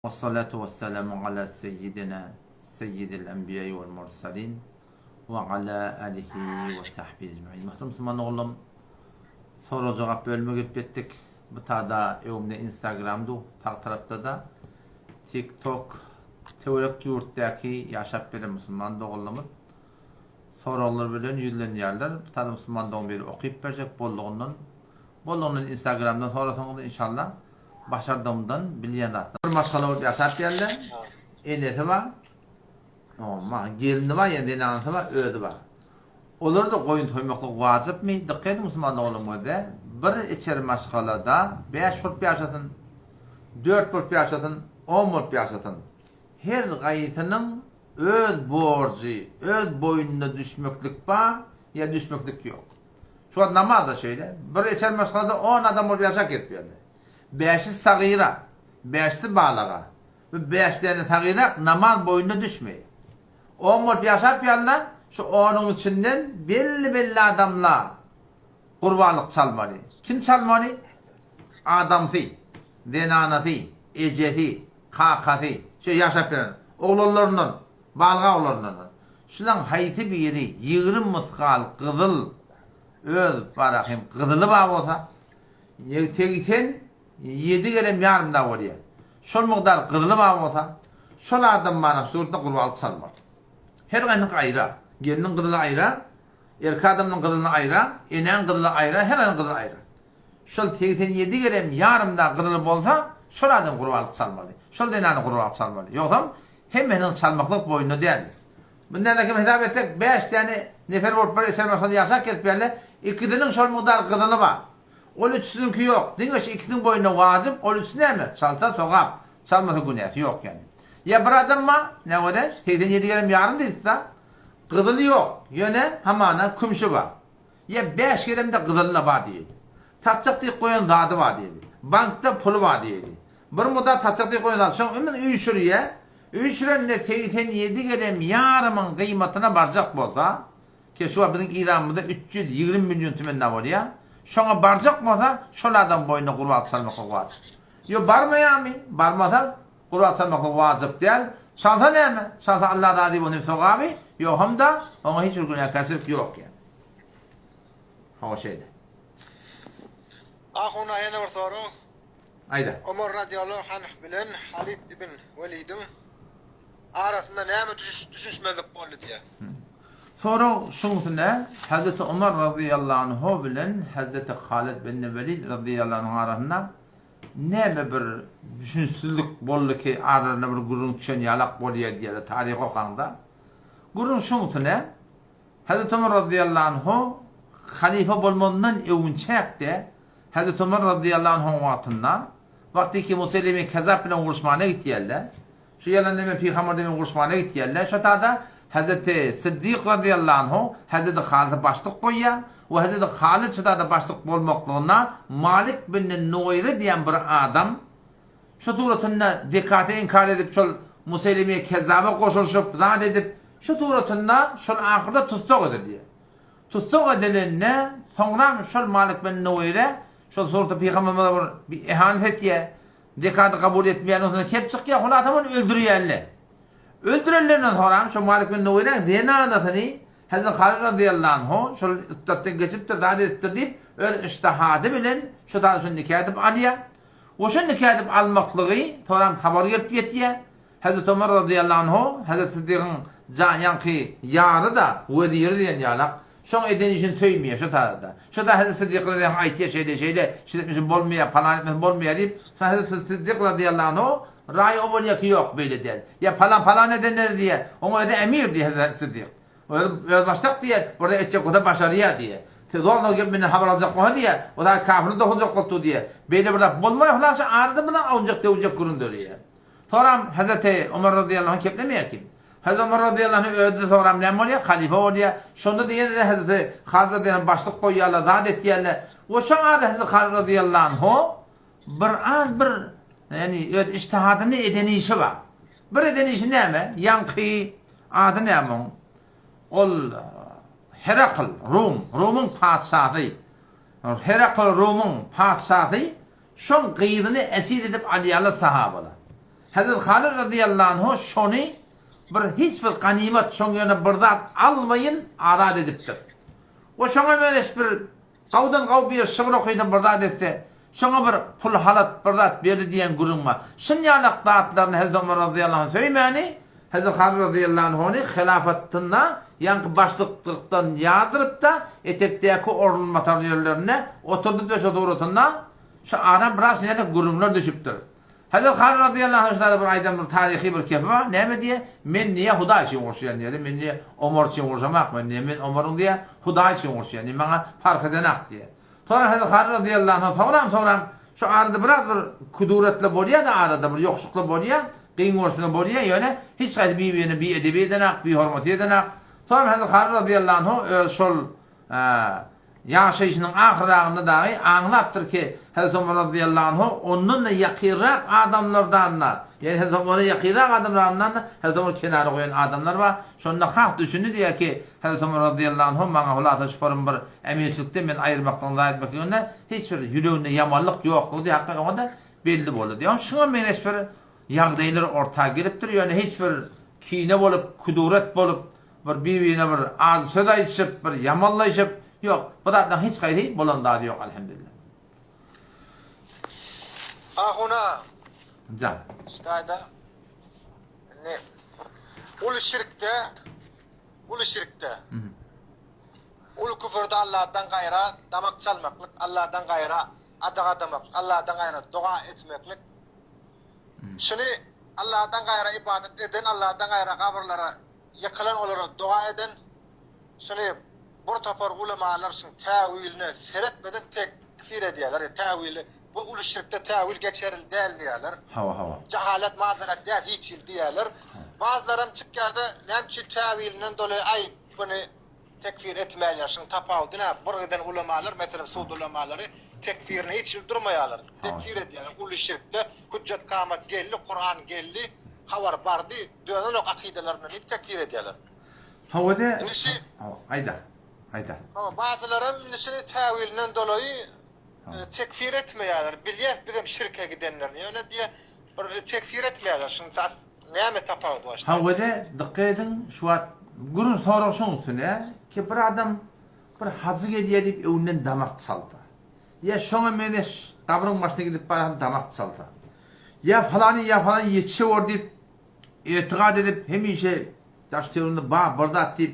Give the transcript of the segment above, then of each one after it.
Wessalatu wessalamu ala seyyidina seyyidil enbiýai wal mursalin we ala alihi we sahbihi ecmaîn. Muhterem musulman ogullarym, sorag jogap bölüme gelip ýetdik. Bu tada öňümde Instagram du, sag tarapda-da TikTok töwerek ýurtdaky ýaşap gelen musulman doganlarymyz soraglar bilen ýüzlenýärler. Bu tada musulman dogan biri okyp berjek boldugyndan boldugyndan Instagramdan sorasaňyz inşallah Başardygymdan bilýän zatlar. Bir maşgala bolup ýaşap geldi. Enesi bar. Oma, gelni bar, ýa zenanasy bar, özi bar. Olarda goýun soýmaklyk wajypmy? Dykgat ediň musulman doganlarym gözde. Bir içeri maşgalada bäş bolup ýaşasyn, dört bolup ýaşasyn, on bolup ýaşasyn. Her gaýsynyň öz borjy, öz boýnuna düşmeklik bar, ýa düşmeklik ýok. Şu wagt namaz-da şeýle. Bir içeri maşgalada on adam bolup ýaşap gezip ýörler. Bäşi sagyra, bäşisi balaga. Bu bäş däne sagyrak namaz boýnuna düşmeýär. On bolup ýaşap ýörler, şu onuň içinden belli-belli adamlar gurbanlyk çalmaly. Kim çalmaly? Adamsy, zenanasy, ejesi, kakasy, şu ýaşap ýören oglanlaryndan, Balga oglanlardan, Şulaň haýsy biri 20 mysgal gyzyl öz barahym gyzyly bar bolsa, 87 gerem ýarym da bolýar. Şol mukdar gyzyly bar bolsa, şol adam bana suratda gurbanlyk çalmaly. Her gaýnyňky aýra. Gelniň gyzyly aýra, erkek adamyň gyzylyny aýra, enäň gyzyly aýra, her gaýnyň gyzyly aýra. Şol 87 gerem ýarym da gyzyly bolsa, şol adam gurbanlyk çalmaly. Şol zenany gurbanlyk çalmaly. Ýogsam Hemmesiniň çalmaklyk boýnuna däldir. Mundan hem hesap etsek, bäş däne nefer bolup bir eser maşgalada ýaşap gelip ýerler, ikisiniň şol mukdar gyzyly bar. Ol üçüsiniňki ýok. Diňe şu ikisiniň boýnuna wajyp, ol üçüsi näme? Çalsa sogap, çalmasa günäsi ýok ýagny. Ýa bir adam bar, näwede, 87 gerem ýarym diýdik-da, gyzyly ýok, ýöne hamana kümşi bar. Ýa bäş geremde gyzyly-da bar diýeli. Satjak diýip goýan zady bar diýeli. Bankda puly bar diýeli. Bir muddat satjak diýip goýan zady. Şoň ömür üýşürýä. Üýşürende 87 gerem ýarymyň gyýmatyna barjak bolsa, ki şu wagt biziň Iranymyzda 320 million tümen-dä bolýa. Şoňa barjak bolsa, şol adam boýnuna gurbat çalmaklyk wajyp. Ýo barmaýamy? Barmasa, gurbat çalmaklyk wajyp däl. Çalsa näme? Çalsa Allah razy bolsun hem sogaby, ýoham-da oňa hiç bir günäkärçilik ýok ýa. Hawa şeýle. Ahuna ýene bir sorag. Aýda. Omar razyýallahu anh bilen Halid ibn Welidiň arasynda näme düşünişmezlik boldy diýýär. Sorag şuňsuna Hazreti Omar razyýallahu anhu bilen Hazreti Halid ibn Welid razyýallahu anhuň arasynda näme bir düşünişsizlik boldy ki aralarynda bir gürrüň düşen ýalak bolýar diýýärler taryh okaňda. Gürrüň şuňsuna Hazreti Omar razyýallahu anhu halyfa bolmazyndan öwünçäkde Hazreti Omar razyýallahu anhuň wagtynda, wagty ki Museýleme Kezap bilen uruşmana gitýärler. Şu ýalan neme pygamber deme uruşmana gitýärler. Şo tada Hazreti Siddik razyýallahu anhu Hazreti Halydy başlyk goýýar we Hazreti Halyt şo tada başlyk bolmaklygyna Malik bin Nuweýre diýen bir adam Şu suratynda zekaty inkar edip şol Museýleme Kezzaba goşulyşyp zat edip şu suratynda şol ahyrda tussag edilýär. Tussag edilende soňram şol Malik bin Nuweýre şol suratda pygamberimize bir bir ehanet etýär. Zekaty kabul etmeýän ondan kep çykýar hulasam ony öldürýärler. Öldürenlerinden soňram şol Malik bin Nuweýräň zenanasyny Hezreti Halyl razyýallahu anhu şol ytdatdan geçipdir zat edipdir diýip öz yştihady bilen şu zady şony nika edip alýar. Goşa nika edip almaklygy soran habar gelip ýetýär. Hezreti Omar razyýallahu anhu Hezreti Syddygyň jan ýaňky ýary-da, weziri diýen ýalak, şoň eden işini söýmeýär şo taýda. Şo-da Hezreti Syddyk razyýallahu anh aýtýar şeýle şeýle, şeýle etmese bolmaýar, palan etmese bolmaýar diýip, soň Hezreti Syddyk razyýallahu anhu raýy o bolýar ki ýok beýle däl. Ýa palan palan edende diýýär, oňa özi emir diýýär Hezreti Syddyk. Özi özbaşdak diýýär, bir zat etjek bolsa başarýar diýýär. Siz zor-zor gelip menden habar aljak bolsa diýýär, o zat kafirlik dokunjak bolupdyr diýýär. Beýle bir zat bolmaýar, hulasy arada bir ownujak-döwjek gürrüň döreýär. Soram Hezreti Omar razyýallahu anh keplemeýär kim. Hezreti Omar razyýallahu anh özi-de soram näme bolýar? Halypa bolýar. Şonda-da ýene-de Hezreti Halyp razyýallahu anh başlyk goýýarlar, zat etýärler. We şo arada Hezreti Halyp razyýallahu anhu bir az bir ýagny öz ijtihadyny eden işi bar. Bir eden işi näme? Ýaňky ady näme oň? Ol Herakl, Rum, Rumyň patyşasy. Herakl Rumyň patyşasy şoň gyzyny esir edip alýarlar sahabalar. Hezreti Halyt razyýallahu anhu şony bir hiç bir ganymat şoň ýerine bir zat almaýyn azat edipdir. We şoňa meňzeş bir gawdan gaw bir şygyr okysa bir zat etse, şoňa bir pul halat bir zat berdi diýen gürrüň bar. Şunýalak zatlaryny Hezreti Omar razyýallahu anh söýmäni, Hezreti Halyt razyýallahu anhuny hylafatynda ýaňky başlyklykdan ýazdyrypda etekdäki orunbatar ýerlerinde oturdypdyr şo suratynda şu ara biraz şunýalak gürrüňler düşüpdir. Hezret Haly razyýallahu anh şunada bir aýdan bir taryhy bir kepi bar. Näme diýýär? Men diýýär, Hudaý üçin uruşýan diýýär. Men diýýär, Omar üçin uruşamak men diýýär. Men Omaryň diýýär, Hudaý üçin uruşýan diýýär. Maňa parh edenak diýýär. Soňra Hezret Haly razyýallahu anh soňram soňram şu arada biraz bir kuduretli bolýar-da arada bir ýokuşykly bolýar, gyň görüşme bolýar, ýöne hiç haýsy bir-birine biedebi edenak, bihormaty edenak. Soňra Hezret Haly razyýallahu anh öz şol Ýaşaýşynyň ahyrragynda dagy aňlapdyr ki, Hezreti Omar razyýallahu anhu ondan-da ýakynrak adamlardan-da, ýagny Hezreti Omara ýakynrak adamlardan-da Hezreti Omar kenara goýan adamlar bar. Şonda has düşündi diýýär ki, Hezreti Omar razyýallahu anhu maňa hulasa şuparym bir emirçilikden meni aýyrmaklygyny zaýa etmekliginde hiç bir ýüreginde ýamanlyk ýokdugy diýýär, hakda oňa-da belli boldy diýýär. Şuňa meňzeş bir ýagdaýlar orta gelipdir, ýöne hiç bir kine bolup, kuduret bolup, Bir bir-birine bir ajy söz aýdyşyp, bir ýamanlaýşyp, ýok, bu zatlaryň hiç haýsy bolan zady ýok, alhamdulillah. Ahuna. Jan. Ştaýda indi uly şirkde, uly şirkde, uly küfürde Allahdan gaýra damak çalmaklyk, Allahdan gaýra adak adamak, Allahdan gaýra doga etmeklik. Şuny Allahdan gaýra ybadat eden, Allahdan gaýra gabyrlara Ýykylan olara doga eden, şuny bir topar ulemalar şuň täwiline seretmeden tekfir edýärler, ýa täwili bu uly şirkde täwil geçerli däl diýýärler. Hawa hawa. Jahalet mazeret däl hiç hili diýýärler. Bazylaram çykýarda näme üçin täwilinden doly aý buny tekfir etmäýärler şuň tapawudy nä bir giden ulemalar meselem sud ulemalary tekfirine hiç hili durmaýarlar. Tekfir edýärler uly şirkde hüjjet kamat geldi Kuran geldi habar bardy Dönenok akydalaryndan diýip tekfir edýärler. Hawa-da. Indi şi. Hawa, aýda. Aýda. Hawa, bazylaram indi şuny täwilinden dolaýy tekfir etmeýärler. Bilýäs bizem şirke gidenlerini. Ýöne diýe bir tekfir etmeýärler. Şuň sas näme tapawudy bar şda? Hawa-da, dykgat ediň, şu wagt gürrüň sorag şuň üstüne ki bir adam bir hajy gelýär diýip öňünden damak çalsa. Ýa şoňa meňzeş gabryň başyna gidip barýan damak çalsa. Ýa falany ýa falany ýetişewor diýip etigat edip hemişe daş-töwereginde bar bir zat diýip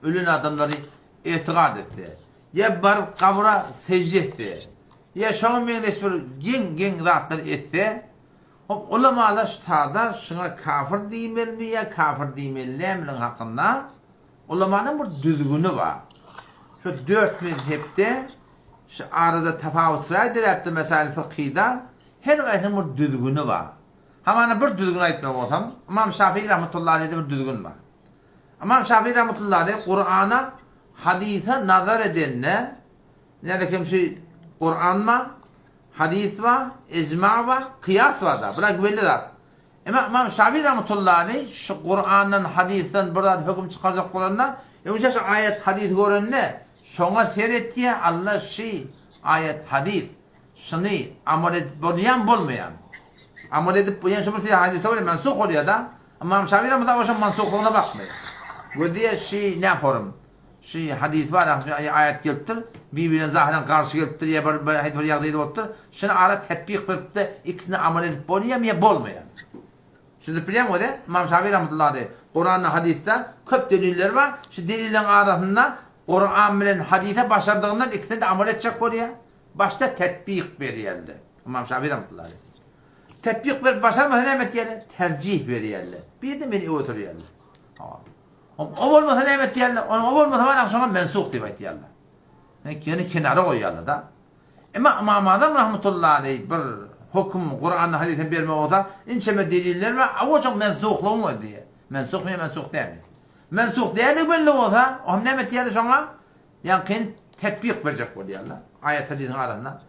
ölen adamlary etigat etse. Ýa baryp gabra sežde etse. Ýa şoňa meňzeş bir geň-geň zatlar etse, hop ulamalar sada şuňa kafir diýmelimi ýa kafir diýmeli dälmiliň hakynda ulamanyň bir düzgüni bar. Şu dört mezhepde şu arada tapawutlar döräpdir mesail fykhyda her haýsynyň bir düzgüni bar. Hamana bir düzgün aýtmak bolsam, Ymam Şafii rahmetullahi aleyhde bir düzgün bar. Ymam Şafii rahmetullahi aleyh Kur'ana, hadysa nazar edende, näde kim şu Kur'an bar, hadys bar, icma bar, kıyas bar da. Bular belli zat. Emma Ymam Şafii rahmetullahi aleyh şu Kur'andan, hadysdan bir zat höküm çykarjak bolanda, öňçe şu aýat, hadys görende, şoňa seretýär, Allah şu aýat, hadys Şuny amal edip bolýamy bolmaýamy? Amal edip bolýan şu bir söz hadysda bolýar mensuh bolýada. Ymam Şafi rahmetullah oşa mansuhlygyna bakmaýar. Gözleýär şi näporum. Şi hadys bar şu aýat gelipdir. Bir-birine zahyran garşy gelipdir ýa bir bir bir ýagdaýda bolupdyr. Şuny ara tetbik beripde ikisini amal edip bolýamy ýa bolmaýamy? Düşündirip bilýäňmi özi? Ymam Şafi rahmetullah aleýh Kuranda hadysda köp deliller bar. Şu delilleriň arasynda Kuran bilen hadysa başardygyndan ikisine de amal etjek bolýar. Başda tetbik berýärler. Ymam Şafi rahmetullahi aleyh. Tetbik berip başarmasa näme etýärler? Terjih berýärler. Bir de meni öe sürýärler. Hawa. O bolmasa näme etýärler? Onuň o bolmasa bar şoňa mensuh diýip aýtýarlar. Ýani kenara goýýarlar da. Emma Ymam Azam rahmetullahi aleyh bir höküm Kuranda hadysdan berme bolsa, inçeme deliller bar, awa şoň mensuhlygyň özi diýýär. Mensuhmy ýa mensuh dälmi? Mensuh däldigi belli bolsa, o hem näme etýärler şoňa? Ýaňkyny tetbik berjek bolýarlar. Aýat hadysyň arasynda.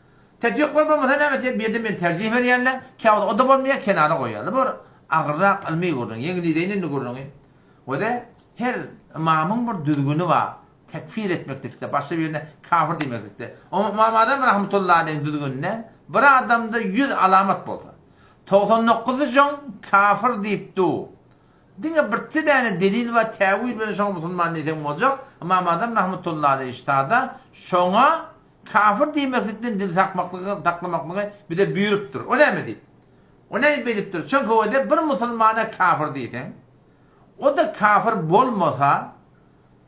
Tetbik berip bolmasa näme etýär? Bir ýerde men terjih berýärler. Käwagt o-da bolmaýar, kenara goýýarlar. Bu bir agyrrak ylmy gürrüň. Ýeňil indi gürrüňi. We-de her ymamyň bir düzgüni bar. Tekfir etmeklikde, başga birine kafir diýmeklikde. Ymam Azam rahmetullahi aleýhiň düzgüninde bir adamda 100 alamat bolsa. Togsan dokuzy şoň kafir diýip du. Diňe birje däne delil bar täwil bilen şoňa musulman diýseň boljak, Ymam Azam rahmetullahi aleýh ştada şoňa kafir diýmeklikden dil sakmaklygy saklamaklygy bize buýrupdyr. O näme diýip? O nädip beýdipdir? Çünki özi bir musulmana kafir diýseň, o-da kafir bolmasa,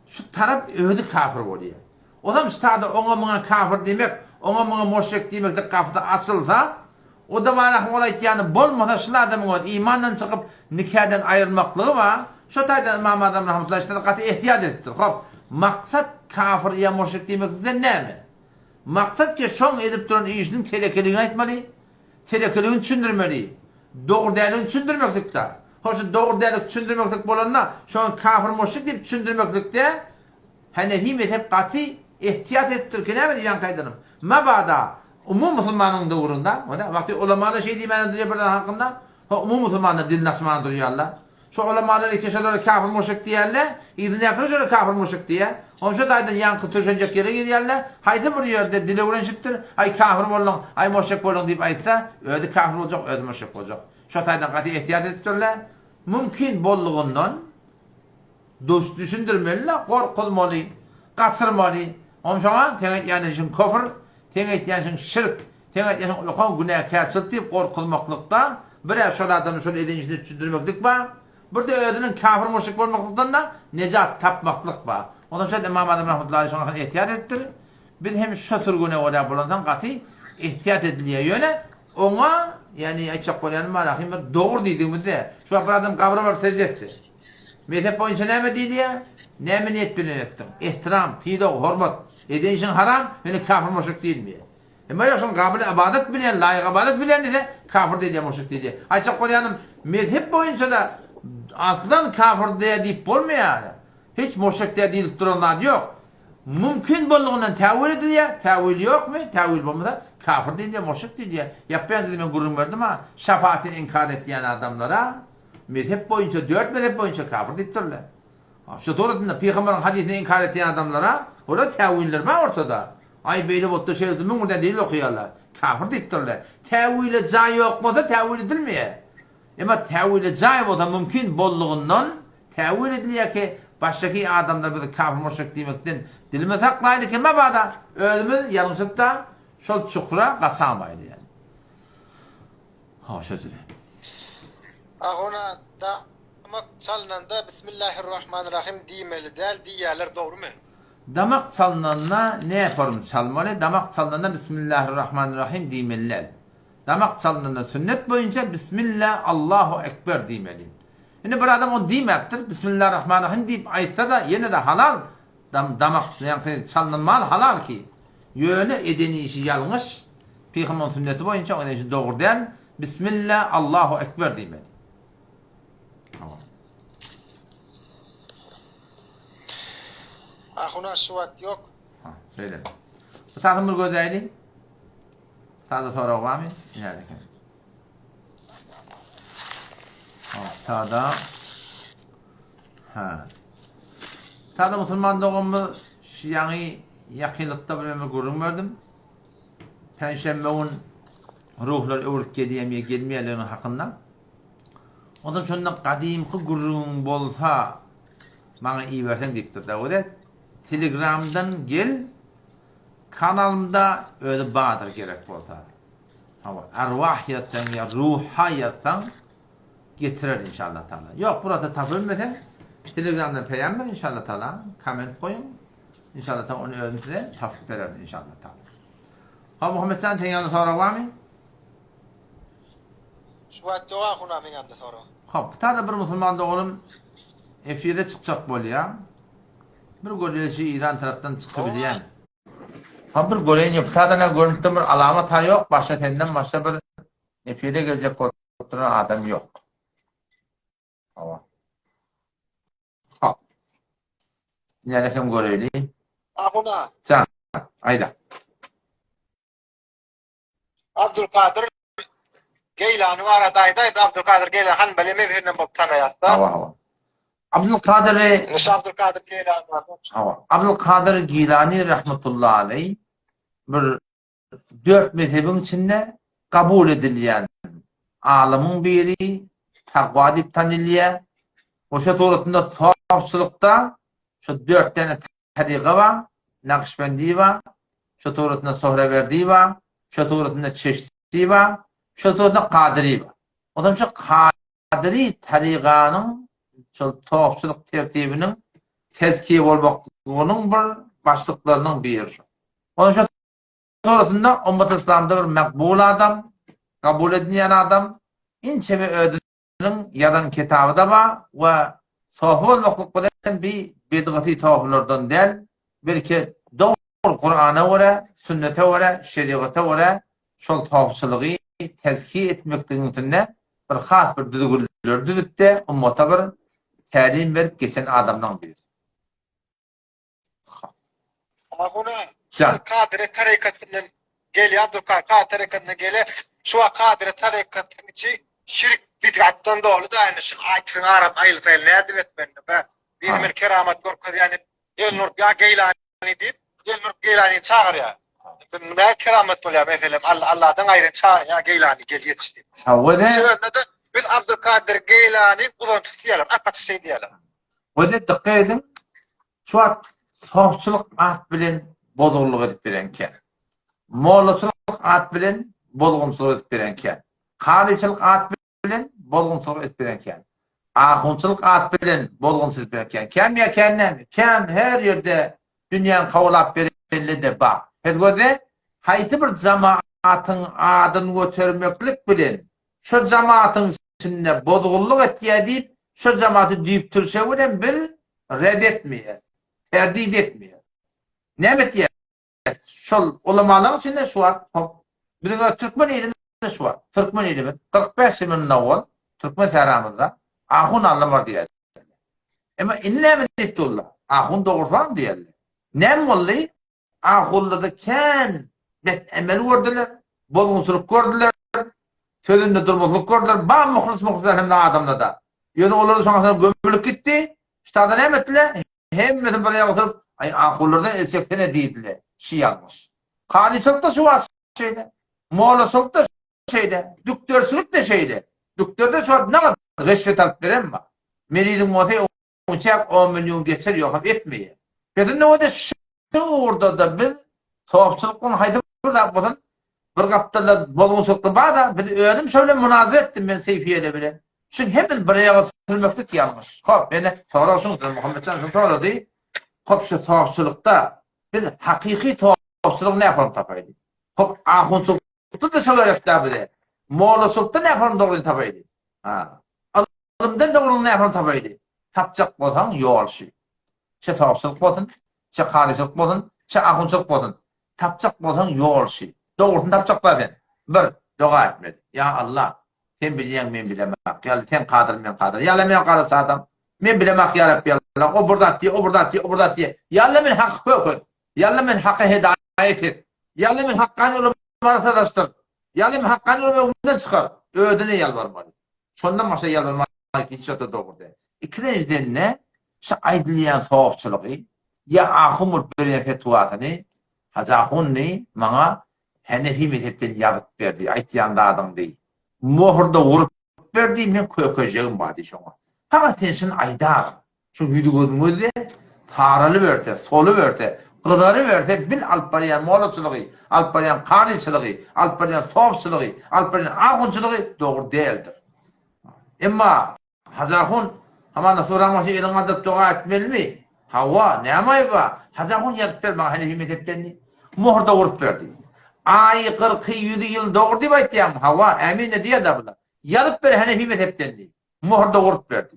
şu tarap özi kafir bolýar. Ozam ştada oňa-muňa kafir diýmek, oňa-muňa moşrik diýmeklik gapysy açylsa, o-da bar ol aýtýany bolmasa şul adamyň özi imandan çykyp nikadan aýrylmaklygy bar. Şo taýdan Ymam Azam rahmetullahi ştada gaty ehtiýat edipdir. Hop, maksat kafir ýa moşrik diýmeklikden näme? Maksat ki şoň edip duran işiniň telekeligini aýtmaly, Telekeligini düşündirmeli. Dogry däldigini düşündirmeklikde. Hoş şu dogry däldik düşündirmeklik bolanda, şony kafir muşrik diýip düşündirmeklikde Hanefi mezhep gaty ehtiýat edipdir ki näme diýip ýaňky aýdanym. Mabada umumy musulmanyň döwründe, o da wagty ulamalar şeý diýmäne durýar bir zat hakynda, ho umumy musulmanlar dilini açmana durýarlar. Şo ulamalar ilki şolara kafir muşrik diýerler, yzyndakylar şolara kafir muşrik diýer. Onam şo taýdan ýaňky türşenjek ýere girýärler. Haýsy bir ýerde dil öwrenişipdir, aý kafir bolduň, aý muşrik bolduň diýip aýtsa, özi kafir boljak, özi muşrik boljak. Şo taýdan gaty ehtiýat edipdirler. Mümkin boldugyndan dos düşündirmeli-de, gorkuzmaly, gaçyrmaly. Onam şoňa seň aýtýan işiň köfür, seň aýtýan işiň şirk, Seň aýtýanyň ulkan günäkärçilik diýip gorkuzmaklykda bir-ä şol adamy şol eden işine düşündirmeklik bar, bir-de özüniň kafir-müşrik bolmaklykdan-da nejat tapmaklyk bar. Onsoň şol Ymam Azam rahmetullahi aleýh şoňa ehtiýat edipdir. Biz hem şo sürgüne görä bolansoň gaty ehtiýat edilýär. Ýöne oňa, ýagny aýtjak bolýanym bar, ahym bir dogry diýdigimizde, şu wagt bir adam gabra baryp sežde etdi. Mezhep boýunça näme diýilýär? Näme niýet bilen etdiň? Ehtiram, sylag, hormat. Eden işiň haram, ýöne kafir-müşrik diýilmeýär. Emma ýok şol gabyl ybadat bilýän, laýyk ybadat bilýän diýse, kafir diýilýär, müşrik diýilýär. Aýtjak bolýanym, mezhep boýunça-da aslan kafir diýä diýip bolmaýar. Hiç müşrik diýä diýlip duran zat ýok. Mümkin boldugyndan täwil edilýär, täwil ýokmy, täwil bolmasa, kafir diýilýär, müşrik diýilýär. Ýapýan size men gürrüň berdim-a, şafaty inkar etýän adamlara mezhep boýunça, dört mezhep boýunça kafir diýipdirler. Şu suratynda pygamberiň hadysyny inkar etýän adamlara, olar täwiller bar ortada. Aý beýle bolupdyr, şeýle bolupdyr, 1001 däne delil okaýarlar. Kafir diýipdirler. Täwile jaý ýok bolsa täwil edilmeýär. Emma täwile jaý bolsa mümkin boldugyndan täwil edilýär ki, başdaky adamlar bizi kafir müşrik diýmekden dilimizi saklaýly ki mabada özümiz ýalňyşyp-da şol çukura gaçamaýly ýaly. Ha şo jüre. Ahuna da Damak çalnanda Bismillahirrahmanirrahim diýmeli däl diýýäler dogrymy? Damak çalnanda näform çalmaly? Damak çalnanda Bismillahirrahmanirrahim diýmeli däl. Damak çalnanda sünnet boýunça Bismillah Allahu Ekber diýmeli. Indi bir adam ony diýmäpdir, Bismillahirrahmanirrahim diýip aýtsa-da ýene-de halal damak ýaňky çalnan mal halal ki. Ýöne eden işi ýalňyş, Pygamberiň sünneti boýunça oň eden işi dogry däl, Bismillah Allahu Ekber diýmeli. Tamam. Ahuna şu wagt ýok. Ha, şeýle. Bu taýdan bir gözläýli. Sada sorag barmy? Näde eken? Hop, tada. Ha. Tada musulman doganymyz şu ýaňy ýakynlykda bir ömür gürrüň berdim. Penşenbe gün ruhlar öwrüp gelýärmi ýa gelmeýärliginiň hakynda. Onsoň şonda gadymky gürrüňiň bolsa maňa iberseň diýipdir da. Telegramdan gel kanalymda özi bardyr gerek bolsa. Hawa, arwah ýazsaň ýa ruha ýazsaň getirer inşallah taala. Ýok, burada tapybilmeseň Telegramdan peýam ber inşallah taala, komment goýuň. Inşallah taala ony özüm size tapyp bererin inşallah taala. Ha Muhammetjan seň ýanyňda sorag barmy? Şu wagt ýok ahun meň ýanymda sorag. Hop, tada bir musulman doganym efire çykjak bolýa. Bir görýä şu Iran tarapdan çykybilýän. Ha bir göreýin ýok, tada ne görünip bir alamat ha ýok, başga senden başga bir efire geljek bolup duran adam ýok. Hawa. Hop. Näle hem göreýli. Ahuna. Jan, aýda. Abdulkadyr Geýlany barada aýdaýda Abdulkadyr Geýlany Hanbeli mezhebinden bolup tanaýasda. Hawa hawa. Abdulkadyr Indi Abdulkadyr Geýlany barada. Hawa. Abdulkadyr Geýlany rahmetullahi aleý bir dört mezhebiň içinde kabul edilýän. alymyň biri, takwa diýip tanylýar. We şo suratynda sofçylykda şo dört däne taryka bar, Nagyşbendi bar, şo suratynda Sohrawerdi bar, şo suratynda Çeşti bar, şo suratynda Kadyry bar. Onsoň şo Kadyry taryganyň şol sofçylyk tertibiniň tezkiýe bolmaklygynyň bir başlyklarynyň biri şo. Onsoň şo Suratynda ummaty yslamda bir makbul adam, kabul edinýän adam, inçeme özüniň ýazan kitaby-da bar we sofy bolmaklyk bilen bi bidgaty sofylardan däl, belki dogry Kurana görä, sünnete görä, şerigata görä şol sofçylygy tezkiýe etmekligiň üstünde bir has bir düzgünleri düzüp-de ummata bir tälim berip geçen adamlaryň biri. Aguna Kadyry tarikatyndan gelýär Abdulkadyr Kadyry tarikatyndan gelýär. Şu wagt Kadyry tarikatynyň içi şirk bidgatdan doly da indi şu aýtsyň aram aýylsa nädip etmeli be. Biri men keramat görkezýän diýip elini urup ýa Geýlani diýip elini urup Geýlanini çagyrýar. Näme keramat bolýar meselem Alla Alladan gaýry çagyrýar Geýlani gel ýetiş diýip. Şa biz Abdulkadyr Geýlani uzançysy diýýärler, ap-açyk şeý diýýärler. Wede dykgat ediň, şu wagt sofçylyk at bilen bozgunlyk edip beren kän. Mollaçylyk at bilen bozgunçylyk edip beren kän. Kazyçylyk at bilen bozgunçylyk edip beren kän. Ahunçylyk at bilen bozgunçylyk edip beren kän. Kän ýa kän näme? Kän her ýerde dünýäni kowalap berenle-de bar. Pes gözle, haýsy bir jamaatyň adyny götermeklik bilen Şo jamatyň içinde bozgunlyk etýär diýip, şo jamaty düýp tirşegi bilen biz red etmeýäs, terdit etmeýäs. Näme etýäs? Şol ulamalaryň içinde şu wagt hop, biziň öz türkmen ilimizde şu wagt, türkmen ilimiz 45 ýyl mundan owal türkmen sähramyzda ahun allam bar diýerdiler. Emma indi näme diýip durlar? Ahun dogrusy barmy diýerler. Näme boldy? Ahunlarda kän bet emel gördüler, bozgunçylyk gördüler, sözünde durmazlyk gördüler, bar muhlis-muhlisler hem-de adamlarda. Ýöne olar şoňa soň gömülip gitdi. Ştada näme etdiler? Hemmesini bir ýere oturyp, aý ahunlardan el çeksene diýdiler. Şi ýalňyş. Kazyçylyk-da şu wagt şeýle. Mollaçylyk-da şeýle. Dükderçilik-de şeýle. Dükderde şu wagt nagt reşwet alyp beren bar. Meriziň bolsa Uçak on million geçer ýogsam etmeýär. Biziň nowada şu ugurda-da biz sopçylyk bilen haýsy bir zat bolsun bir gapdalda bozgunçylykda bar-da biz özüm şo bilen munazara etdim men Seýfiýele bilen. Şuň hemmesini bir ýaga sürmeklik ýalňyş. Hop ýene sorag şuň üçin Muhammetjan şuny sorady. Hop şu sopçylykda biz hakyky sopçylygy nähili tapaýly? Hop ahunçylykda-da şo gerek-dä bize. Mollaçylykda nähili dogryny tapaýly? Ha. Ylymdan dogryny nähili tapaýly? Tapjak bolsaň ýol şu. Çe sopçylyk bolsun, çe karyçylyk bolsun, çe ahunçylyk bolsun. Tapjak bolsaň ýol şu. Dogrusyny tapjak-da sen. Bir, doga etmeli. Ýa Allah, sen bilýäň, men bilemok. Ýa sen kadyr, men kadyr. Ýa Allah, men garaç adam. Men bilemok, ýa Rabbi Allah. O bir zat diýýär, o bir zat diýýär, o bir zat diýýär. Ýa Allah, meni haky köket. Ýa Allah, meni haka hedaýat et. Ýa Allah, meni hakkany ýola sadaşdyr. Ýa Allah, meni hakkany ýola öňümden çykar. Özüne ýalbarmaly. Şondan başga ýalbarmak hiç wagtda dogry däl. Ikilenjiden-de, şu aýdylýan sofçylygy ýa ahun bolup berýän fetwasyny Hajy ahundy maňa Henefi mezhepden ýazyp berdi, aýtýan zadyň diý. Mohurda urup berdi, men kökejegim bar diý şoňa. Saňa sen şuny aýdagyn. Şu ýüzi-gözüň gözde saralyberse, soluberse, gyzaryberse bil alyp barýan mollaçylygy, alyp barýan karyçylygy, alyp barýan sofçylygy, alyp barýan ahunçylygy dogry däldir. Emma Hajy ahun, hamana suraň başyna eliňi galdyryp doga etmelimi? Hawa, näme aýby bar? Hajy ahun ýazyp ber maňa Henefi mezhepden diý. Mohur-da urup berdi. Aýy, kyrky, ýüzi ýyl dogry diýip aýtýaňmy? Hawa, ämin-de diýer-dä bular. Ýazyp ber Henefi mezhepden diý. Mohur-da urup berdi.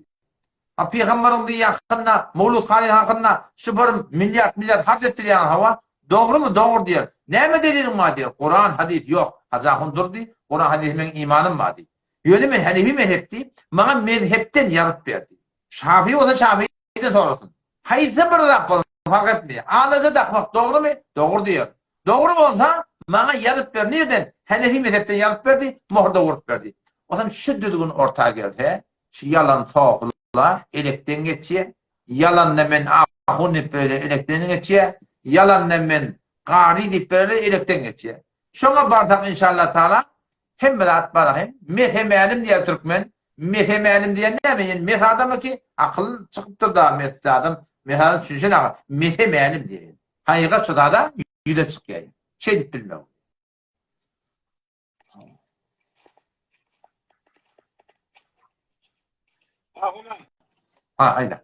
A pygambaryň diý hakynda, Mowlud hany hakynda şu bir milliard milliard harç etdirýäňiz hawa, dogrymy dogry diýer. Näme deliliň bar diýer. Kuran, hadys ýok. Hajy ahun dur diý, Kuran hadys meň imanym bar diý. Ýöne men Hanefi mezhep diý, maňa mezhepden ýazyp ber diý. Şafy bolsa şafyden sorasyn. Haýsy bir zat bolsun fark etmeýär. Alaja dakmak dogrymy? Dogry diýer. Dogry bolsa maňa ýazyp ber nirden? Hanefi mezhepden ýazyp ber diý, mohur-da urup ber diý. Onsoň şu düzgün orta gelse, Şu ýalan sopylar elekden geçýä. Ýalanda men ahun diýip bereli elekden geçýä. Ýalanda men gary diýip bereli elekden geçýä. Şoňa barsak inşallah taala. Hemme zat bar ahym. Mese mälim diýýär türkmen. Mese mälim diýen näme? Ýani mes adamy ki akyl çykypdyr da mes adam. Mes adam düşünşen agyr. Mese mälim diýýär. Hakykat şu zada ýüze çykýar. Şeýdip bilmek. Ha, aýda.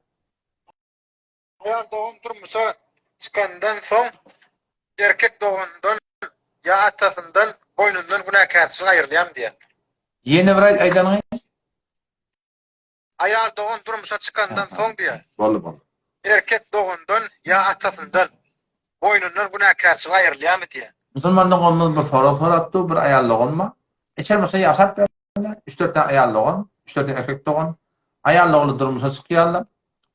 Aýal dogan durmuşa çykandan soň erkek dogandan ýa atasyndan boýnundan günäkärçilik aýrylýarmy diýýär. Ýene bir aýt aýdanyňy. Aýal dogan durmuşa çykandan soň diýýär. Boldy boldy. Erkek dogandan ýa atasyndan boýnundan günäkärçilik aýrylýarmy diýýär. Musulman doganymyz bir sorag sorapdy, bir aýal dogan bar. Içer başa ýaşap ýörler. Üç-dört tane aýal dogan, üç-dört tane erkek dogan. Aýal doganlar durmuşa çykýarlar.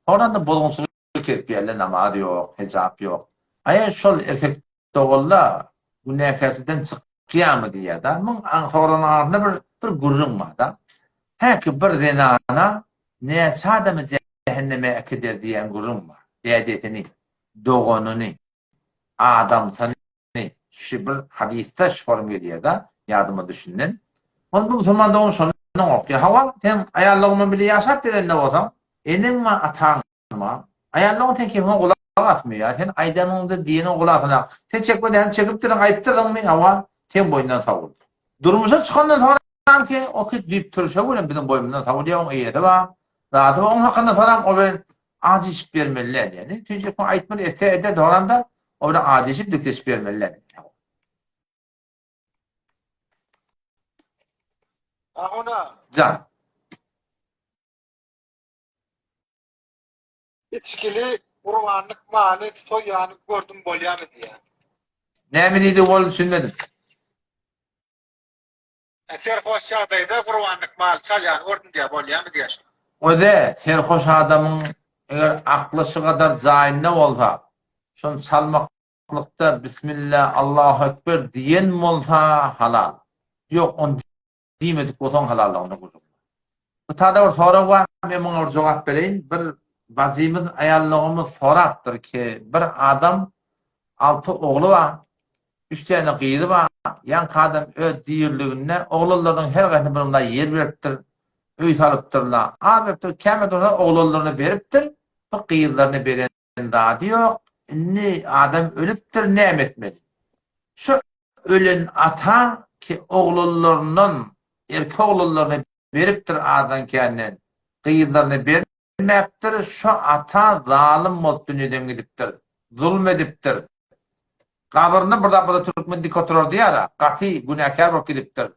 Soňra-da bozgunçylyk edip ýörler, namaz ýok, hijap ýok. Aýa şol erkek doganlar günäkärçilikden çykýarmy diýýär-de. Muň soranyň arasynda bir bir gürrüň bar-da. Häki bir zenana näçe adamy jähenneme äkider diýen gürrüň bar. Dädesini, doganyny, adamsyny şu bir hadysda şu form gelýär-de, ýadyma düşünden. Ony bu musulman dogan şondan gorkýar. Hawa, sen aýal dogan bile ýaşap ýörende bolsaň, eneň bar, ataň bar. Aýal dogan sen kimiňe gulak asmaýar. Sen aýdanyňda diýeniňe gulak asanak. Sen çekme däni çekipdirsiň, aýtdyrdyňmy? Hawa, seň boýundan sowuldy. Durmuşa çykandan soňram ki, o ki düýp türşe welin biziň boýumyzdan sowulýar, oň eýesi bar, zady bar. Oň hakynda soram, ol bilen ajy içip bermeli däl ýaly. Tüýjükmi aýtmaly etse eder soramda, o bilen ajy içip dikleşip bermeli däl. Ahuna. Jan. Içgili gurbanlyk maly soýýany gördüm bolýamy diýýär. Näme diýdi ol düşünmedim. Serhoş ýagdaýda gurbanlyk maly çalýany gördüm diýýär bolýamy diýýär şol. Öze serhoş adamyň eger akly şu gadar jaýynda bolsa, şony çalmaklykda Bismillah Allahu Ekber diýen bolsa halal. Ýok ony diýmedik bolsaň halallygyny gürrüň. Bu tada bir sorag bar, men muňa bir jogap bereýin. Bir bajymyz, aýallygymyz sorapdyr ki, bir adam alty ogly bar, üç däne gyzy bar. Ýaňky adam öz diriliginde oglanlarynyň her gaýsyna bir munday ýer beripdir, öý salypdyrlar. Az beripdir, käme dursa oglanlaryna beripdir, bu gyzlaryna beren zady ýok. Indi adam ölüpdir, näme etmeli? Şu ölen ata ki oglanlaryndan erkek oglanlaryna beripdir azdan känden, gyzlaryna bermäpdir, şo ata zalym bolup dünýeden gidipdir, zulum edipdir. Gabyrynda bir zat bolsa türkmen dik oturar diýara, gaty günäkär bolup gidipdir.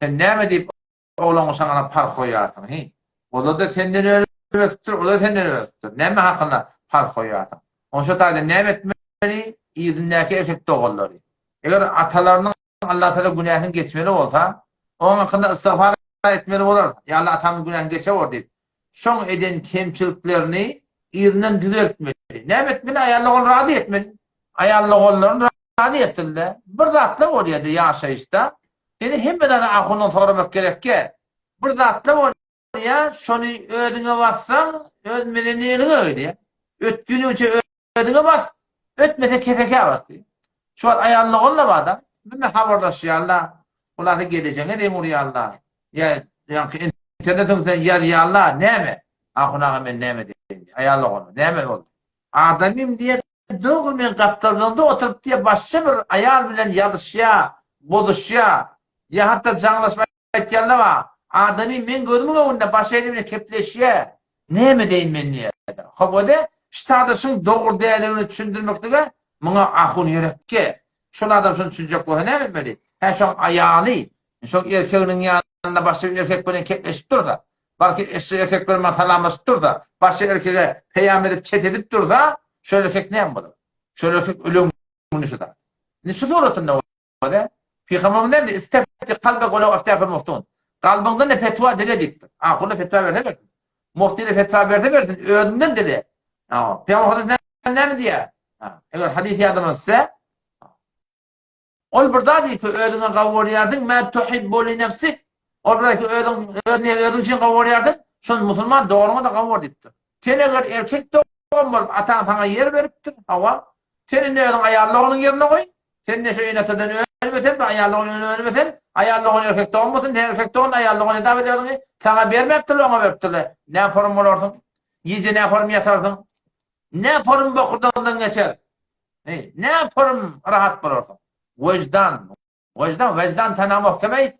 Sen näme diýip Oglaňy şaňa parh goýarsyň, hi? Olar-da senden önüp ösüpdir, o-da senden ösüpdir. Näme hakyna parh goýarsyň? Onda şo taýda näme etmeli? Yzyndaky erkek doganlary. Eger atalarynyň Allatagala günäsini geçmeli bolsa, oň hakynda istygfar etmeli bolar. Ýa Alla atamyň günäsini geçewor diýip. Şoň eden kemçiliklerini yzyndan düzeltmeli. Näme etmeli? Aýal dogany razy etmeli. Aýal doganlaryny razy etsin-de. Bir zatlar bolýar-da ýaşaýyşda. Seni hemme zady ahundan soramak gerekge. Bir zatlar bolýar, şony özüňe bassaň, öz medeni eliňe gelýär. Ötgüniňçe özüňe bas, ötmese kesekä bas diýip. Şu wagt aýal dogan-da bar-da, bimme habarlaşýarlar, ulasy gelejeňe deň urýarlar, ýa ýaňky internet üstünden ýazýarlar, näme? Ahun aga men näme diýeýin, aýal dogana, näme boldy? Adamym diýýär, Dogry men gapdalymda oturyp diýýär başga bir aýal bilen ýazyşýa, bozuşýa, ýa hatda jaňlaşyp aýtýanlar bar. Adamy meň gözümiň öňünde başga biri bilen kepleşýä. Näme edeýin men diýýär. Hop ode ştadaşyň dogry däldigini düşündirmeklige muňa ahun gerekge. Şol adam şony düşünjek bolsa näme etmeli? Hä şoň aýaly şoň erkeginiň ýanynda başga bir erkek bilen kepleşip dursa, Balki eşek erkek bilen maňa salamlaşyp dursa, başga erkege peýam edip çet edip dursa, şol erkek näme bolar? Şol erkek ölen güni şu zat. Indi şu suratynda bolýar. Pygamberimiz näme diýdi? Istefti kalbek we lew aftâkel muftun. Kalbyňdan ne fetwa dile diýipdir. Ahunda fetwa berse bersin. Muftine fetwa berse bersin, özüňden dile. Pygamber näme diýýär? Eger hadys ýadyma düşse, Ol bir zat ki özüňe gawy görýärsiň, mä tuhibbu li nefsik. Ol bir zat ki özüň özüne özüň üçin gawy görýärsiň, şony musulman doganyňa-da gawy gör diýipdir. Sen eger erkek dogan bolup ataň saňa ýer beripdir, hawa, sen indi özüň aýal doganyň ýerine goý, sen indi şu ene-atadan. Öýlenmesen, aýal dogan öýlenmesen, aýal dogan erkek dogan bolsun, sen erkek dogan, aýal dogan hesap edersiň, saňa bermepdirler, oňa beripdirler. Nä forum bolarsyň? Gije nä forum ýatarsyň? Nä forum bokurdagyňdan geçer? Eý, nä forum rahat bolarsyň? Wejdan, wejdan, wejdan tana muhkemeýt,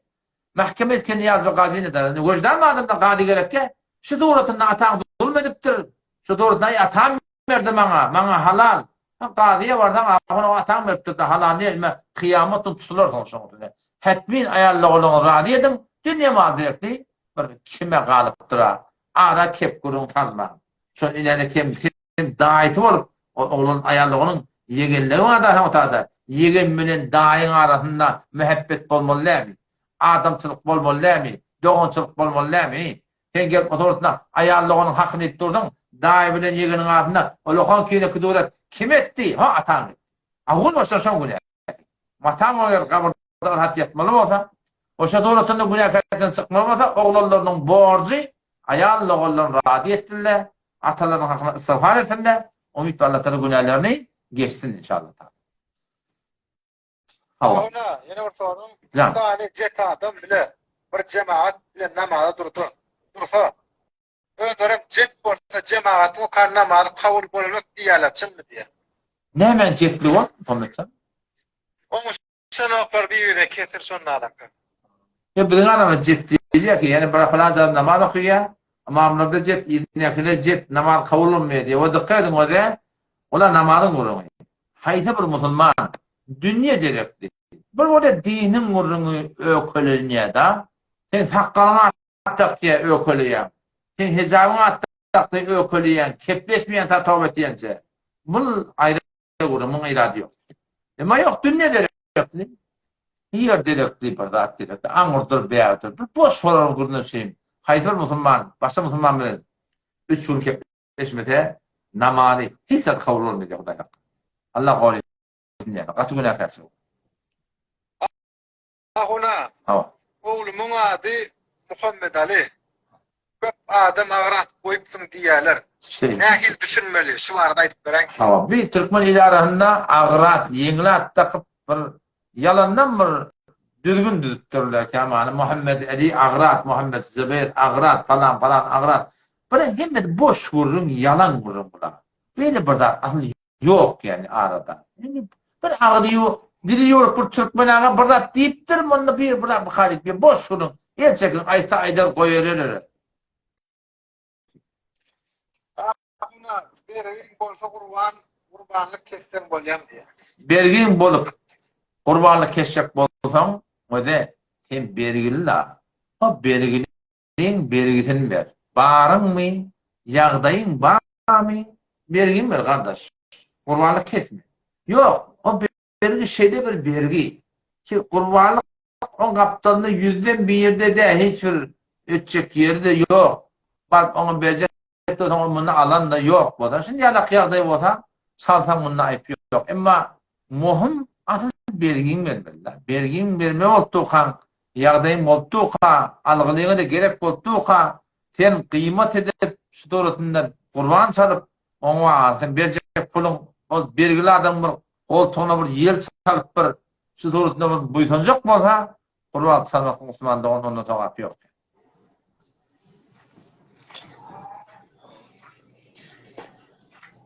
mahkemeýt ki niýaz we gazy ne dar. Wejdan adamda gazy gerekkä? Şu suratynda ataň zulm edipdir. Şu suratynda aý atam berdi maňa, maňa halal. Sen kazyýa barsaň, ahun oňa ataň beripdir-de, halalyny elme, kyýamat gün tutularsyň şoň üstüne. Hetmin aýal doganlaryňy razy ediň, dünýe maly derekli bir kime galypdyr-a, ara kep gürrüň salmaň. Şol inäni kem sen daýysy bolup, ol oglan aýal doganyň ýegenligi bar-da soň otada, ýegen bilen daýyň arasynda mähebbet bolmaly dälmi? Adamçylyk bolmaly dälmi? Dogançylyk bolmaly dälmi? Sen gelip oturdyna aýal doganyň hakyny iýip durdyň, daýy bilen ýegeniň arasynda ullakan kine küdüret kim etdi? Ha ataň etdi. Awul başdan şoň günäsi. Mataň eger gabyrda rahat ýatmaly bolsa, oşa suratynda günäkärçilikden çykmaly bolsa, oglanlarynyň borjy aýal doganlaryny razy etsinler, atalarynyň hakyna istigfar etsinler, umyt Allatagala günälerini geçsin inşallah. Hawa. Ona ýene bir soragym. Bir sany jet adam bile bir jemagat bilen namaza durdy. Dursa, özlerem jet bolsa jemagatyň okan namazy kabul bolanok diýýärler, çynmy diýýär. Nämäň jetligi ol, Muhammetjan? Oňuşanoklar bir-birine kesir şonda alaka. Ýa biziň adamlar jet diýilýär ki, ýani bir pylan adam namaz okaýar, ymamlarda jet, yzyndakiler jet, namaz kabul bolmaýar diýýär. We dykgat ediň oze, ola namazyň gürrüňi. Haýsy bir musulman dünýe derekli bir bolýa diniň gürrüňi öýkelenýär-da. Sen sakgalyňy at dakýa öýkeleýäň. Sen hijabyňy at daksa öýkeleýäň, kepleşmeýän sa toba etýänçä. Bul aýry gürrüň, muň irady ýok. Emma ýok dünýe derekli. Ýer derekli bir zat derekli, aňyrdyr, bärdir. Bir boş soragyň gürrüňini üçin haýsy bir musulman başga musulman bilen üç gün kep Geçmese namazy hiç zat kabul bolmaýar Hudaý hakda. Allah gorasyn ýaly. Gaty günäkärçilik. Ahuna. Hawa. Oglumyň ady Muhammedaly. Köp adam agyr at goýupsyň diýýärler. Nähili düşünmeli? Şu barada aýdyp beräýiň. Hawa, bir türkmen il arasynda agyr at, ýeňil at dakyp bir Ýalandan bir düzgün düzüpdirler kämany Muhammed Ali agrat, Muhammed Zübeýr agrat, palan palan agrat. Bulaň hemmesi boş gürrüň, ýalan gürrüň bular. Beýle bir zat asyl ýok ýani arada. Indi bir agyzy dili ýüwrük bir türkmen aga bir zat diýipdir, munda bir bir zat bika diýip, boş gürrüň. El çekiň, aýtsa aýdar, goýberer. Ahuna, bergiň bolsa gurban, gurbanlyk kesseň bolýam diýýär. Bergiň bolup, gurbanlyk kesjek bolsaň, öze sen bergili-la. Ho bergiliň bergisini ber. Baryňmy, ýagdaýyň barmy, bergiňi ber gardaş. Gurbanlyk kesme. Ýok, o bergi şeýle bir bergi ki, gurbanlyk oň gapdalynda ýüzden birde-de hiç bir ötjek ýeri-de ýok. Baryp oňa berjek bolsaň ol muny alan-da ýok bolsa, şuny ýalak ýagdaý bolsa, çalsaň munda aýyp ýok. Emma möhüm asyl bergiňi bermeli-dä. Bergiňi bermeli bolup durkaň, ýagdaýyň bolup durka, algylyňa-da gerek bolup durka, sen gyýmat edip, şu suratynda gurban çalyp, oňa sen berjek puluň ol bergili adam bir goltugyna bir ýel çalyp bir şu suratynda bir buýsanjak bolsa, Gurban çalmak musulman dogan onda sogap ýok.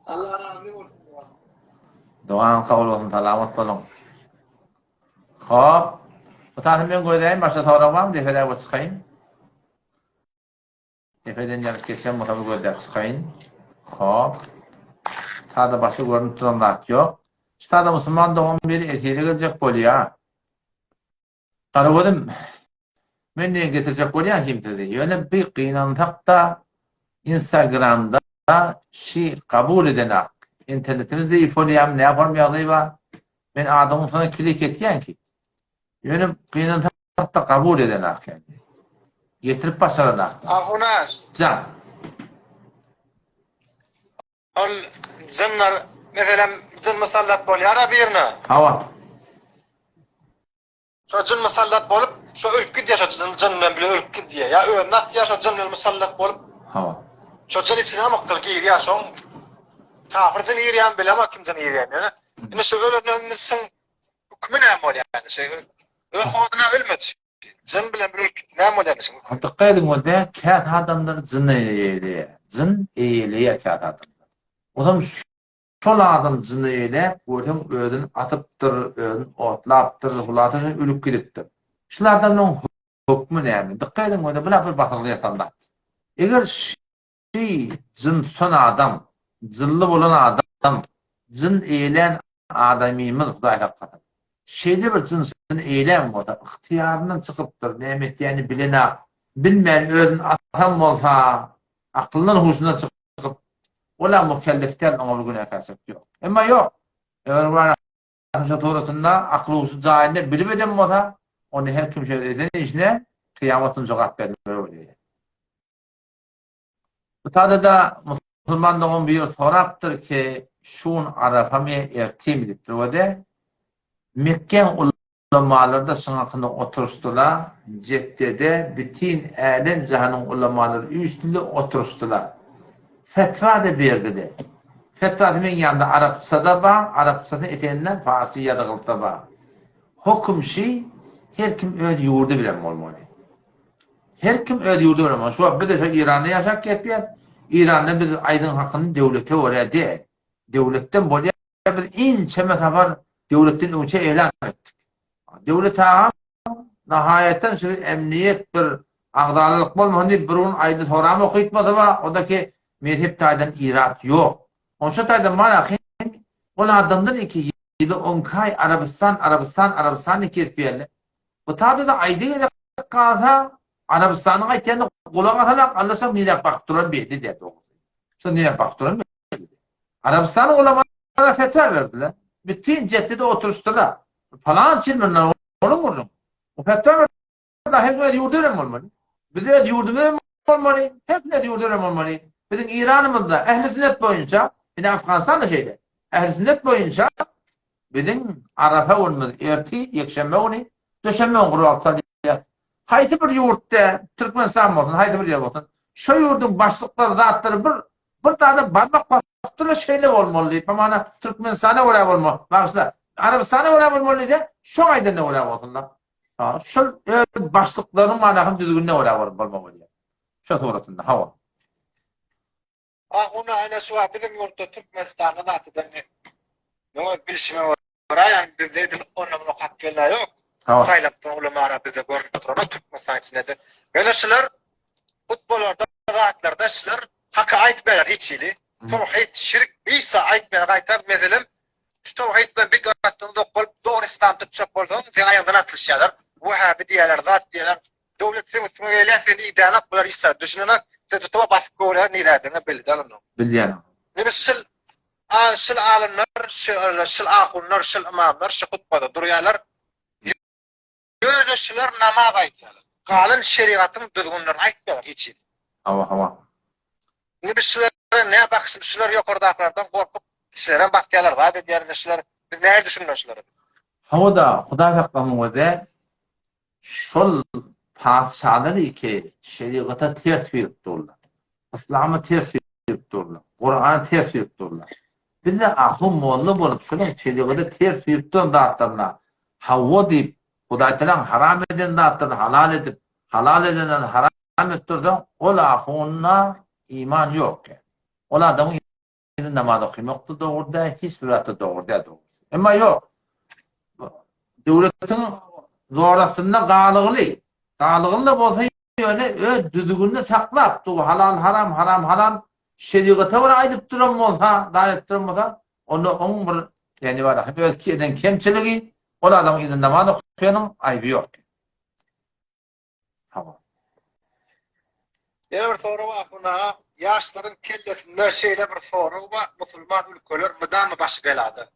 Allah razy bolsun dogan. Dogan kabul bolsun salamat boluň. Hop. Bu tasy men gözäýin başga sorag barmy defeläp bir çykaýyn. Depeden ýazyp geçen bolsa bir gözläp çykaýyn. Hop. Tada başga görünip duran zat ýok. Şu tada musulman dogan biri esire geljek bolýar. Garagözüm, men diýen getirjek bolýan kim sizi. Ýöne bir gynansak-da Instagramda şi kabul edenak. Internetimiz zeýif bolýarmy, näme form ýagdaý bar. Men adyňyň üstüne klik etýän ki. Ýöne gynansak-da kabul edenak ýani. Getirip başaranak. Ahunaş. Jan. Ol jynlar, meselem, jyn musallat bolýar-a birine. Hawa. Şo jyn musallat bolup, şo ölüp gidýär, şo jyn, jyn bilen bile ölüp gidýär. Ýa özüni asýar, şo jyn bilen musallat bolup. Hawa. Şo jyn içine ymykgyl girýär, şoň kafir jyn girýärmi bilemok kim jyn girýänini. Ýöne indi şo ölenden soň. Hökümi näme bolýar ýani şeý öz hoduna ölmedi. Jyn bilen bir ölüp gitdi näme bolýar şuň hökümi? Dykgat ediň onda käte adamlar jyn eýeleýär. Jyn eýeleýär käte adamlar. Ozam şol adam jyn eýeläp görseň özüni atypdyr, özüni otlapdyr, hulasa ölüp gidipdir. Şul adamlaryň hökmi näme? Dykgat ediň onda bular bir basyrgy ýasan zat. Eger Şy jyn tutan adam, jynly bolan adam, jyn eýlän adamymyz Hudaý saklasyn. Şeýle bir jynsyny eýlän bolsa, ygtyýaryndan çykypdyr, näme etýänini bilenak, bilmän özüni atan bolsa, akylyndan huşundan çykyp, ol-a mukellef däl, oňa bir günäkärçilik ýok. Emma ýok, eger Şo suratynda akyl-huşy jaýynda bilip eden bolsa, onda her kim şo eden işine kyýamat güni jogap bermeli bolýar. Bu tada-da musulman dogan biri sorapdyr ki, şu gün Arafamy ertirmi diýipdir we-de Mekgeň ulamalary-da şuň hakynda oturyşdylar, Jedde-de bütin älem-jahanyň ulamalary üýşdüler, oturyşdylar. Fetwa-da berdiler. Fetwasy meň ýanymda arapça-da bar, arapçasyny eteginde parsy ýazgylsa bar. Höküm şi, her kim öz ýurdy bilen bolmaly. Her kim öz ýurdy bilen bolmaly. Şu wagt biz-de şo Iranda ýaşap gepýäs. Iranda biz aýdyň hakyny döwlete görä däl. Döwletden bolýar biz inçeme sapar döwletden öňçe elam etdik. Döwlet agam nahaýatdan şu emniýet bir agzalalyk bolmasyn diýip bir gün aýdy soram okytmasy bar, o-da ki mezhep taýdan irat ýok. Onşa taýdan bar ahym ol adamdan iki ýyly onki aý Arabystan Arabystan Arabystan diýip gezip ýörler. Bu taýda-da aýdy gezek galsa Arabystanyň aýtýanyna gulak asanak Alla şoň niräk bakyp duran belli däl dogrusy. Şo niräk bakyp duran belli. Arabystanyň ulamalary fetwa berdiler. Bütin Jedde-de oturyşdylar. Palançy ýyl mundan ozal gürrüň. Bu fetwa berdiler, her kim öz ýurdy bilen bolmaly. Biz öz ýurdumyz bilen bolmaly, her kim öz ýurdy bilen bolmaly. Biziň Iranymyzda ähli sünnet boýunça, ine Afganystan-da şeýle. Ähli sünnet boýunça biziň Arafa günümiz ertir, ýekşenbe güni, duşenbe güni gurbat salýas. Haýsy bir ýurtda, Türkmenistan bolsun, haýsy bir ýer bolsun, şo ýurduň başlyklary zatlary bir bir zada barmak basypdyrlar, şeýle bolmaly diýip, hamana Türkmenistana görä bolmaly, bagyşla, Arabystana görä bolmaly diýse, şoň aýdanyna görä bolsunlar. Şol öz başlyklarynyň manasynyň düzgünine görä bolmaly bolýar. Şo suratynda, hawa. Ah, onda ene şu biziň ýurtda Türkmenistanda zatydan men öz bilşime görä, ýagny bizde edil ondan muny okap gelýän ýok. Saýlap duran ulamara bizde görnüp duranok Türkmenistan içinde-de. Ýöne şular hutbalarda, zatlarda şular haky aýtmaýarlar hiç hili. Towhid, şirk hiç zat aýtmaýarlar. Gaýtam meselem şu towhid bilen bidgatdan uzak bolup dogry yslam tutjak bolsaň seň aýagyňdan atylyşýarlar. Wahhabi diýýärler, zat diýýärler. Döwlet seň üstüňe gelýär, seni idänok, bular hiç zat düşünenok. Seni tutup basyp göwrä nirädigiňi belli däl onuň. Bilýän. Indi şul a şul alymlar, şul şul ahunlar, şul ymamlar şu hutbada durýarlar. Ýöne şular namaz aýdýarlar. Galan şerigatyň düzgünlerini aýtmaýarlar hiç hili. Hawa, hawa. Indi biz şulara nä bakyşym, şular ýokardakylardan gorkup, kişilerem basýarlar, zat edýärler, indi şular, biz nähili düşünmeli şulara biz? Hawa-da, Hudaý saklasyn göze, Şol patyşalar ki şerigata ters girip durlar. Yslama ters girip durlar. Kurana ters girip durlar. Biz-de ahun molla bolup şolaň şerigata ters girip duran zatlaryna hawa diýip, Hudaýtagalaň haram eden zatlaryny halal edip, halal edenlerini haram edip dursaň, ol ahunda iman ýok. Ol adamyň Indi namaz okymak-da dogry däl, hiç bir zat-da dogry däl dogrusy. Emma ýok. Döwletiň zorastynda galygyly, galygyly-da bolsa ýöne öz düzgünini saklap, du halal haram, haram halal şerigata görä aýdyp duran bolsa, zat edip duran bolsa, onda oň bir ýani bar, öz eden kemçiligi, ol adamyň yzynda namaz okaýanyň aýby ýok. Hawa. Ýene bir sorag bar buna ýaşlaryň kellesinde şeýle bir sorag bar musulman ülkeler mydama başy belada.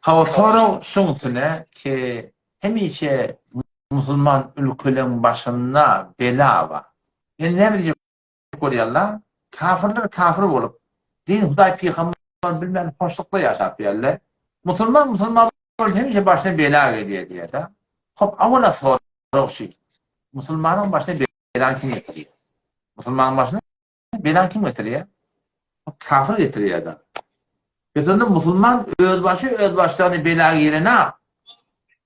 Hawa sorag şuň üstüne ki hemişe musulman ülkeleň başynda bela bar. Indi näme diýjek bolýarlar? Kafirler kafir bolup din hudaý pygamber bilmän hoşlukda ýaşap ýörler. Musulman musulman bolup hemişe başyna bela gelýär diýýär-de. Hop awala sorag şu. Musulmanyň başyna belany kim getirýär? Musulmanyň başyna belany kim getirýär? Hop kafir getirýär-de. Biz onda musulman özbaşy özbaşdagyny bela girenak.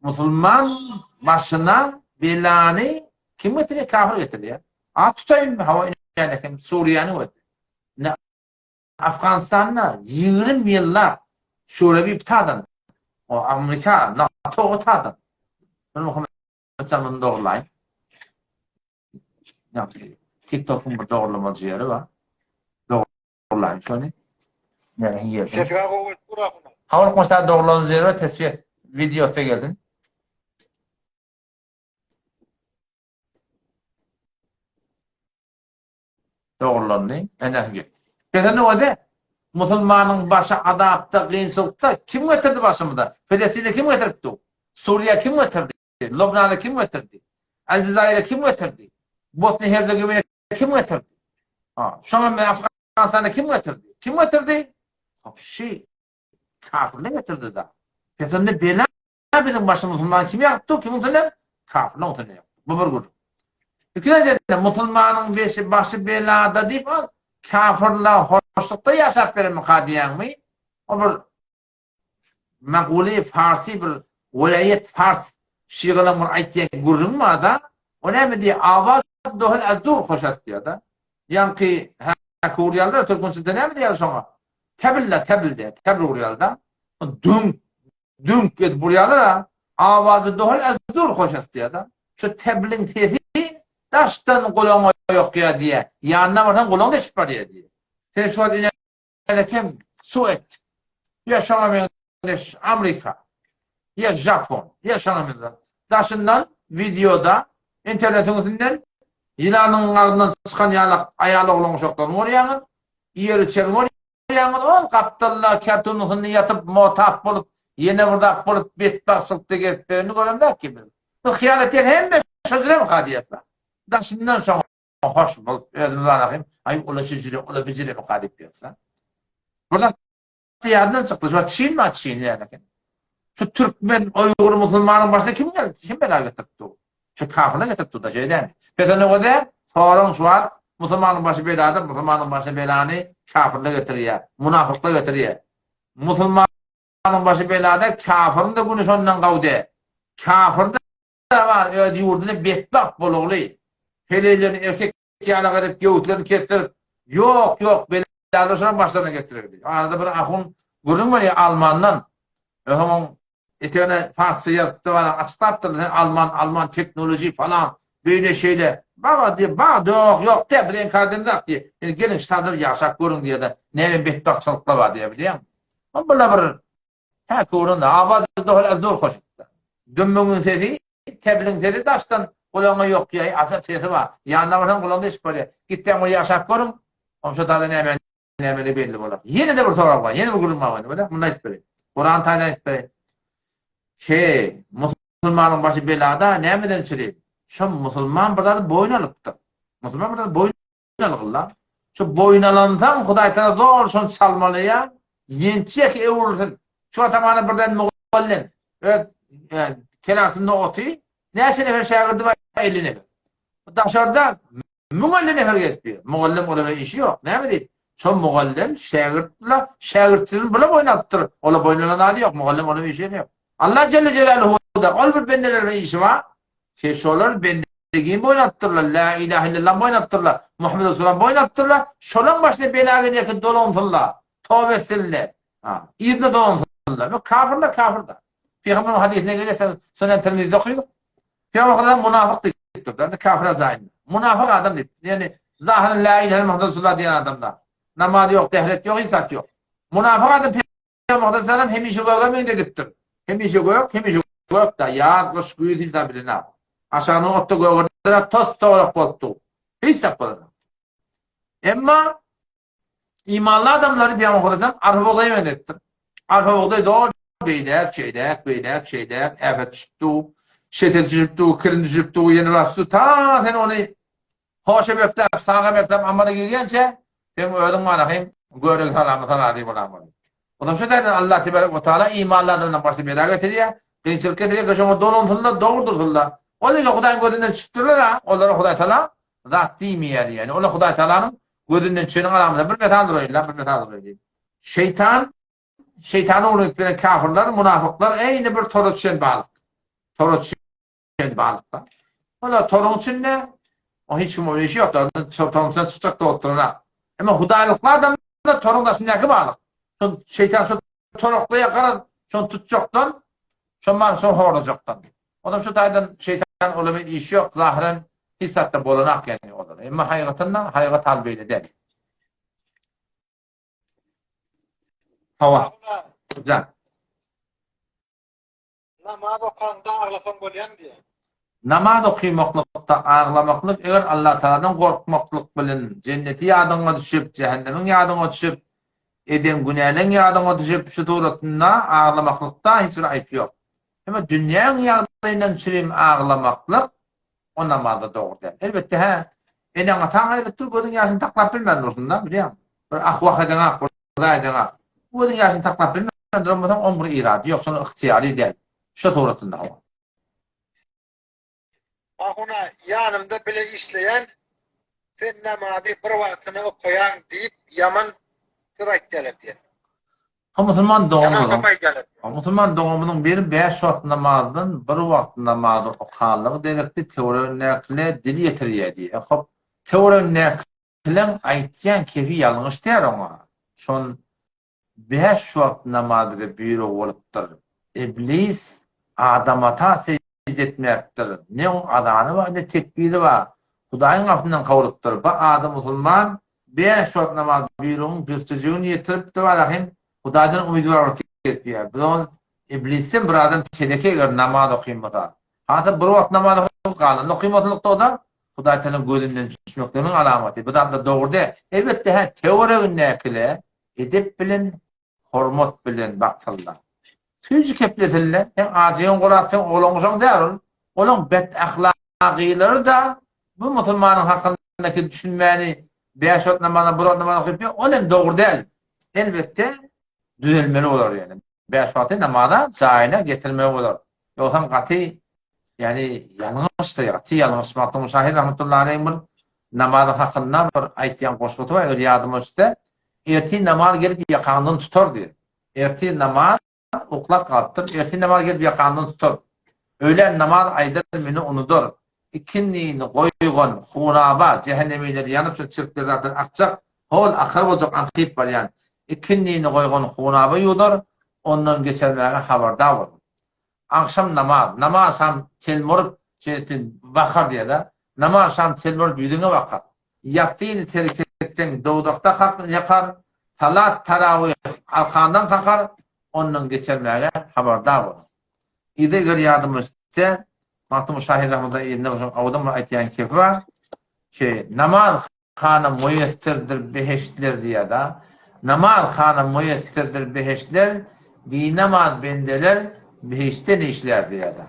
Musulman başyna belany kim getirýär? Kafir getirýär. A tutaýyn hawa ine kim Suriýany gördü. Ne Afganistanda 20 ýyllap Şurebi pitadan o Amerika NATO otadan. Men Muhammed sen bunu dogrulayın. TikTok'un bir dogrulamacı ýeri bar. Dogrulayın şony. Näme gelsin? Sesi gowy gelip dur ahuna. Hawa goşa dogrulan ýeri tesbih videosy gelsin. Dogrulandy. Ene gel. Pesende öde. Musulmanyň başy azapda, gynçylykda kim getirdi başymyza? Filistine kim getiripdi? Suriýa kim getirdi? Lubnana kim getirdi? Aljazaire kim getirdi? Bosna Herzegowina kim getirdi? Ha, şoňa men Afganistana kim getirdi? Kim getirdi? Hopşi kafirler getirdi da. Pesende bela biziň başymyz musulman kim ýakypdy? Kimiň üstünden? Kafirler üstünden ýakypdy. Bu bir gürrüň. Ikinjiden musulmanyň beşi başy belada diýip al, kafirler hoşlukda ýaşap berenmika diýýäňmi? O bir Maguly farsy bir welaýat fars şygalaň bir aýtýan gürrüňi bar-da, o näme diýýär, Awaz dohel az dur hoş ast diýýär-de. Ýaňky häki urýarlar, türkmençede näme diýýärler şoňa? Tebil-de, tebil diýýär, tebl urýarlar-da. Düňk, düňk edip urýarlar-a. Awazy dohel az dur hoş ast diýýär-de. Şu tebliň sesi daşdan gulagyňa ýokýar diýýär. Ýanyna barsaň gulagyň deşip barýar diýýär. Sen şu wagt ine Kem Sued, ýa şoňa meňzeş Amerika, ýa Žapon, ýa şoňa meňzeş. Daşyndan wideoda, internetiň üstünden ýylanyň agzyndan çykan ýalak aýal oglan uşaklaryny görýäňiz, iýer-içerini görýäňiz, ol gapdalda kartunyň üstünde ýatyp motap bolup, ýene bir zat bolup betbagtçylykda gezip berenini göremzok ki biz. Biz hyýal etýäs hemme şo jüremika diýýäs. Daşyndan şoňa hoş bolup özümiz barahym, aý ola şüjüre, ola bijire mika diýip ýatsa. Bir zat ýadyndan çykdy. Şu Çin bar, Çin ýa-da. Şu türkmen, oýgur musulmanyň başyna kim geldi? Kim bela getiripdi? Şu kafirler getiripdi da şeýle. Pesene göze soraň şu wagt musulmanyň başy belada, musulmanyň başyna belany kafirler getirýär, munafyklar getirýär. Musulmanyň başy belada, kafirin de güni şondan gawde. Kafir bar öz ýurduna betbagt bolugly, heleýlerini erkek ýalak edip göwüslerini kesdirip, ýok, ýok, belalar şolaryň başlaryna getirerdi. Arada bir ahun gürrüň berýär almandan. Öňüň etegine parsça ýazypdy bana açyklapdyrlar, sen alman, alman teknoloji falan, beýle şeýle. Baba diýip, ba, ýok, ýok diýip, biz inkar edemzok diýip. Indi geliň şu taýda ýaşap görüň diýýär-de, näme betbagtçylyklar bar diýýär, bilýäňmi? Bular bir Häki uranda awaz dohal az dur hoş. Dümmügiň sesi, tebliň sesi daşdan gulagyňa ýokýa, ajap sesi bar. Ýanyna barsaň gulagyňda eşidip bolýar. Gitseň bir ýaşap görüň, onşa tada näme nämeli belli bolar. Ýene-de bir sorag bar, ýene bir gürrüň bar mende, muny aýdyp bereýin. Kuran taýdan aýdyp bereýin. He, musulmanyň başy belada, nämeden çüri? Şo musulman bir zady boýun alypdyr. Musulman bir zady boýun algyla. Şu boýun alansoň Hudaý Tagala zor şony çalmalaýar, ýençjek öwrülsin. Şu atamana birden mugallym öz e, kelasynda oty, näçe nefer şägirdi bar? 50 nefer. Daşarda 1050 nefer gezip ýör. Mugallym olara işi ýok. Näme diýip? Şo mugallym şägirt bilen şägirtçilerini bile boýun alypdyr. Ola boýun alan zady ýok. Mugallym onuň işi ýok. Allah Celle Celaluhu da ol bir bendeler bilen işi bar. Ki şolar bendegini boýun alypdyrlar. La ilahe illallah boýun alypdyrlar. Muhammed Resulullah boýun alypdyrlar. Şolaň başyna bela gelýär ki dolansynlar. Toba etsinler. Ha, yzyna dolansynlar. Bu kafirler kafirdir. Peygamberin hadisine gelýär sen Sunan Tirmizide okaýdyk. Peygamber adam munafyk diýipdir. Yani kafir azaýyn. Munafyk adam diýipdir. Yani zahyr la ilahe illallah Muhammed Resulullah diýen adamlar. Namaz ýok, dehret ýok, insaf ýok. Munafyk adam Pygamber sallam hemişe göge meňzedipdir. Hemişe gök, hemişe gök-da, ýaz, gyş, güýz hiç zat bilenok. Aşagyndan otda gögerdiler, tos-togalak bolup dur. Hiç zat bolanok. Emma imanly adamlary Pygamber sallam arpa bugdaýa meňzedipdir. Arpa bugdaý doly beýläk, şeýläk, beýläk, şeýläk, äpet düşüp dur, şetel düşüp dur, kirin düşüp dur, ýene bir dur. Ta sen ony Hoşa bekläp, saga bekläp amala girýänçä, seň özüň barahym göregi salamy sala diýip olam bolýar. Onam şu taýdan Allah tebarek we taala imanly adamdan başyna bela getirýär, kynçylyk getirýär, ki şoňa dolansynlar, dogrudyrsynlar. Ol ýeke Hudaýyň gözünden düşüpdirler-a, olara Hudaý taala zat diýmeýär ýaly. Olar Hudaý taalanyň gözünden düşeniň alamaty. Bir mysal uraýyn-la, bir mysal uraýyn. Şeýtan. şeýtanyň ugruna gidip ýören kafirler, munafyklar eýni bir tora düşen balyk. Tora düşen balykda. Olar toruň içinde, o hiç kim işi ýok, toruň içinden çykjak da oturan. Emma hudaýlykly adamlar toruň daşyndaky balyk. Şol şeýtan şol torakda ýakaran, şony tutjakdan, şony bar şony horlajakdan. Onam şu taýdan şeýtan olamy işi ýok, zahyran hiç zatda bolanak ýani olar. Emma haýgatynda haýgat hal beýle däl. Hawa. Jan. Namaz okaňda aglasaň bolýamy diýýär. Namaz okymaklykda aglamaklyk eger Allatagaladan gorkmaklyk bilen jenneti ýadyňa düşüp, jähennemiň ýadyňa düşüp, eden günäleň ýadyňa düşüp şu suratynda aglamaklykda hiç bir aýyp ýok. Emma dünýäň ýagdaýyndan çürim aglamaklyk o namazda dogry däl. Elbetde hä, eneň-ataň aýrylyp dur gözüň ýaşyny saklap bilmän dursun-da, bilýäňmi? Bir ah-wah edeňak, bir Hudaý edeňak. Gözüň ýaşyny saklap bilmän duran bolsaň, oň bir irady ýok, şonuň ygtyýary däl. Şo suratynda hawa. Ahuna, ýanymda bile işleýän sen namazy bir wagtyna okaýaň diýip ýaman söz aýtýalar diýen. Ha musulman doganymyzyň Ha musulman doganymyzyň biri bäş wagt namazdan bir wagt namazy okanlygy derekli töweregindäkile dil ýetirýär diýýär. Hop, töweregindäkileň aýtýan kefi ýalňyş däl oňa. Şon Bäş wagt namaz bize buýruk bolupdyr. Iblis Adamata sežde etmäpdir. Ne oň azany bar, ne tekbiri bar. Hudaýyň gapysyndan kowlupdyr. Bu adam musulman bäş wagt namaz buýrugyň birçejigini ýetiripdi barahym Hudaýdan umydy bar bolup gezipýär. Biz ol Iblisden bir adam teleke eger namaz okymasa. Hasam bir wagt namaz okyp galanyny okymaslykda oda Hudaý Tagalaň gözünden düşmekliginiň alamaty. Bu zatlar dogry däl. Elbetde hä töweregindäkile edep bilen, hormat bilen baksynlar. Süýji keplesinler. Seň ajygyň gurap, seň oglan-uşagyň däl ol. Olaň bet ahlakylary-da bu musulmanyň hakyndaky düşünmäni bäş wagt namazdan bir wagt namaz okyp ýör, ol hem dogry däl. Elbetde düzelmeli bolar ýöne. Bäş wagty namaza jaýyna getirmeli bolar. Ýogsam gaty ýagny ýalňyşdy, gaty ýalňyş. Magtymguly şahyr rahmetullahi aleýhiň bir namaz hakynda bir aýtýan goşgusy bar, eger ýadyma düşse, Ertir namaz gelip ýakaňdan tutar diýýär. Ertir namaz uklap galypdyr, ertir namaz gelip ýakamdan tutar. Öýlän namaz aýdar meni unudar. Ikindini goýgan hunaba jähennemiler ýanyp şol çirkler zatlar akjak, hol akar boljak aňkyp barýan. Ikindini goýgan hunaba ýuwdar, ondan geçermäge habardar bolgun. Agşam namaz, namaz şam telmuryp şeýle bakar diýýär-de. Namaz şam telmuryp ýüzüňe bakar. Ýatsyny terk etseň dowzahda ýakar, salat tarawyh arkandan kakar, ondan geçermäge habardar boluň. Yza eger ýadyma düşse, Magtymguly şahyr rahmetullah yzynda bir şoň owadan bir aýtýan kefi bar. Şeý, namaz hana muýesserdir behiştler diýýär-da. Namaz hana muýesserdir behiştler, binamaz bendeler behiştde ne işlär diýýär-da.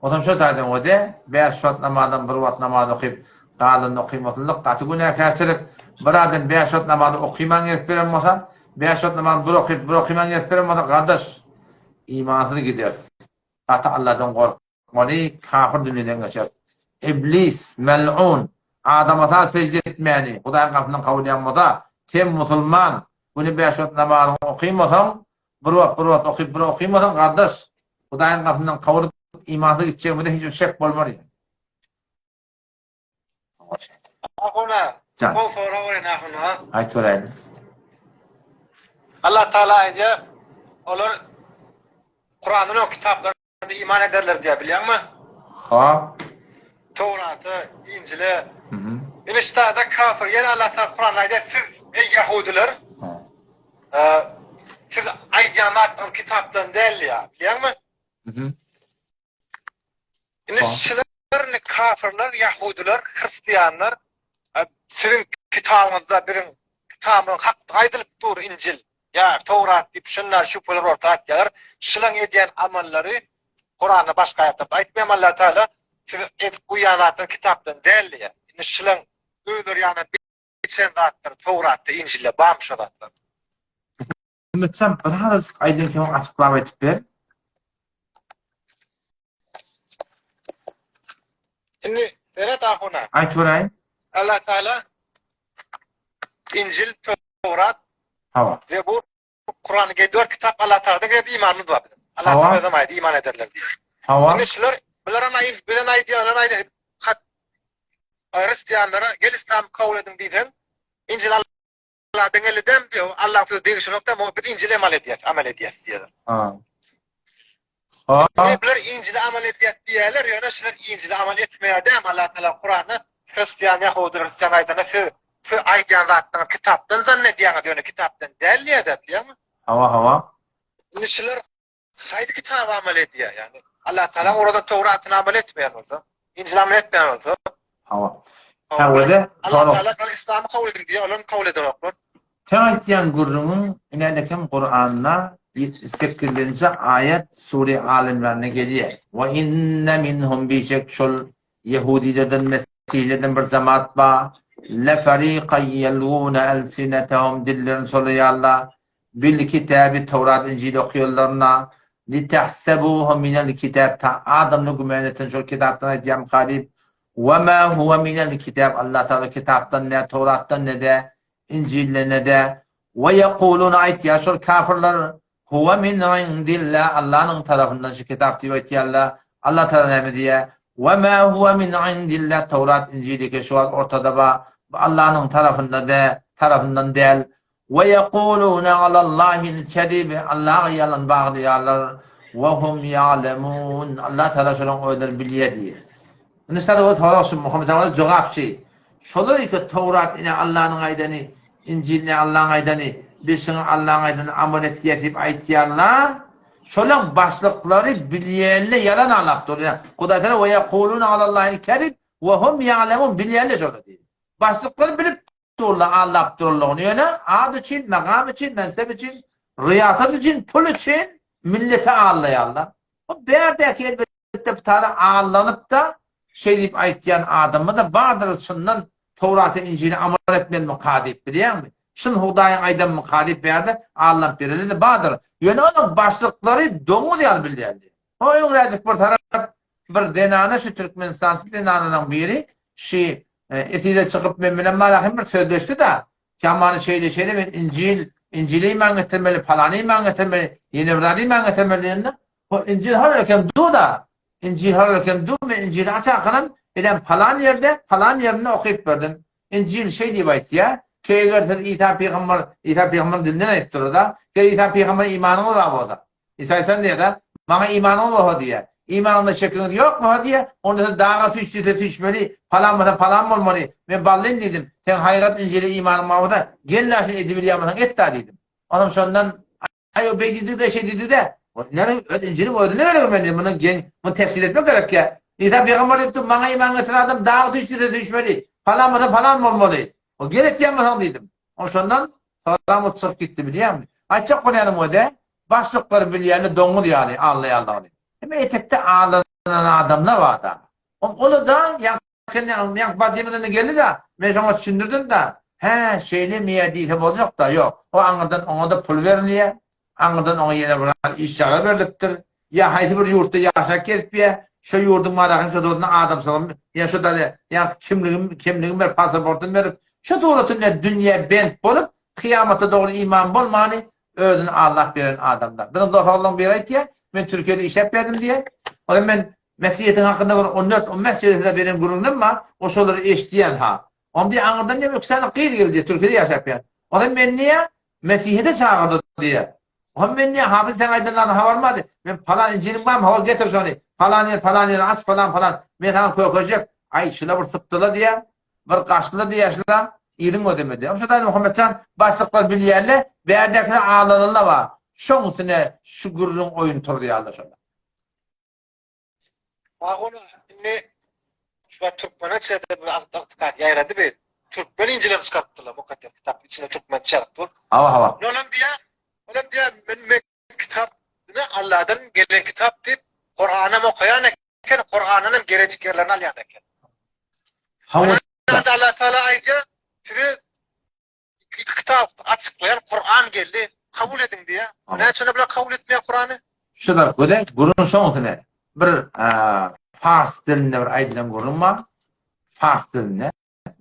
Onsoň şo taýdan öde, bäş wagt namazdan bir wagt namaz okyp, galanyny okymasynlyk gaty günäkärçilik. Bir adam bäş wagt namazy okyman gezip beren bolsa, bäş wagt namazy bir okyp, bir okyman gezip beren bolsa, gardaş, imansyz gideris. Gaty Alladan gorkmaly, kafir dünýeden geçeris. Iblis, mel'un, Adamata sežde etmäni Hudaýyň gapysyndan kowulýan bolsa, sen musulman, güne bäş wagt namazyňy okymasaň, bir wagt bir wagt okyp bir okymasaň, gardaş, Hudaýyň gapysyndan kowulyp imansyz gitjegimize hiç bir şek bolmar ýa. Ahuna, gowy sorag beren Ahuna. Aýt beräýin. Allah Taala aýdýar, olar Kurandan öň kitaplara iman ederler diýýär, bilýäňmi? Ha. Towrata, Injile. Ine ştada kafir, ýene Allah Taala Kuranda aýdýar, siz eý ýahudylar, siz aýdýan zatlaryňyz kitapdan däl diýýär, bilýäňmi? Indi şular indi kafirler, ýahudylar, hristianlar siziň kitabyňyzda biziň kitabymyzyň hakdygy aýdylyp dur, Injil ýa Towrat diýip şunlar şübheler orta atýarlar. Şulaň edýän amallary Kuranda başga aýatlarda aýtmaýar Allah Taala siz edip goýýan zatlaryň kitapdan däl diýýär. Indi şulaň özleri ýana biçen zatlary Towratda, Injilde barmy şo zatlar? Ümitjan birazajyk aýdan kemiň açyklap aýtyp ber. Indi seret ahuna. Aýt göräýin. Allah Taala Injil, Towrat, Hawa. Zebur. Kurany geldi kitap Allah Taala'dan geldi imanymyz bar bizim. Allah Taala özem aýdy iman ederler diýip. Hawa. Indi şular bular hem aýdy, bilen aýdýar, olar aýdy. Hat Hristianlara gel İslam kabul ediň diýseň, Injil Allahdan geldi dem diýär. Allah sözi degişenok dem, biz Injil amal edýäs, amal edýäs diýýär. Ha. Ha. Bular Injile amal edýäs diýýärler, ýöne şular Injile amal etmeýär dem. Allah Taala Kuranda Hristian, Ýahudy, Hristian aýdanda siz siz aýdýan zatlaryňyzy kitapdan zannedýäňiz, ýöne kitapdan däl diýýär-de, bilýäňmi? Hawa, hawa. Indi şular haýsy kitaba amal edýär? Ýagny Allah Taala oradan Towratyny amal etmeýän bolsa, Injil amal etmeýän bolsa. Hawa. Hawa-da, Allah Taala bular Islamy kabul ediň diýýär, olar kabul edenoklar. Sen aýtýan gürrüňiň inänekem Kuranda 78-nji aýat Sure Al Imranda gelýär. Wa inne minhum bişek şol Ýehudilerden mesihilerden bir jemaat bar. Le fariqan ýelwuna elsinetehum dillerini solaýarlar. Bil kitabi Towrat Injil okaýanlaryna litahsebuhu minel kitab ta adamlar güman etsin şol kitapdan aýdýarmyka diýip we ma huwa minel kitab Allah Taala kitapdan ne Towratdan ne de Injilden ne de we ýekuluna aýtýar şol kafirler Huwa min indillah Allanyň tarapyndan şu kitap diýip aýtýarlar. Allah Taala näme diýýär? Wa ma huwa min indillah Towrat Injil eke şu wagt ortada bar. Bu Allanyň tarapynda dä, tarapyndan däl. Wa ýekuluna alallahil kezib Allaha ýalan baglaýarlar. Wa hum ýa'lemun Allah Taala şolaryň özleri bilýär diýýär. Indi şada o sorag şu Muhammet aga jogap şi. Şolar eke Towrat ine Allanyň aýdany Injil ne Allaň aýdany, biz şuňa Allaň aýdanyny amal etýäs diýip aýtýarlar. Şolaň başlyklary bilýänle ýalan alap dur. Ýa Hudaý Taala we ýekuluna alallahi kezib we hum ýa'lemun bilýänle şolar diýdi. Başlyklary bilip durlar aldap dururlygyny. Ýöne ad üçin, magam üçin, mensep üçin, ryýasat üçin, pul üçin milleti aldaýarlar. Bu bärdäki elbetde bu taýda aldanyp-da Şeý diýip aýtýan adamda-da bardyr çyndan Towrata Injile amal etmelimi-ka diýip bilýäňmi? Çyn Hudaýyň aýdanmyka diýip bärde allanyp ýörenler-de bardyr. Ýöne onuň başlyklary doňuz ýaly bilýärdi. Ho öňräjik bir tarap bir zenana şu türkmenistançy zenanalaryň biri şi efire çykyp men bilen marahym bir sözleşdi-da, Jamany şeýle şeýle men Injil Injile iman getirmeli, palana iman getirmeli, ýene bir zada iman getirmeli diýende, ho Injil hol eken du-da, Injil hol eken du, men Injili açarkanam, elem palan ýerde, palan ýerinde okyp berdim. Injil şeý diýip aýtýar, ki eger siz Isa pygamber, Isa pygamberiň dilinden aýdyp durada, eger Isa pygambere imanyňyz bar bolsa, Isa aýtsan diýýär-de, maňa imanyňyz bolsa diýýär. Imanyňyzda şekiňiz ýok bolsa diýýär, onda siz daga süýş diýse süýşmeli, palan bolsa palan bolmaly. Men ballym diýdim, seň haýygat Injile imanyň bar bolsa, gel-dä şuny edibilýän bolsaň et-dä diýdim. Onam şondan Aý o beý diýdi-de, şeý diýdi-de. O näme, öz Injiliň özüne gerek men diýdim, muny geň, muny tefsir etmek gerek ýa. Isa pygamber diýipdir, maňa iman getiren adam daga süýş diýse süýşmeli, palan bolsa palan bolmaly. O gel etýän bolsaň diýdim. O şondan soram o çykyp gitdi bilýäňmi? Aýtjak bolýanym o-da, başlyklar bilýände doňuz ýaly aldaýanlygyny. Hem etekde aldanan adamlar bar-da. Ol-da ýaňky ýaňky bajymyz indi geldi-de, men şoňa düşündirdim-de, hä, şeýlemi-ä diýse boljak-da, ýok. O aňyrdan oňa-da pul berilýär. Aňyrdan oňa ýene bir işjaga berlipdir. Ýa haýsy bir ýurtda ýaşap gezipýä, şo ýurduň marahyny şo döwründe adamçylygyny ýa şo däl ýa kimligim kemligini berip pasaportyny berip şo suratynda dünýä bent bolup kyýamata dogry iman bolmany özüni aldap ýören adamlar. Biziň dos oglanlaryň biri aýtýa, men Türkiýede işläp berdim diýä. Ozal men Mesihiýetiň hakynda bir on dört, on bäş ýerde size beren gürrüňlerim bar, o şolary eşidýän ha. Onda diýä aňyrdan diýä iki sany gyz geldi diýä Türkiýede ýaşap ýa. Ozal men diýä Mesihiýete çagyrdy diýä. Oňa men diýä Hafyz seň aýdanlaryňdan habarym bardy. Men palan Injiliň barmy hawa getir şony. Palan ýer palan ýeri aç palan palan. Men saňa kökeşjek. Aý şula bir sypdyla diýä. Bir gaçdyla diýä şula. Yzyň gözleme diýä. Şo daýy Muhammetjan başlyklar bilýärle, bärdäkiler aldananlar bar. Şoň üstüne şu gürrüň oýun turýarlar şonda. Bak ony indi şu wagt türkmene çerde bir ygtykat ýaýrady bi. Türkmen injilem çykarypdyrlar mukaddes kitap içinde türkmençe ýazyp dur. Hawa hawa. Olam diýä, olam diýä men men kitap ine Allahdan gelen kitap diýip Kuranam okaýan eken, Kurandan hem gerejik ýerlerini alýan eken. Hawa. Allah Taala aýdýar, size Iki kitap açyklaýan Kuran geldi, kabul ediň diýýär. Näme üçin bular kabul etmeýär Kurany? Şu zat göze gürrüň şoň üstüne bir pars dilinde bir aýdylan gürrüň bar. Pars dilinde.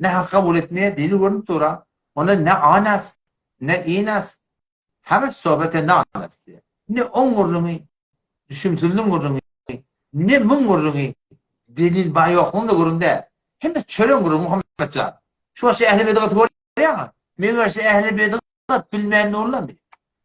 Ne hak kabul etmeýär dili görünip dur-a. Onda ne anas, ne inas. Hame sohbete nan est diýýär. Ne oň gürrüňi, düşümsizligiň gürrüňi, ne muň gürrüňi, delil bar ýoklugyň-da gürrüň däl. Hemme çöregiň gürrüňi Muhammet jan. Şu wagt şu ähli bedigaty görýäňmi? Meger şu ähli bedigat bilmän durlamy?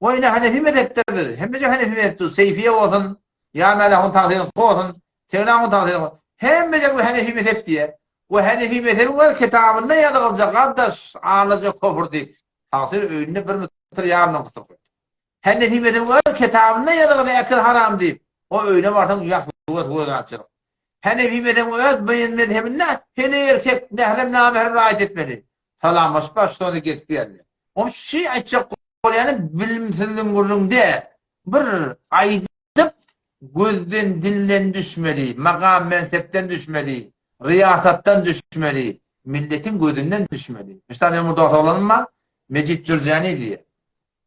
Goý ine hanefi mezhepde biz. Hemmeje hanefi mezhepde. Seýfiýe bolsun, ýa Mälahun tagsyryň bolsun, Tegnahun tagsyryň bolsun. Hemmeje bu hanefi mezhep diýýär. We hanefi mezhebiň öz kitabynda ýazylja gardaş alaja kofr diýip. Tagsyr öýünde bir metr ýarymdan gysyr goýdy. Hanefi mezhebiň öz kitabynda ýazylgy ekil haram diýip. O öýüne barsaň ýas göz açylyk. Hanefi mezhebiň öz mezhebinde heleý erkek mährem namährem raýat etmeli. Salamlaşyp baş şony gezip geldi. Oň şy aýtjak bolýany bilimsizligiň gürrüň däl. Bir aýdyp gözden dilden düşmeli, makam mensepden düşmeli, ryýasatdan düşmeli, milletiň gözünden düşmeli. Mysal meň bir dos oglanym bar, Mejit Jürjäni diýýär.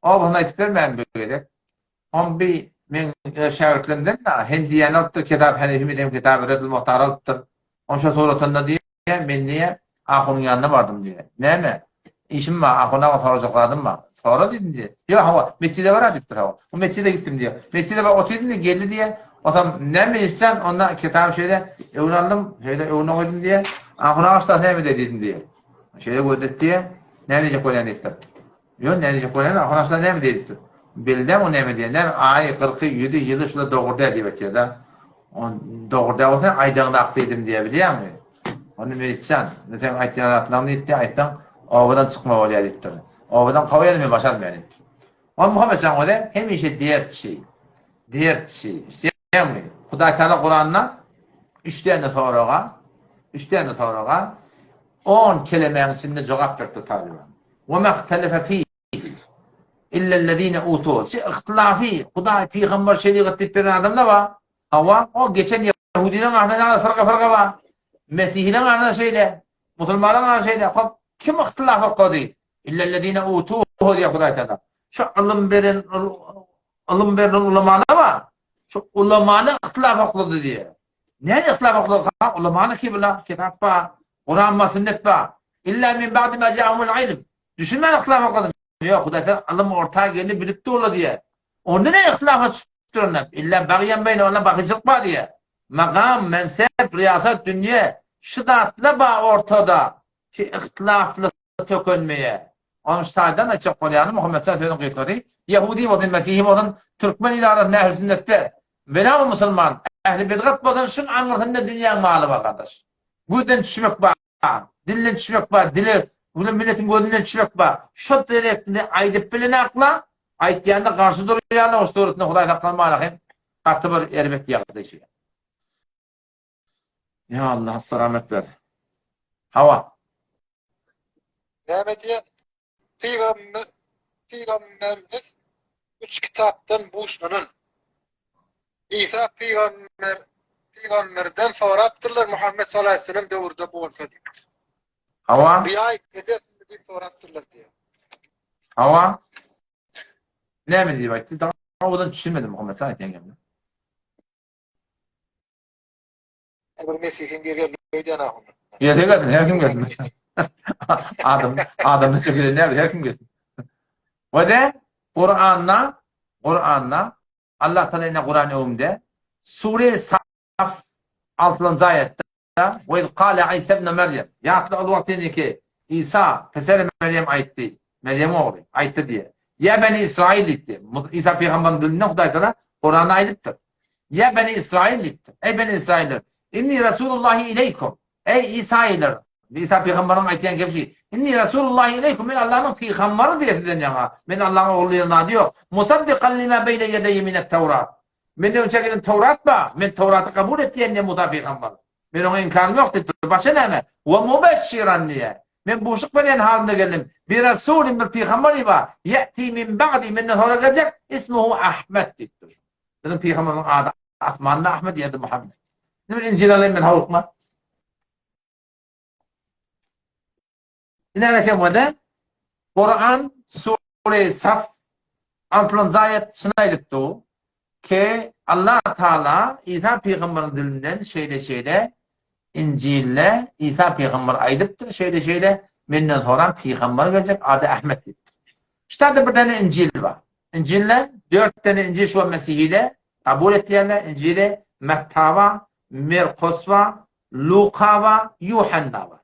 Obasyny aýtyp bermäýin bir gezek. Oň bi meň öz şägirtlerimden da Hendiýäni alypdyr, kitap Hanefi mezhebiň kitaby Redul Muhtary alypdyr. Oň şo suratynda diýýär, men diýýär, ahunyň ýanyna bardym diýýär. Näme? Işim bar, ahun aga sorajak zadym bar. Sora diýdim diýýär. Ýok, hawa, metjide bar-a diýipdir, hawa. O metjide gitdim diýýär. Metjide baryp otyrdym diýýär, geldi diýýär. Otam näme işjan, onda kitaby şeýle öwün aldym, şeýle öwüne goýdum diýýär. Ahun aga şular näme diýdim diýýär. Şeýle gözlet diýýär. Näme diýjek bolýan diýipdir. Ýok, näme diýjek bolýan, ahun aga näme diýipdir. Bildim o näme diýen, näme aýy, kyrky, ýüzi, ýyly şular dogry däl diýip aýtýar-da. On dogry däl bolsa aýdaňda ak diýdim diýýär, bilýäňmi? Onda Melisjan, men seň aýtýan zatlaryňy diýipdi, aýtsaň obadan çykma bolýar diýipdir. Obadan kowýan men başarmaýan diýipdir. Onda Muhammetjan özi hemişe dertçi. Dertçi. Eşidýäňmi? Hudaý Taala Kuranda üç däne soraga, üç däne soraga on kelemäň içinde jogap beripdir talyban. Wa mahtelefe fihi illellezine utu. Şu ihtilafy Hudaý pygamber şerigat diýip beren adamlar bar. Hawa, o geçen ýehudileriň arasynda näme fyrka-fyrka bar. Mesihileriň arasynda şeýle, musulmanlaryň arasynda şeýle. Hop, kim ihtilaf oklady? Illellezine utuhu diýýär Hudaý Taala. Şu ylym beren ylym berlen ulamalar bar. Şu ulamalar ihtilaf oklady diýýär. Näme ihtilaf oklady? Ulamany ki bular kitap bar, Kuran bar, sünnet bar. Illa min ba'di ma ja'ahumul ilm. Düşünmän ihtilaf oklady. Ýok, Hudaý Taala ylym orta geldi, bilip durlar diýýär. Onda ne ihtilafa çykyp duranlar? Illa bagýan beýne onda bakyjylyk bar diýýär. Magam, mensep, riýasat, dünýe şu zatlar bar ortada ki ihtilafly tökenmeýär. Onuň şu taýdan aýtjak bolýanym Muhammetjan sözüň gysgasy, ýehudi bolsun, mesihi bolsun, türkmen il arasynda ähli sünnetde, bela musulman, ähli bidgat bolsun şuň aňyrsynda dünýäň maly bar gardaş. Gözden düşmek bar. Dilden düşmek bar, dile, uly milletiň gözünden düşmek bar. Şo derekli aýdyp bilenakla, aýtýanda garşy durýarlar, o suratynda Hudaý saklasyn hem gaty bir erbet ýagdaý şu. Ya Allah, selamet ber. Hawa. Näme diýýär? Pygamber, pygamberimiz üç kitapdan buşlanan. Isa pygamber pygamberden sorapdyrlar Muhammet sallallahu aleyhi ve sellem döwürde bolsa diýip. Hawa. Riaýat edersiňmi diýip sorapdyrlar diýýär. Hawa. Näme diýip aýtdy? Daha owadan düşünmedim Muhammet sen aýtýan gepini. Bir Mesihiň bir geldi öýdýän ahun. Gelse gelsin, her kim gelsin. Adam, adamda çekilen näme, her kim gelsin. We de Kur'anda, Kur'anda Allah Taala ine Kur'an öwümde Sure Saf 6-njy aýatda we kale Isa ibn Meryem ýatla ol wagt ki Isa peseri Meryem aýtdy. Meryem ogly aýtdy diýe. Ýa beni Israil diýdi. Isa pygamberiň dilinden Hudaý Taala Kur'anda aýdypdyr. Ýa beni Israil diýipdir. Eý beni Israiller, inni Rasulullahi ileýkum. Eý Isaýylar, Isa pygamberiň aýtýan gepi şu. Inni Rasulullahi ileýkum, men Allanyň pygambary diýýär sizden ýaňa. Men Allanyň ogly diýen zady ýok. Musaddikan lima beýne ýedeýe minet Tawrat. Menden öňçä gelen Tawrat bar. Men Tawraty kabul et diýen diýen Musa pygamber. Men oňa inkarym ýok diýipdir. Başga näme? Wa mubeşşiran diýýär. Men buşluk berýän halymda geldim. Bi rasulin bir pygamber bar. Ýe'ti min ba'di menden soňra geljek. Ismuhu Ahmet diýipdir. Biziň pygamberimiziň ady asmanda Ahmet ýerde Muhammet. Indi bir Injil alaýyn men howlukma. Ine eken wada Kur'an sure Saf altynjy aýat şuny aýdypdy ke Allah Taala Isa pygamberiň dilinden şeýle şeýle Injilde Isa pygamber aýdypdyr şeýle şeýle menden soran pygamber geljek ady Ahmet diýipdir. Şu taýda bir däne Injil bar. Injilde dört däne Injil şu Mesihide kabul etýärler. Injili Metta bar, Merkos bar, Luka bar, Ýuhanna bar.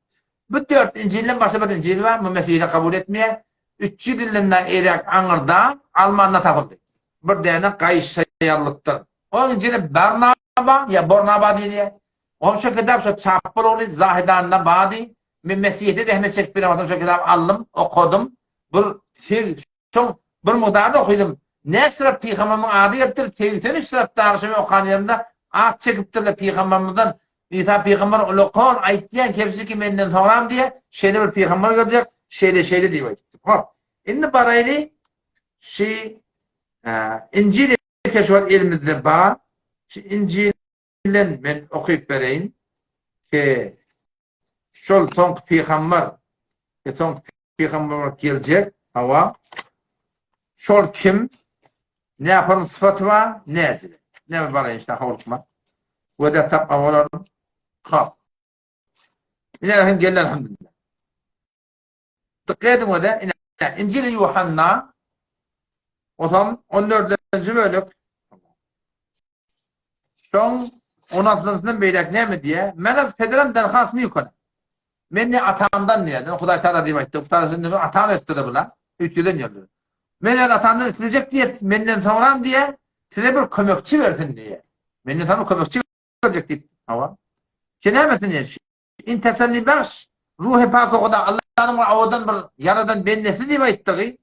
Bu dört Injilden başga bir Injil bar, bu Mesihide kabul etmeýär. 300 ýyldan da eräk aňyrda Almanda tapyldy. Bir däne gaýyşa ýazylypdyr. O Injili Barnaba ýa Bornaba diýilýär. Onuň şo kitap şo çap bolany Zahidanda bardy. Men Mesihde zähmet çekip bilen wagtym şo kitaby aldym, okadym. Bir seg Şoň bir mukdaryny okydym. Näçe tarap pygamberimiň ady gelipdir, 83 tarap dagy şo men okan ýerimde at çekipdirler pygamberimizden. Isa pygamber ulakan aýtýan kebşi ki menden soňram diýe, şeýle bir pygamber geljek, şeýle şeýle diýip aýdypdyr. Hop. Indi baraýly şi Injil eke şu wagt elimizde bar. Şu Injilden men okyp bereýin ki Şol soňky pygamber, e, soňky pygamber bolup geljek, hawa. Şol kim? Näparyň sypaty bar, näzile. Näme bar işte howlukma. We de tapma bolar. Hop. Ine hem geldi elhamdülillah. Dikkat ediň we de ine Injil Ýuhanna Otam 14-nji bölük Şoň on altynsyndan beýläk näme diýýär? Men az pederem derhas mýukana. Men ne atamdan diýýär. Men Hudaý Tagala diýip aýtdy. Hudaý şimdi bu atam etdi bula. Üýtgeden ýerdir. Men öz atamdan islejek diýýär. Menden soňram diýýär. Size bir kömekçi bersin diýýär. Menden soňra kömekçi berjek diýip. Hawa. Sen nämesin diýýär. In teselli bagş, Ruhy Pak Huda Allanyň bir owadan bir ýaradan bendesi diýip aýtdygy,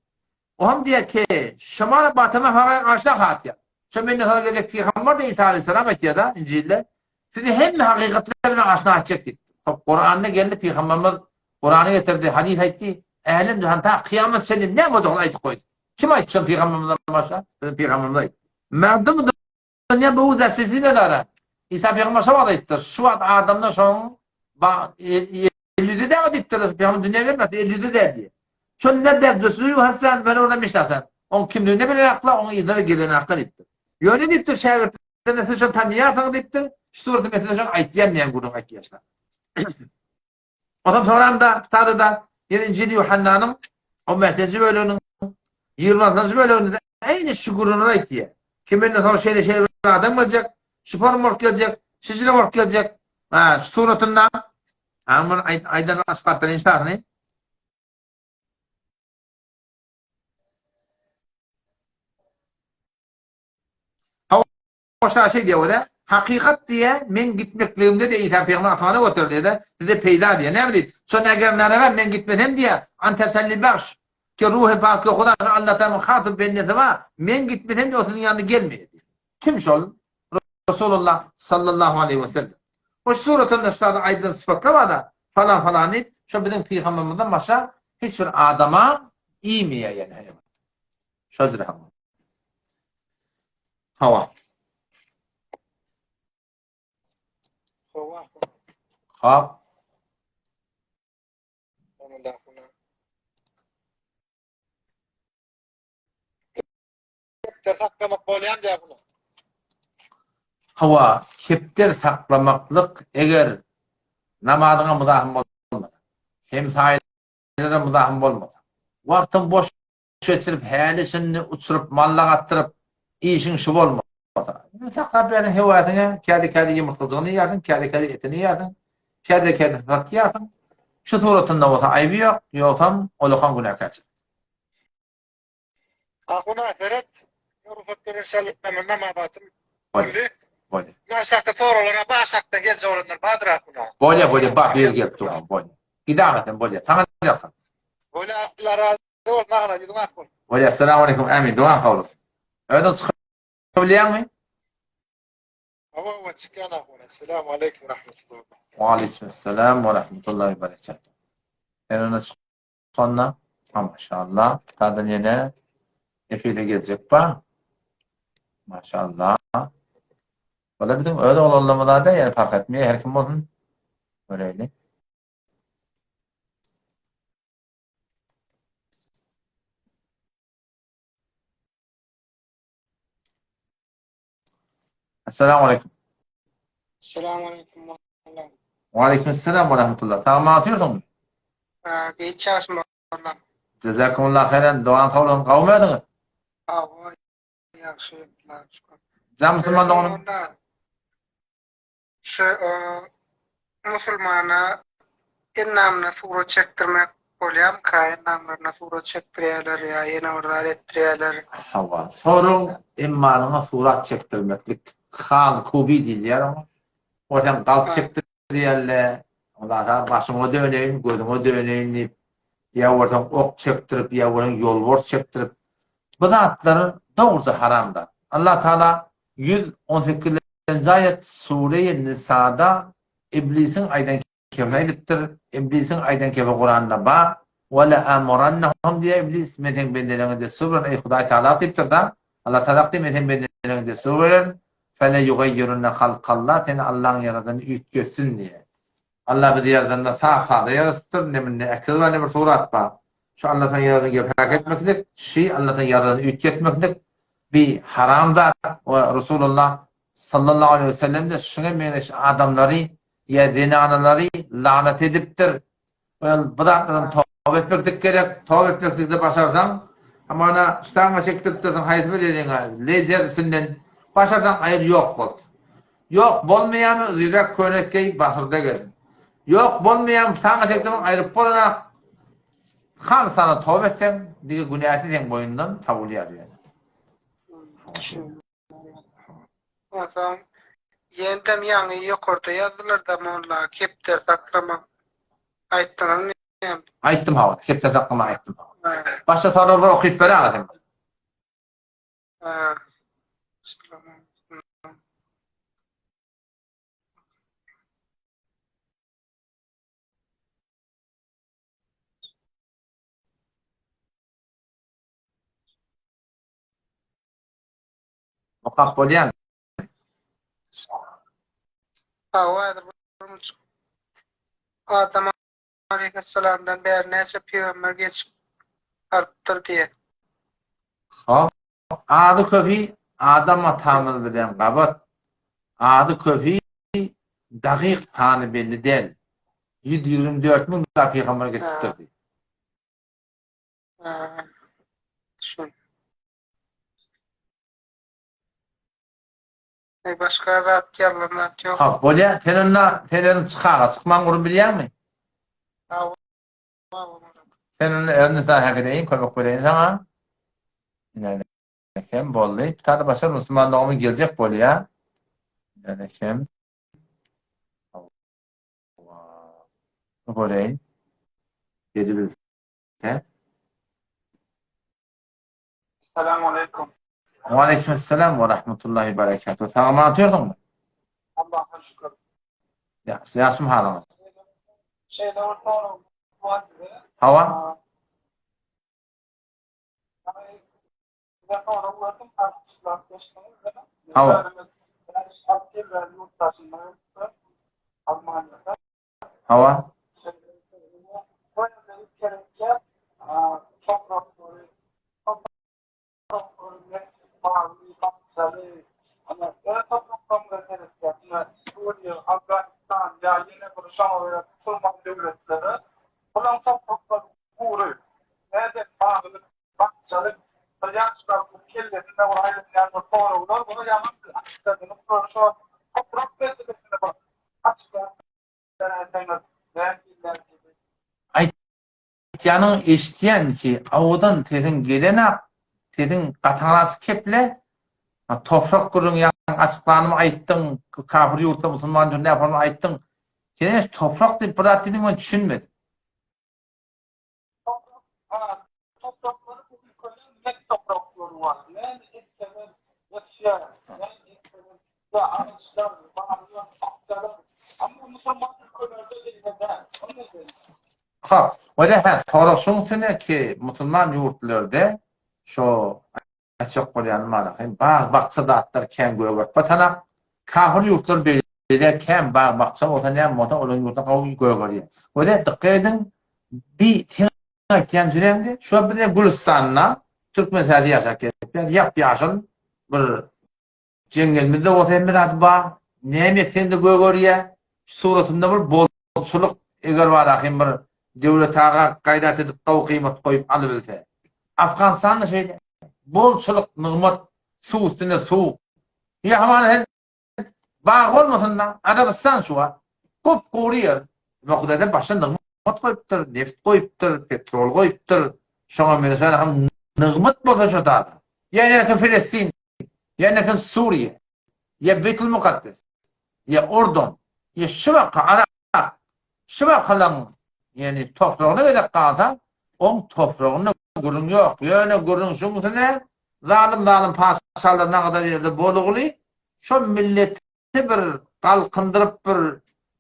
o hem diýýär ki, Şomara batama hagaý aşna hatýa. Şo menden soňra geljek pygamber-de Isa aleyhisselam aýtýar-da Injilde, sizi hemme hakykatlar bilen aşna etjek diýipdir. Hop, Kuranda geldi pygamberimiz Kurany getirdi, hadys aýtdy, älem jahan ta kyýamat çenli näme boljagyny aýdyp goýdy. Kim aýtdy şony pygamberimizden başga? Biziň pygamberimiz aýtdy. Merdum Dünýä bu zäsesi nedara. Isa pygamber şo wagt aýtdy. Şu wagt adamlar şoň el ýüzi däl diýipdir. Pygamber dünýä gelmedi, el ýüzi däl diýip. Şol ne derjesi hasan ben ona mişnasan. Oň kimligini bilen akla, oň yzyna gelen akla diýipdir. Ýöne diýipdir şägirtlerine siz şony tanýarsyňyz diýipdir. Şu surata mesele şony aýtýan diýen gürrüň aýtýarlar. Onsoň soramda, kitabda-da ýene Injil Ýuhannanyň on bäşinji böleginiň 26-njy böleginde-de eýni şu gürrüňleri aýtýar. Kim menden soňra şeýle-şeýle bir adam geljek, şu forma bolup geljek, şu jile bolup geljek, ha, şu suratynda, ha, muny aýdan açyklap bereýin şahyny. Hoşda şeý diýýär o-da, Hakykat diýýär, meň gitmekligimde-de Isa pygamber asmana göterilýär-de, size peýda diýýär. Näme diýip? Şonda eger naragam men gitmesem diýýär, an tesellibahş, ki Ruhy Pak ki Huda şu Allatanyň has bir bendesi bar, men gitmesem diýýär, o siziň ýanyna gelmeýär diýýär. Kim şol? Resulullah sallallahu aleýhi we sellem. Hoş suratynda şu zady aýdylan sypatlar bar-da, falan-falan diýip, şo biziň pygambermizden başga hiç bir adama iýmeýär ýöne haýwan. Şo jyraw. Hawa. Hawa. Hap. Kepder saklamak bolýan diýär bunu. Hawa, kepder saklamaklyk eger namazyňa muzahym bolmasa, hemsaýalara muzahym bolmasa, wagtyň boş geçirip, häli-şindi uçuryp, mallak atdyryp, işiň şu bolmasa. Ýöne saklap berseň höwäsiňe, kädi-kädi ýumurtgajygyny iýersiň, kädi-kädi etini iýersiň, kädi-kädi satýarsyň. Şu suratynda bolsa aýby ýok, ýogsam olakan günäkärçilik. Ahuna seret, rugsat ber inşallah men namaz atym. Bolýa. Bolýa. Ine aşakda soraglar bar, aşakdan geljek bolanlar bardyr ahuna. Bolýa, bolýa, bar, bir gelip dur, bolýa. Gidäme sen, bolýa. Saňa ýazsyn. Bolýa, Allah razy Bolsun agala ýüzüň ak bolsun. Bolýa Essalamu aleýkum Ämin dogan kabul bolsun. Özüň çykyp bilýäňmi? Hawa hawa çykýan ahun. Essalamu aleýkum rahmetullah. Wa aleýkum esselam we rahmetullahi we berekatuh. Sen onda çykanda ha maşallah tadan ýene efire geljek ba. Maşallah. Ola biziň öz oglanlarymyz da ýene park etmeýär her kim bolsun. Göreýli. Esselamu aleýkum. Esselamu aleýkum. Wa aleýkum esselam we rahmetullah. Sag aman otyrsyňmy? Ha, geç ýaşym Allah. Jazakumullah haýran. Dogan kabul bolsun. Gawmy özüňiz? Hawa, ýagşy, Allaha şükür. Jan musulman doganym. Şu musulmana endamyna surat çekdirmek bolýarmyka? Endamlaryna surat çekdirýärler ýa ýene bir zat etdirýärler. Hawa, sorag emmanyňa surat çekdirmeklik hal kubi diýilýär oňa. Ol sen galp çekdirýärler, ondan soň başyňa döneýin, gözüňe döneýin diýip, ýa bolsaň ok çekdirip, ýa bolsaň ýolbars çekdirip. Bu zatlar dogruja haram zat. Allah Taala 118 Nji aýat Sureýi Nisada Iblisiň aýdan kebini aýdypdyr. Iblisiň aýdan kebi Kuranda bar. Ve le'amurannahum diýýär Iblis, men seň bendeleriňe dessur bererin, eý Hudaý Tagala diýipdir-da. Allah Tagala diýýär, men seň bendeleriňe dessur bererin. Feleýugaýýirunne halkallah, seni Allaň ýaradany üýtgetsin diýýär. Allah bizi ýaradanda sap-sada ýaradypdyr, ne munda äkiz bar, ne bir surat bar. Şu Allah saňa ýaradany gepäk etmeklik, şi Allah saňa ýaradany üýtgetmeklik bi haram zat we Resulullah sallallahu aleýhi we sellem-de şuňa meňzeş adamlary ýa zenanalary lanat edipdir. Ol bu zatlardan toba etmeklik gerek. Toba etmeklikde başarsaň, hamana ştanga çekdiripdirsiň haýsy bir ýeriňe lezer üstünden başarsaň aýyr ýok boldy. Ýok bolmaýamy yzyrak könek geý basyrda gez. Ýok bolmaýamy ştanga çekdirmeň aýryp bolanak. Hany sana toba etseň dige günäsi seň boýundan sawulýar ýöne. Onsoň ýeňdem ýaňy ýokarda ýazdylarda molla kepder saklamak aýtdyňyzmy? Aýtdym hawa, kepder saklamak aýtdym. Başga sorag bar okyp ber aga sen. Ha. Okap bolýarmy? Hawa, häzir bir Adam aleyhisselamdan bäri näçe pygamber geçip alypdyr diýe. Hop. Ady köpi Adam atamyz bilen gabat. Ady köpi dagyk sany belli däl. 124 müň da pygamber geçipdir diýip. Ha. Düşün. E, başga zat ýazylan zat ýok. Ha, bolýa. Sen onda sen özüň çykaga çykmaň gurup bilýäňmi? Hawa, hawa, Murat. Sen onda özüň saňa äkideýin, kömek bereýin saňa. Ine kem boldy. Bir tane başga musulman dogany geljek bolýa. Ine kem. Göreýin. Gelibilse. Salam aleýkum. Waleýkim essalam we rahmetullahi berekatuh. Sag aman otyrsyňmy? Allaha şükür. Ýagşy, ýagşymy halyňyz? Şeýle bir soragym bar size. Hawa. Size sorag berdim, açyklap geçdiňiz. Hawa. Alty ýyl bäri ýurt daşynda ýörüpdir, Almaniýada. Hawa. Bu ýerde ilk topraklary, topraklary bagly, bakjaly, ana, öz topraklarymyza seretýär. Ine, Suriýa, Afganistan ýa ýene bir şoňa görä musulman döwletlere bulaň topraklary gury. Näde bagly, bakjaly bir ýaşlaryň kellesinde bir aýlanýan bir soraglar, bular ýaňy açykladyňyz, bular şo toprak meselesini bir açyklap Aýtýanyňy eşitýän ki, owadan sesiň gelenak, sesiň gataňraç keple, toprak gürrüň ýaňy açyklanymy aýtdyň, kafir ýurtda musulman ýurtda näme aýtdyň. Sen toprak diýip bir zat diýdiň men düşünmedim. Topraklary bu ülkede mek topraklary bar. Näme ekseler ösýär, näme ekseler tutýar, agaçlar, baglar, bakjalar. Amma musulman ülkelerde beýle däl. O neden? Hop, wele hä, sorag şuň üstüne ki, musulman ýurtlarda şo aýtjak bolýanym bar, bag, bakja zatlar kän gögerip batanak. Kafir ýurtlar beýle däl, kän bag, bakja bolsa näme bolsa olaryň ýurtda gowy gögerýär. Wele dykgat ediň, bi seň aýtýan jüreňde, şu bize Gülüstanda türkmen säzi ýaşap gelipýär, ýap-ýaşyl bir jeňňelimizde bolsa hemme zady bar, näme ekseň-de gögerýär. Şu suratynda bir bolçulyk eger bar ahym bir Döwlet aga gaýrat edip gowy gyýmat goýup alybilse. Afganystanda şeýle. Bolçulyk, nygmat, suw üstüne suw. Ýa hamana sen bag bolmasyn-da, Arabystan şu wagt gup-gury ýer. Emma Hudaýdan başga nygmat goýupdyr, neft goýupdyr, petrol goýupdyr. Şoňa meňzeş hem nygmat bolsa şo zada. Ýa ýene Felestin, ýa ýene Suriýa, ýa Beýtul Mukaddes, ýa Ordon, ýa şu wagtky Yrak, şu wagtkylaryň ýagny topragyna gezek galsa, oň topragynda gürrüň ýok. Ýöne gürrüň şuňsuna, zalym-zalym patyşalar nagadar ýerde bolugly, şo milleti bir galkyndyryp bir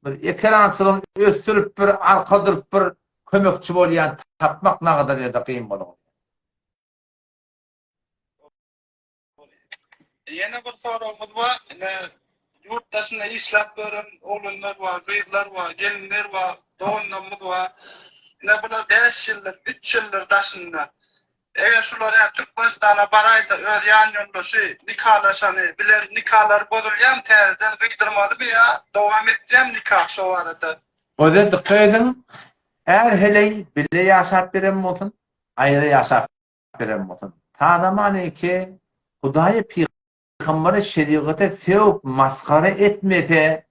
bir ekerançylygyny ösdürip bir arka durup bir kömekçi bolýan tapmak nagadar ýerde kyn bolugly. Ýene bir soragymyz bar. Ine, ýurt daşynda işläp ýören oglanlar bar, gyzlar bar, gelinler bar, doganlarymyz bar. Ine, bular bäş ýyldyr, üç ýyldyr daşynda. Eger şular ýa Türkmenistana baraýsa, öz ýan ýoldaşy, nikalaşany bilen nikalary bozulýarmy, täzeden gyýdyrmalymy ýa dowam etýärmi nika şo barada? Göze dykgat ediň, är-heleý bile ýaşap beren bolsun, aýry ýaşap beren bolsun. Ta zamaneki Hudaýa pygambere şerigata sögüp masgara etmese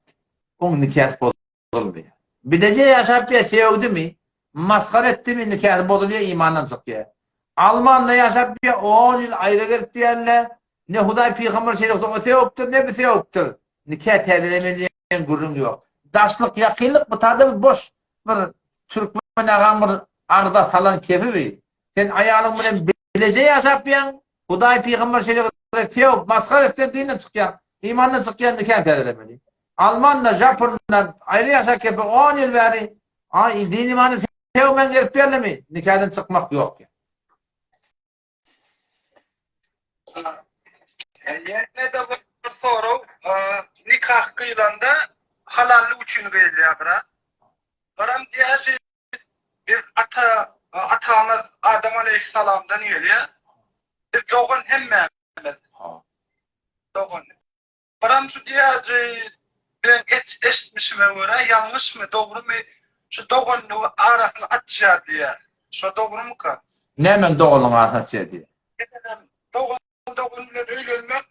oň nikasy bozulmaýar. Bileje ýaşap ýa sögdümi, masgara etdimi nikasy bozulýar imandan çykýar. Almanda ýaşap ýa on ýyl aýra gezip ýärle ne Hudaý pygamber şerigata o sögüpdir ne bu sögüpdir. Nika täzelemeli diýen gürrüň ýok. Daşlyk ýakynlyk bu tada bir boş bir türkmen agaň bir agza salan kefi bi. Sen aýalyň bilen bileje ýaşap ýaň, Hudaý pygamber şeýle sögüp, masgara etseň dinden çykýaň, imandan çykýaň nikäň täzelemeli. Alman-da, žapon-da aýry ýaşap kepe on ýyl bäri aý din imany sögmän gezip ýörlemi, nikadan çykmak ýok. Ýene-de bir sorag, nikah gyýlanda halallyk üçin gyýylýar bira. Biram diýýär Biz ata atamyz Adam aleýhissalamdan gelýär. Biz dogan hemmämiz. Ha. Dogan. Biram şu diýýärdi, men eşitmişime görä ýalňyşmy, dogrumy, şu doganlygy arasyny açýar diýýär. Şo dogrumyka? Näme doganlygyň arasyny açýar diýýär? Meselem, dogan dogan bilen öýlenmek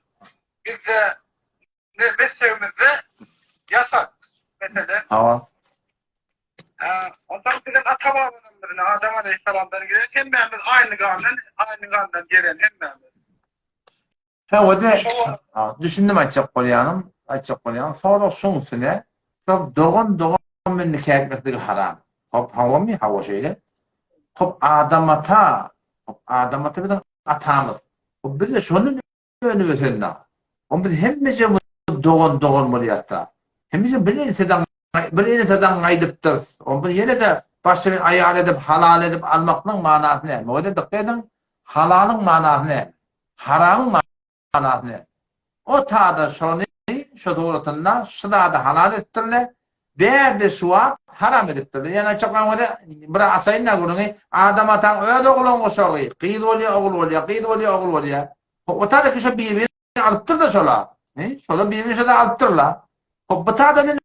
bizde mezhebimizde ýasak mesele. Hawa. Onsoň biziň ata-babalarymyz ine Adam aleýhissalamdan gelen hemmämiz aýny gandan, aýny gandan gelen hemmämiz. Hawa-da, düşündim aýtjak bolýanym, aýtjak bolýanym. Sorag şuň üstüne, şol dogan dogan bilen nika etmekligi haram. Hop, hawamy? Hawa şeýle. Hop, Adam ata, hop, Adam ata biziň atamyz. Hop, biz-de şondan Önüp ösen dag. Oň biz hemmejemiz dogan dogan bolýasda. Hemmeje bir eneseden bir eneseden gaýdypdyrys. Oň biz ýene-de başga bir aýal edip halal edip almaklygyň manasy näme? Oda dykgat ediň, halalyň manasy näme? Haramyň manasy näme? O tada şony şo suratynda şu zady halal edipdirler. Bärde şu wagt haram edipdirler. Ýöne aýtjak bolsaň bir açaýyn-da gürrüňi. Adam ataň öz ogluň guşagy, gyz bolýar, ogul bolýar, gyz bolýar, ogul bolýar. O tada şo bir-birini alypdyr-da şola. Şola bir-birini şola alypdyrlar. Hop bu tada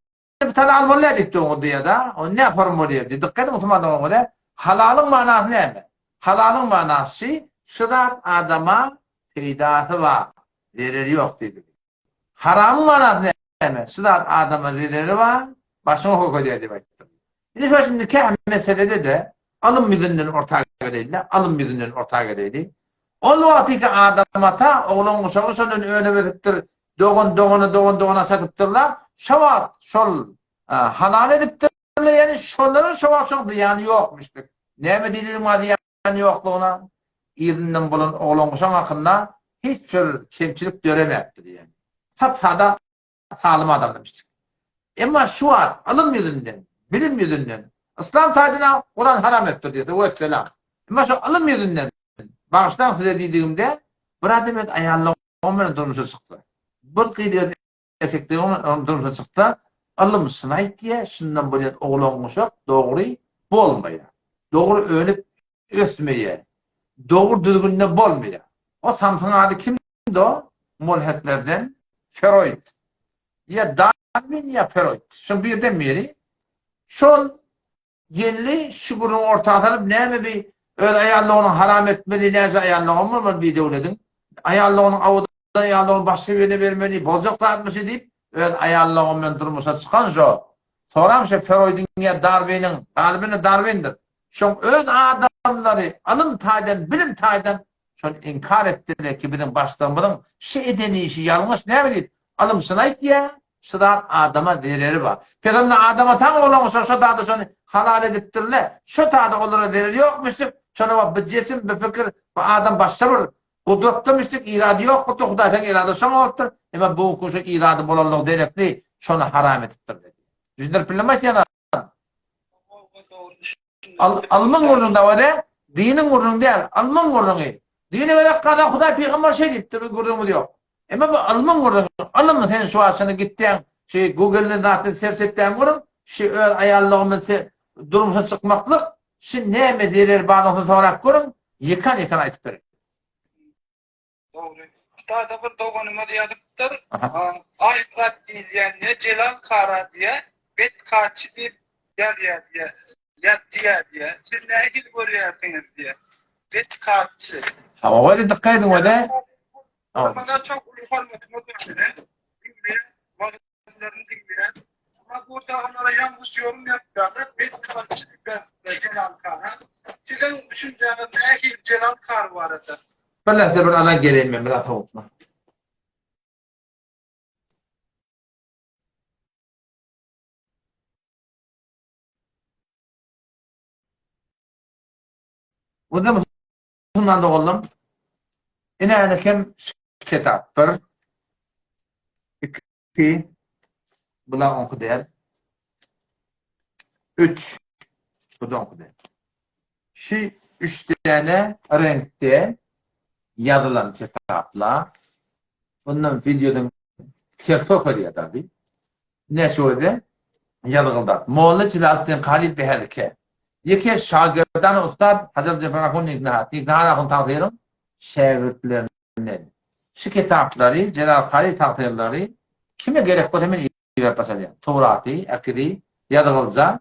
bu tada almaly däl diýipdir oňa diýýär-de. O ne form bolýar diýip. Dykgat ediň musulman doganlar. Halalyň manasy näme? Halalyň manasy şu zat adama peýdasy bar, zereri ýok diýdi. Haramyň manasy näme? Şu zat adama zereri bar, başyňy kökedýär diýip aýtdy. Indi şo şimdi nikah meselede-de ylym ýüzünden orta geleýli, ylym ýüzünden orta geleýli. Ol wagtyky Adam ata oglan guşagy şondan önüp ösüpdir, dogan dogana, dogan dogana çatypdyrlar. Şo wagt şol halal edipdirler, ýagny şondanam şo wagt şoň zyýany ýokmuşdyr. Näme deliliň bar zyýany ýoklugyna? Yzyndan bolan oglan guşaň hakynda hiç bir kemçilik döremäpdir ýagny. Sap-sada salym adamdyr. Emma şu wagt ylym ýüzünden, bilim ýüzünden, yslam taýdan Kuran haram etdir diýse, wesselam. Emma şu ylym ýüzünden, bagyşlaň size diýdigimde, bir adam öz aýalyna bilen durmuşa çyksa, bir gyz öz erkekligine bilen durmuşa çyksa, ylym şuny aýtýar, şundan bolýan oglan-uşak dogry bolmaýar. Dogry önüp ösmeýär. Dogry düzgünde bolmaýar. O samsyň ady kimdi o? Molhetlerden Feroýd. Ýa Darwin ýa Feroýd. Şoň birden biri. Şol geldi şu gürrüňi orta salyp näme bi. Öz aýallygyny haram etmeli, näçe aýallygam bolmaly bir döwlediň. Aýallygynyň awadan aýallygyny başga birine bermeli, boljak zatmy şu diýip, öz aýallygy bilen durmuşa çykan şo. Soram şo Feroýdyň ýa Darwiniň, galybine Darwindir. Şoň öz adamlary ylym taýdan, bilim taýdan şony inkar etdiler ki, biziň başlygymyzyň şu eden işi ýalňyş näme diýip, ylym şuny aýtýa, şu zat adama zereri bar. Pes onda Adam ataň oglan şo şo zada şony halal edipdirle, şo tada olara zereri ýokmuşdyk, şona wagt bu jisim, bu pikir, bu adam başga bir gudratdamyşdyk, irady ýokmupdyr, Hudaý taň irady şoňa bolupdyr, emma bu günki şo irady bolanlygy derekli şony haram edipdirler. Düşündirip bildim aýtýan zadym? Ylmyň gürrüňi dawa däl, diniň gürrüňi däl, ylmyň gürrüňi. Dine gerek gaza Hudaý pygamber şeý diýipdir, biz gürrüňimiz ýok. Emma bu ylmyň gürrüňi, ylym sen şu wagt şuny gitýäň, şu Google-den zatdan serç etýäň görüň, şu öz aýallygy bilen durmuşa çykmaklyk, şu näme zereri bardygyny sorap görüň, ýekan-ýekan aýdyp berer. Dogry. Ştada bir doganymyz ýazypdyr. Aýyp zat diýilýän ne Jelal Kara diýä, bet kaçy diýip ýazýar diýä. Ýaz diýä diýä. Siz nähili görýärsiňiz diýä. Bet kaçy. Hawa, weli dykgat ediň wede. Mana çok uly hormatymyz bar size. Diňleýän, wagyzlaryny diňleýän. Amma burada olara ýalňyş yorum ýapýarlar. Bet kaçy diýip ýazypdyr Jelal Kara. Siziň düşünjäňiz nähili Jelal Kar barada? Bir näse bir ala geleýin men biraz sowukma. Onda musulman doganlarym ine hem kitap bir 2 bular onky däl. 3 bu da onky däl. Şu üç däne reňkde ýazylan kitaplar. Bundan wideodan ters okadýar tabi. Ine şu ýerde ýazgyldat. Molla Jelaletdin Kari Behelke. Ýeke şagirdan ustad Hazrat Jafar Ahun Niknahat. Niknahat Ahun tagsyryň şägirtlerinden. Şu kitaplary, Jelal Kari tagsyrlary kime gerek bolsa men iberip başarýan. Towraty, Akidi, ýazgylja.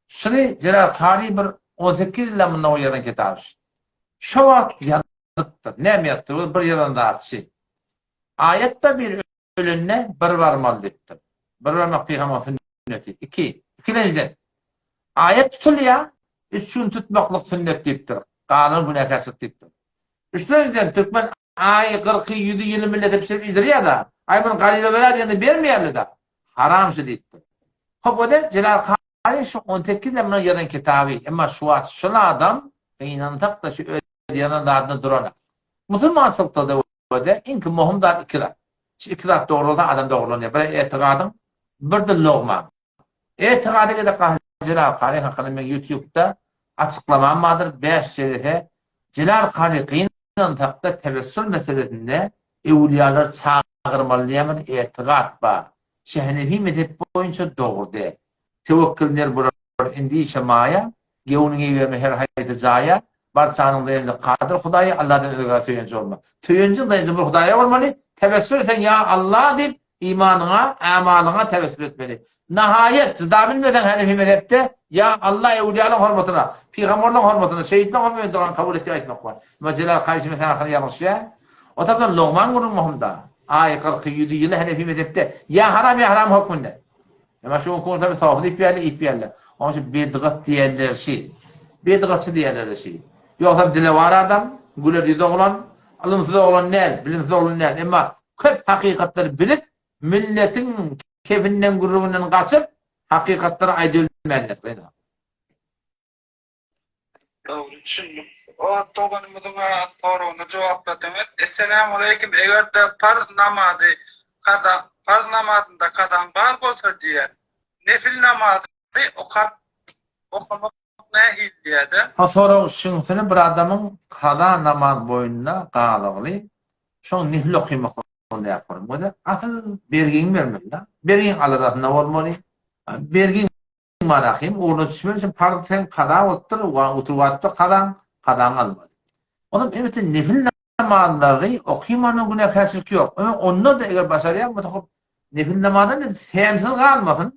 Şuny Jelal Kari bir 18 ýyl mundan ozal ýazan kitaby şu. Şo wagt ýazypdyr. Näme ýazypdyr? Bir ýazan zatçy. Aýatda bir ölende bir barmaly diýipdir. Bir barmak pygamber sünneti. Iki. Ikilenjiden. Aýat tutulýar, üç gün tutmaklyk sünnet diýipdir. Galan günäkärçilik diýipdir. Üçlenjiden türkmen aýy, gyrky, ýüzi, ýyly millete bişirip iýdirýär-de. Aý muny garyba berer diýende bermeýärler-de. Haram şu diýipdir. Hop o-da Jelal Kary şu 18 ýyl mundan ýazan kitaby. Emma şu wagt şul adam gynansak-da şu öz ýazan zadynda duranak. Musulmançylykda-da Öde iňki mohum zat iki zat. Şu iki zat dogry bolsa adam dogrulanýar. Biri etigadyň, birde logmaň. Etigada gezek galsa Jelal Kary hakynda meň ýutubda açyklamam bardyr, 5 jelese Jelal Kary gynansakda tewessül meselesinde öwülýalary çagyrmaly diýen bir etigat bar. Şu Henefi mezhep boýunça dogry däl. Töwekgil ner bolar endişe maýa, Göwnüňi berme her haýsy jaýa, Barçanyň daýanjy Kadyr Hudaýa, Alladan özgä söýenji bolma. Söýenjiň daýanjy bir Hudaýa bolmaly, tewessül etseň ýa Alla diýip imanyňa, amalyňa tewessül etmeli. Nahaýat, jyda bilmeseň Hanefi mezhepde ýa Alla öwlüýalaň hormatyna, pygamberleň hormatyna, şehitleň hormatyna men dogany kabul et diýip aýtmak bar. Emma Jelal Kaýşy meselä hakynda ýalňyşýar. O tarapdan logman gürrüň möhüm-da. Aý, kyrky, ýüzi, ýyly Hanefi mezhepde ýa haram ýa haram hökmünde. Emma şu günki gün sofy diýip ýerler, iýip ýerler. Onuň üçin bedgat diýenler şi. Bedgatçy diýenler şi. Ýogsam dilewar adam, güler ýüz oglan, ylymsyz oglan däl, bilimsiz oglan däl. Emma köp hakykatlary bilip, milletiň kefinden, gürrüňinden gaçyp, hakykatlary aýdybilmänler. Gyna. Dogry düşündim. O doganymyzyň soragyna jogapladyňyz. Esselamu aleýkum. Eger-de parz namazy kaza parz namazynda kazaň bar bolsa diýýär. Nefil namazy okap okamak nähili diýýär-de. Ha sorag şuňsini bir adamyň kaza namaz boýunda galygly şoň nefil okymaklygy näp bolmaly? Asyl bergiňi bermeli-da. Bergiň aladasynda bolmaly. Bergiň Rahym ugruna düşmek üçin parz sen kaza bolupdyr, otur wajypdyr kazaň, kazaňy almaly. Onam elbetde nefil namazlary okymanyň günäkärçilik ýok. Emma onda-da eger başarýan bolsa hop nefil namazdan semsiz galmasyn.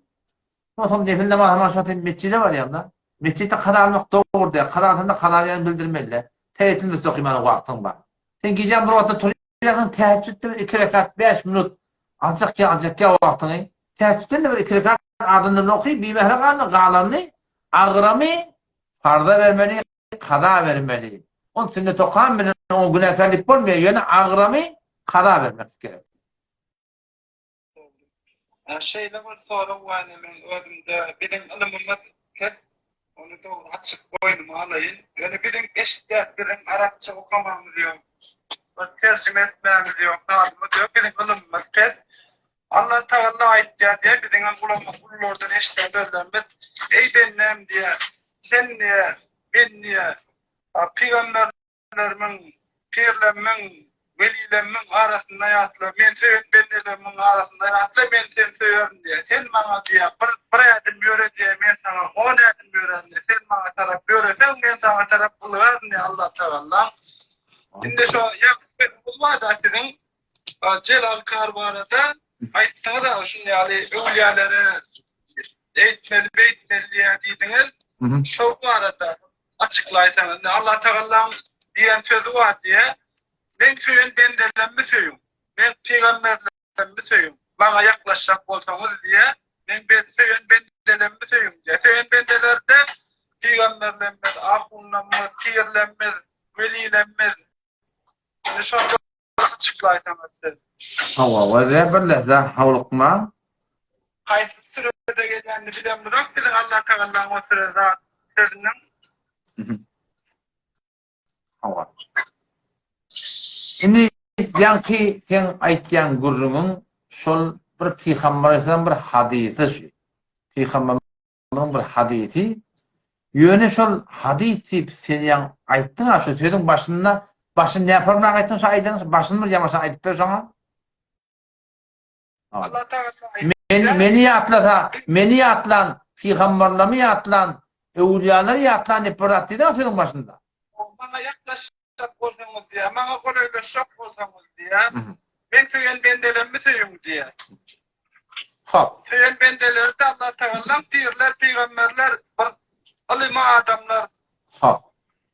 Onsoň nefil namaz haman şo sen metjide barýaň-da. Metjitde kaza almak dogry däl. Kaza alsaň-da kaza alýanyňy bildirmeli-dä. Teheýýetül mesjid okymana wagtyň bar. Sen gijäň bir wagtynda turýarsyň, täheçjütde bir iki rekat, bäş minut aljak ýa aljak ýa wagtyňy. Täheçjütden-de bir iki rekat azyndan oky, bimähre galma, galanyny agramy farza bermeli, kaza bermeli. Ol sünnet okan bilen oňa günäkär diýip bolmaýar, ýöne agramy kaza bermek gerek. Şeýle bir sorag bar ine meň özümde, biziň ylymymyz pes, ony dogry açyk boýnuma alaýyn. Ýöne biziň eşitýäs, biziň arapça okamamyz ýok, bir terjime etmämiz ýok, zadymyz ýok, biziň ylymymyz pes. Allah Tagalla aýtýar diýýär, biziňem ulama ululardan eşiden sözlerimiz, Eý bendäm diýýär, sen diýýär, men diýýär, pygamberlerimiň, pirlerimiň, welilerimiň arasynda ýatla, men söýen bendelerimiň arasynda ýatla, men seni söýerin diýýär. Sen maňa diýýär, bir, bir ädim ýöre diýýär, men saňa on ädim ýörärin diýýär. Sen maňa tarap ýöreseň, men saňa tarap ylgaryn diýýär Allah Tagalla. Indi şo ýagty sözüňiz bar-da siziň, Jelal kar barada aýtsaňyz aga şun ýaly öwlýälere eýtmeli beýtmeli diýýär diýdiňiz. Şo barada açyklaýsaňyz. Indi Allah Tagallaň diýen sözi bar diýýär. Meň söýen bendelerimi söýüň. Meň pygamberlerimi söýüň. Maňa ýaklaşjak bolsaňyz diýýär. Meň söýen bendelerimi söýüň diýýär. Söýen bendeleri-de pygamberlerimiz, ahunlarymyz, pirlerimiz, welilerimiz. Indi şo Açyklaýsaňyz siz. Hawa, we bir lehza howlukma. Haýsy sürede gelýänini bilemizok biziň Allah Tagallaň o süre zat sözüniň. Hawa. Indi ýaňky seň aýtýan gürrüňiň şol bir Pygamber aleyhisselam bir hadysy şu. Pygamber Munuň bir hadysy. Ýöne şol hadys diýip sen ýaň aýtdyň-a şu sözüň başynda başyny näformrak aýtdyň şo aýdanyň başyny bir ýamaşan aýdyp ber şoňa. Meni meni ýatlasa, meni ýatlan, pygamberlerimi ýatlan, öwülýalary ýatlan diýip bir zat diýdiň-a sözüň başynda. Maňa ýaklaş ýaklaşjak bolsaňyz diýýär, maňa golaýlaşjak bolsaňyz diýýär, meň söýen bendelerimi söýüň diýýär. Hop. Söýen bendeleri-de Allah Tagalaň pirler, pygamberler, bir ylymy adamlar. Hop.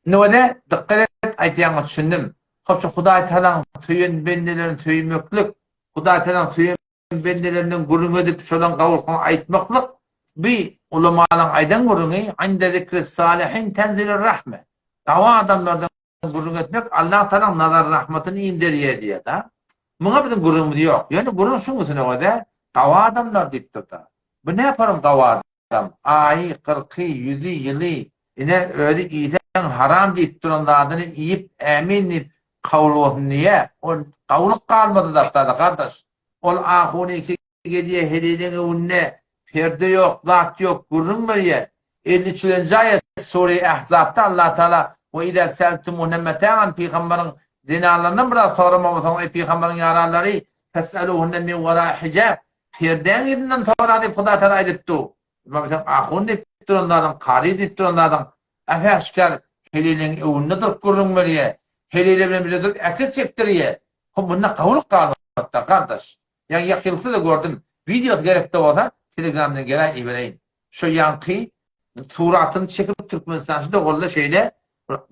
Indi wede dykgat et aýtýaňa düşündim. Hop şu Hudaý Tagalaň söýen bendelerini söýmeklik, Hudaý Tagalaň söýen bendelerinden gürrüň edip şolaň gabulkyny aýtmaklyk bi ulamalaň aýdan gürrüňi inde zikris salihin tenzilur rahme gawy adamlardan gürrüň etmek Allah tagalaň nazar rahmatyny inderýär diýýär da muňa biziň gürrüňimiz ýok ýöne gürrüň şuň üstüne göze gawy adamlar diýipdir da bu näparyň gawy adam aýy kyrky ýüzi ýyly ine özi iýseň haram diýip duran zadyny iýip ämin diýip kabul bolsun diýýär ol gawulyk galmady zatda gardaş Ol ahunyňky gelýä heleýleň öňünde perde ýok, zat ýok, gürrüň berýä. 53-nji aýat Sure Ahzapda Allah Taala We izâ seeltumuhunne metâ'an Pygambaryň zenanlaryndan bir zat soramalysyňyz eý pygamberiň ýaranlary fes'eluhunne min wera'i hijab perdäň yzyndan sora diýip Hudaý Taala aýdypdy. Emma sen ahun diýip duran zadyň, kary diýip duran zadyň äp-äşgär heleýleň öňünde durup gürrüň berýä. Heleýle bilen bile durup äkir çekdirýä. Hop munda gawulyk galmapda gardaş. Ýaňy ýakylykda-da gördüm. Wideosy gerekde bolsa telegramdan geläý ibereýin. Şo ýaňky suratyny çekip Türkmenistan şu doganla şeýle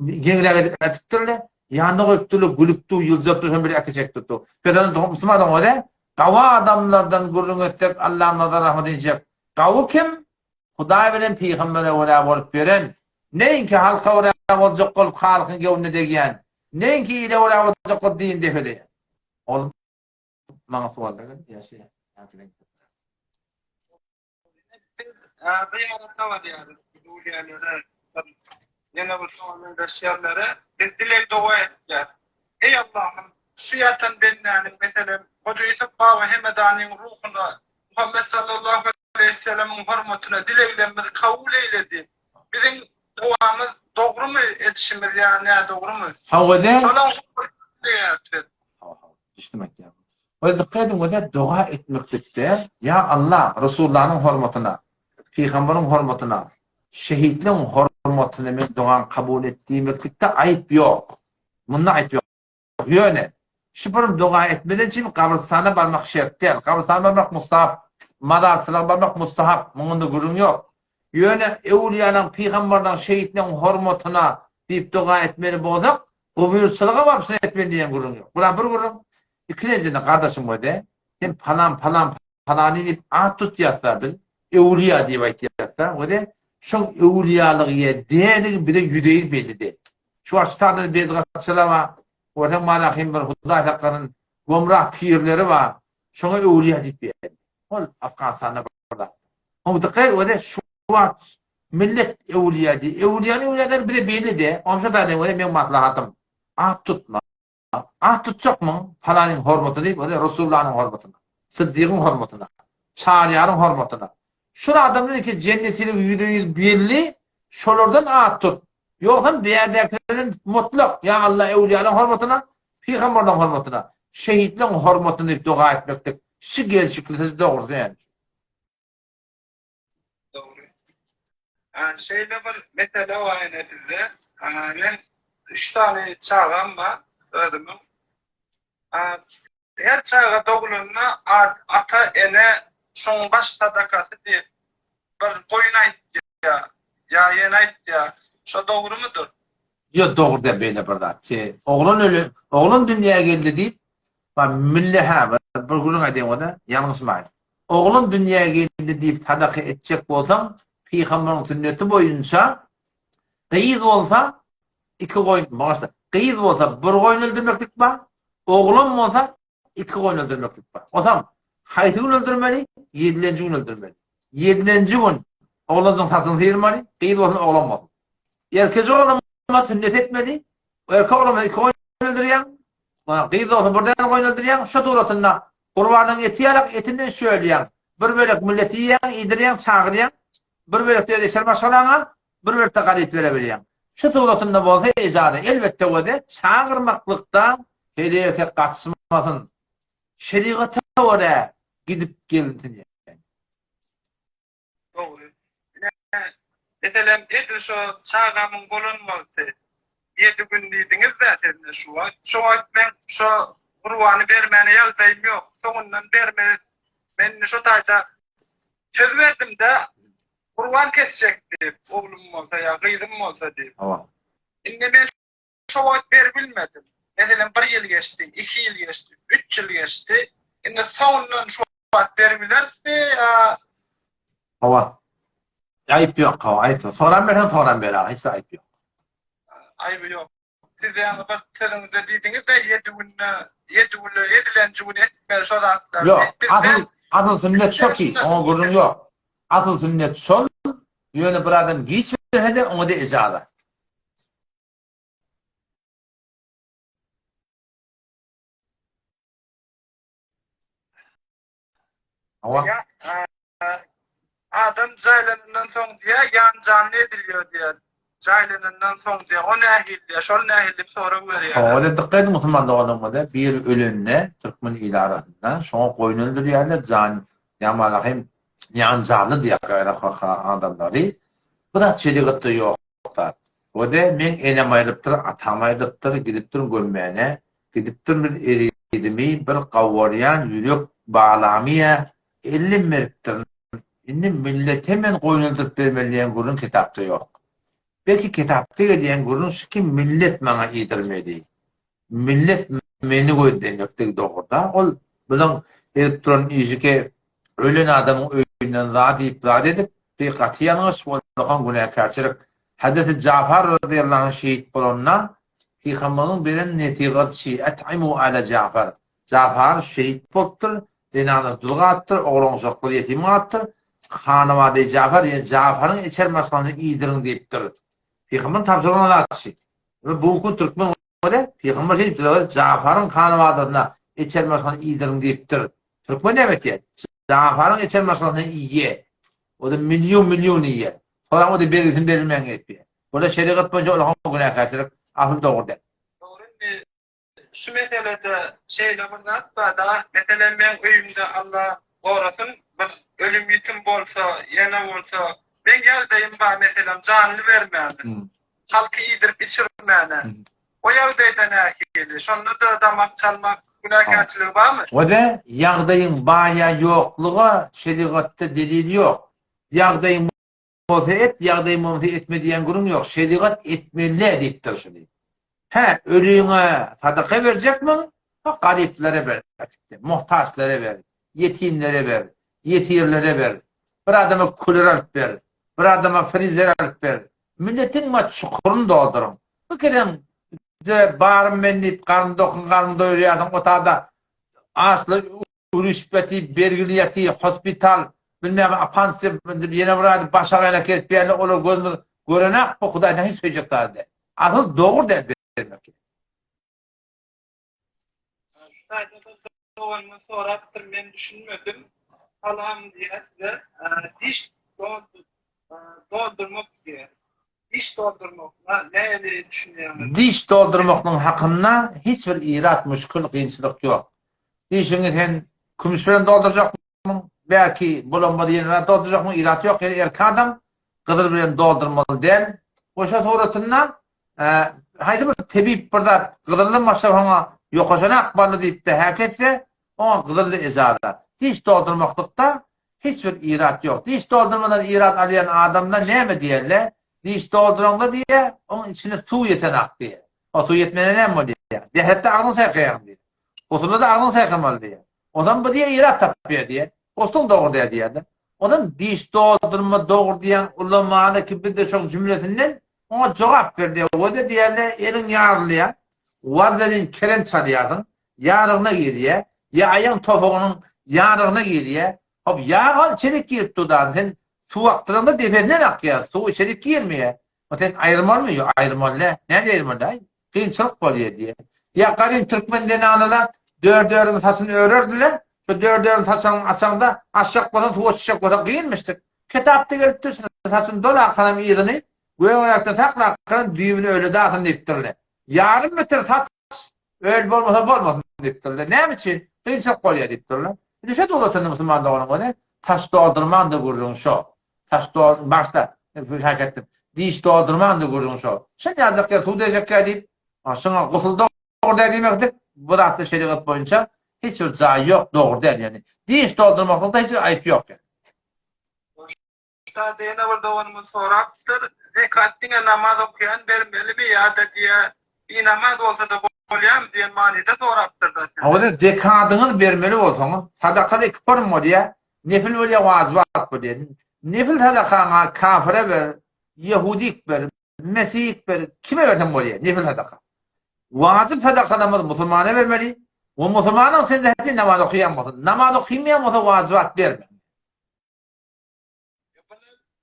geňräk edip ätipdirle. Ýanyna goýupdyrlar gülüp dur, ýyljap dur, hem bir äki çekdirip dur. Pezany musulman özi gawy adamlardan gürrüň etsek Allaň nazar rahmaty injek. Gawy kim? Hudaý bilen pygambere görä bolup ýören, neýinki halka görä boljak bolup halkyň göwnüne degýän, neýinki ile görä boljak bolup dini depeleýän. Oglum, maňa sowal bergin, ýa şeýle. Biz zyýarata barýarys, öwlüýälere, ýene bir şoňa meňzeş ýerlere. Biz dileg-doga etýäris. Eý Allahym, şu ýatan bendäniň, meselem, Hoja Ýusup baba Hemedanyň ruhuna, Muhammet sallallahu aleýhissalamiň hormatyna dileglerimizi kabul eýle diýip, biziň dowamyz dogrumy edişimiz ýa nädogrumy? Hawa-da. Şolaň dileýäris biz. Hawa, hawa. Düşdüm aýtýanyňa. We dykgat ediň, wede doga etmeklikde, ýa Allah, Resullanyň hormatyna, pygamberiň hormatyna, şehitleň hormatyna men dogamy kabul et diýmeklikde aýyp ýok. Munda aýyp ýok. Ýöne, şu bir doga etmeden çyn gabrystana barmak şert däl. Gabrystana barmak mustahap. Mazarçylyga barmak mustahap. Muňa-da gürrüň ýok. Ýöne öwlüýalaň, pygamberleň, şehitleň hormatyna diýip doga etmeli bolsak, gubyrçylyga baryp şuny etmeli diýen gürrüň ýok. Bulam bir gürrüň. Ikilenjinde gardaşym wede, sen palan palan palany diýip at tutýasda biz, öwlüýa diýip aýtýasda wede, şoň öwlüýalygy däligi bize ýüzeýüz belli däl. Şu wagt şu taýda bedgatçylar bar, görseň malahym bir hudaý saklasyn gomrah pirleri bar, şoňa öwlüýa diýip berdi. Ol Afganistanda bir zat. Oň dykgat wede şu wagt millet öwlüýa diýip, öwlüýany öwlüýa däl bize belli däl. Oňşa taýda wede meň maslahatym at tutma. At tutjakmyň palanyň hormatyna diýip, ol Resulullanyň hormatyna, Syddygyň hormatyna, Çaryýaryň hormatyna. Şol adamlar ki jennetiligi ýüzde-ýüz belli, şolardan at tut. Ýogsam bärdäkilerden mutlak, ýa Allah öwlüýalaryň hormatyna, pygamberleriň hormatyna, şehitleriň hormatyna diýip doga etmeklik şi gelşiklisi dogrusy ýaly. Dogry. Şeýle bir mesele bar ene bizde. Men üç sany çagam bar özümiň. Her çaga dogulanda ata ene şoň baş sadakasy diýip bir goýun aýtýar ýa ýene aýtýar. Şo dogrumydyr? Ýok dogry däl beýle bir zat. Oglan öle oglan dünýä geldi diýip mille hä bir gürrüň aýdaýyn oda ýalňyşmaýyn. Oglan dünýä geldi diýip sadaka etjek bolsaň, pygamberiň sünneti boýunça gyz bolsa iki goýun, bagyşla, gyz bolsa bir goýun öldürmeklik bar, oglan bolsa iki goýun öldürmeklik bar. Onsoň haýsy gün öldürmeli? Ýedilenji gün öldürmeli. Ýedilenji gün oglanjyň saçyny syrmaly, gyz bolsun, oglan bolsun. Erkeje oglan bolsa sünnet etmeli, erkek oglan bolsa iki goýun öldürýäň, gyz bolsa bir däne goýun öldürýäň, şo suratynda Gurbanyň eti ýalak etinden şölýäň. Bir bölek milleti iýýäň, iýdirýäň, çagyrýaň. Bir bölek-de öz eşer maşgalaňa, bir bölek-de garyplara berýäň. Şu suratynda bolsa ejaza elbetde wede çagyrmaklykda heleý-erkek gatyşmasyn. Şerigata görä gidip gelinsin ýaly. Dogry. Ine, meselem, edil şo çagamyň bolan wagty, ýedi gün diýdiňiz-dä siz ine şu wagt. Şo wagt meň şo gurbany bermäne ýagdaýym ýok. Soňundan berme. Men indi şo taýda söz berdim-de, gurban kesjek diýip, oglum bolsa ýa gyzym bolsa diýip. Hawa. Indi men Şo wagt beribilmedim. Meselem, bir ýyl geçdi, iki ýyl geçdi, üç ýyl geçdi. Indi soňundan şu wagt beribilerismi ýa? Hawa. Aýyp ýok, hawa, aýyp ýok. Soran berseň soran ber, hiç zat aýyp ýok. Aýby ýok. Siz ýaňy bir sözüňizde diýdiňiz-de, ýedi günde, ýedi günde edilenji gün etmeli şo zatlary. Ýok, asyl, asyl sünnet şo ki, oňa gürrüň ýok. Asyl sünnet şol, ýöne bir adam giç berse-de, oňa-da ejaza. Hawa. Adam jaýlanandan soň diýýär, ýan janly edilýär diýýär. Jaýlanandan soň diýýär. O nähili diýýär, şol nähili diýip sorag berýärler. Hawa, dikkat ediň musulman doganlarymyza, biri ölende türkmen ili arasynda şoňa goýun öldürýärler, jan ýamana hem ýan janly diýýär gaýra adamlary. Bu zat şerigatda ýok. Zat. Wede meň enem aýrypdyr, atam aýrypdyr, gidipdirin gömmäne, gidipdirin bir ezizimi, bir gawarýan ýürek balamy-ä ellim beripdirin. Indi millete men goýun öldürip bermeli diýen gürrüň kitapda ýok. Belki kitapda gelýän gürrüň şu ki millet maňa iýdirmeli. Millet meni gözlemekdigi dogruda. Ol biziň edip duran işi ki ölen adamyň öýünden zat iýip zat edip, bi gaty ýalňyş, ullakan günäkärçilik. Hezreti Jafar razyýallahu anh şehit bolanda Pygamberimiziň beren nesihaty şi, Et'imu ala Jafar. Jafar şehit bolupdyr, zenana dul galypdyr, oglan-uşaklar ýetim galypdyr. Hanabada-i Jafar, ýagny Jafaryň içer maşgalasyny iýdiriň diýipdir. Pygamberiň tabşyrygyna zat şi. We bu gün türkmen Ore, pygamber şeýdipdir, Jafaryň hanabadasyna içer maşgalasyny iýdiriň diýipdir. Türkmen näme etýär? Jafaryň içer maşgalasyny iýýär. O-da million-million iýýär. Soraň o-da bergisini berilmän geçýär. Bu-da şerigat boýunça ullakan günäkärçilik, asyl dogry däl. Dogry indi şu meselede şeýle bir zat bar-da, meselem meň öýümde Alla gorasyn bir ölüm-ýitim bolsa, ýene bolsa, meň ýagdaýym bar meselem janly bermäne. Halky iýdirip içirmäne. O ýagdaýda nähili? Şonda-da damak çalmak günäkärçiligi barmy? Wada, ýagdaýyň bar ýa ýokluga şerigatda delil ýok. Ýagdaýyň. bolsa et, ýagdaýyň bolmasa etme diýen gürrüň ýok. Şerigat etmeli diýipdir şuny. Hä, ölüňe sadaka berjekmiň? Ha, garyplara ber, muhtaçlara ber, ýetimlere ber, ýesirlere ber. Bir adama kuler alyp ber, bir adama frizer alyp ber. Milletiň ma çukuryny dolduryň. Bu keren barym men diýip garny dokun garny doýurýarsyň, otada açlyk Ürüşip ýaty, bergili ýaty, hospital, bilmem apansiýa diýip ýene bir ady başagaýla kesip berýärler, olar gözümiz görenak bu Hudaýdan hiç söýjek zady däl. Asyl dogry däl bermek. Şaýda bir doganymyz sorapdyr, men düşünmedim. Salam diýýär size. Diş doldurmak diýýär. Diş doldurmak nähili düşünýäňiz? Diş doldurmaklygyň hakynda hiç bir irat, müşgil, kynçylyk ýok. Dişiňi sen kümüş bilen doldurjakmyň, belki bulanmaz ýene zat doldurjakmyň, irat ýok. Ýöne erkek adam gyzyl bilen doldurmaly däl. We şo suratynda haýsy bir tebip bir zat gyzyldan başlap oňa ýokaşanak bally diýip-de häk etse, oňa gyzylly ejaza. Diş doldurmaklykda Hiç bir irat ýok. Diş doldurmadan irat alýan adamlar näme diýerler? Diş dolduraňda diýýär, oň içine suw ýetenak diýýär. O suw ýetmände näme bolýar? Jähetde agzyňy çaýkaýaň diýýär. Gusulda-da agzyňy çaýkamaly diýýär. Onsoň bu diýýär irat tapýar diýýär. Gusluň dogry däl diýýärler. Onsoň diş doldurma dogry diýýän ulamany ki bizde şoň jümlesinden oňa jogap berilýär. O-da diýýärler eliň ýarylýar. Wazelin krem çalýarsyň. Ýarygyna girýär. Ýa aýagyň topugynyň ýarygyna girýär. Hop, ýag ol içerik girip dur-da, sen suw akdyraňda depesinden akýar, suw içerik girmeýär. O sen aýyrmalymy? Ýok, aýyrmaly däl. Nädip aýyrmaly däl? Kynçylyk bolýar diýýär. Ýa gadym türkmen zenanlar dört-dörüň saçyny örerdiler. Şo dört-dörüň saçagyny açaňda, açjak bolsaň, suwa düşjek bolsa kynmyşdyk. Kitapda gelipdir, saçyny dolakanam yzyny, gögräkden saklakanam düýbüni öle dasyn diýipdirler. Ýarym metr saç Öl bolmasa bolmasyn diýipdirler. Näme üçin? Kynçylyk bolýar diýipdirler. Indi şo döwletinde musulman doganyň özi saç doldurman-da gürrüň şo. Saç dol başda hak etdim. Diş doldurman-da gürrüň şo. Şen ýaljak ýer suw dejekkä diýip, şoňa gusul dogry däl diýmeklik bu zatda şerigat boýunça hiç bir jaýy ýok, dogry däl ýagny. Diş doldurmaklykda hiç bir aýyp ýok ýagny. Ustaz ýene bir doganymyz sorapdyr, zekat diňe namaz okaýan bermelimi ýa-da diýä binamaz bolsada bolýamy diýen manyda sorapdyrda size. Hawa zekadyňyzy bermeli bolsaňyz, sadakada iki form bolýa, nefil bolýa wajybat bolýa. Nefil sadakaňa kafyra ber, ýehudik ber, mesihik ber, kime berseň bolýa, nefil sadaka. Wajyp sadakalarymyzy musulmana bermeli we musulmanyň içinde hepsi namaz okaýan bolsun. Namaz okymaýan bolsa wajybat berme.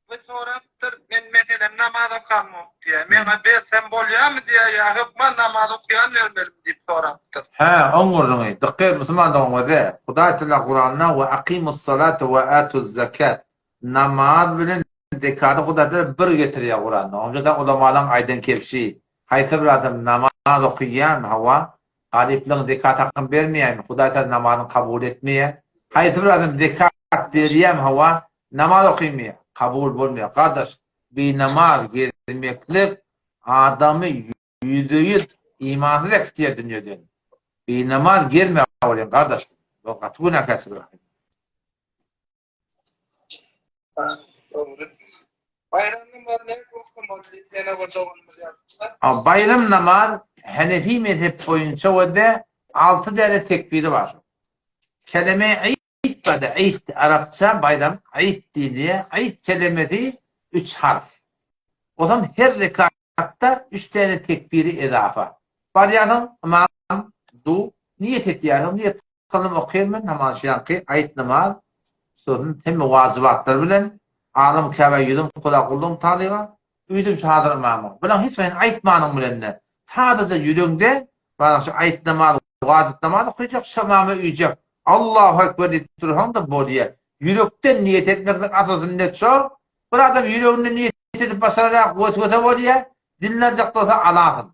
Bir sorapdyr, men meselem namaz okamok diýýär. Meňe bersem bolýarmy diýýär, ýa hökman namaz okaýan bermelimi diýip sorapdyr. Hä, oň gürrüňi. Dykgat et musulman dogan göze. Hudaý Teala Kuranda we akymus salate we atuz zakat. Namaz bilen zekady Hudaý Teala bir getirýär Kuranda. Oň üçin ulamalaň aýdan kebşi. Haýsy bir adam namaz okaýan, hawa, Garyplaryň zekat hakyny bermeýärmi? Hudaý Tagala namazyny kabul etmeýär. Haýsy bir adam zekat berýärmi? Hawa, namaz okymaýar. Kabul bolmaýar. Gardaş, binamaz gezmeklik adamy ýüzde-ýüz imansyz äkitýär dünýeden. Binamaz gezme bolýar, gardaş. Bu gaty günäkärçilik. Dogry. Baýram namazy nädip okamaly diýip ýene bir doganymyz ýazypdyr. A baýram namaz Hanefi mezhep boýunça we-de alty däne tekbiri bar. Keleme Eid bar-da, Eid arapça baýram Eid diýilýär. Eid kelemesi üç harf. Ozam her rekatda üç däne tekbiri ezafa. Barýarsyň ymam du niýet etýärsiň, niýet Kyldym okyn men namaz şu ýanky aýt namaz sözün hemme wajybatlary bilen alym käbä ýüzüm kula gullum talyga üýdüm şu hazyr ymamyň bulaň hiç birini aýtmanyň bilende sadaja ýüreňde bana şu aýt namaz wajyp namaz okyjak şu ymama üýjek Allahu ekber diýip dursaň-da bolýa ýürekden niýet etmeklik asyl sünnet şo bir adam ýüreginde niýet edip başararak weswese bolýa dilini aljak bolsa alasyn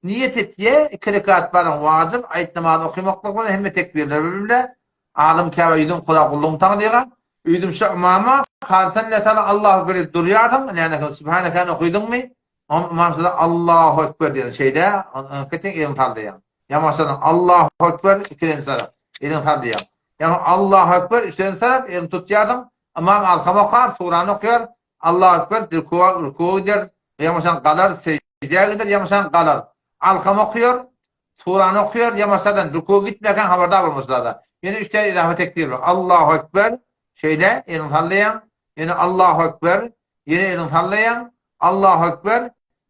Niýet etýä, iki rekat baryň wajyp, aýt namazy okymaklyk bilen hemme tekbirler bilen Alym Käbä ýüzüň kula gullugyň taňryga, üýdüm şu ymama, Halysan Alla Tagala Allahu ekber diýip durýarsyň, näme Sübhanekany okydyňmy? Oňa ymam size Allahu ekber diýen şeýle, ondan eliňi sallaýaň. Ýa başladyň Allahu ekber ikilenji tarap, eliňi sallaýaň. Ýa Allahu ekber üçlenji tarap, eliňi tutýarsyň, ymam alkam okar, surany okýar, Allahu Ekber, rükuwa, rükuwa gider, ýamaşan galar, sejdä gider, ýamaşan galar. Alham okaýar, surany okaýar, ýamaşadan rükuwa gitmekä habardar bolmaly zada. Ýene üç täze izafa tekbir bar. Allahu Ekber, şeýle eliňi sallaýaň, ýene Allahu Ekber, ýene eliňi sallaýaň, Allahu Ekber,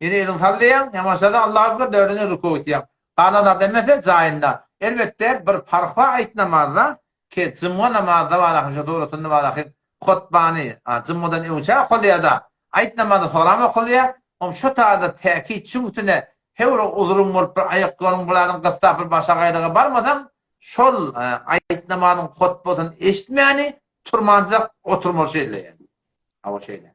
ýene eliňi sallaýaň, ýamaşadan Allahu Ekber, dördünji rükuwa gitýäň. Galan zat hemmesi jaýynda. Elbetde, bir parh bar aýt namazda, Ki, jumga namazda bar ahym, şu suratynda bar ahym, hutbany, jumgadan öňçä okalýar-da, aýt namazy soram okalýar, oň şo taýda täkit şuň üstüne her bir uzuryň bolup bir aýak ýoluň bir zadyň gyssap bir başagaýlyga barmasaň, şol aýt namazyň hutbasyny eşitmäni turmanjak oturmaly şeýle ýaly. Hawa şeýle.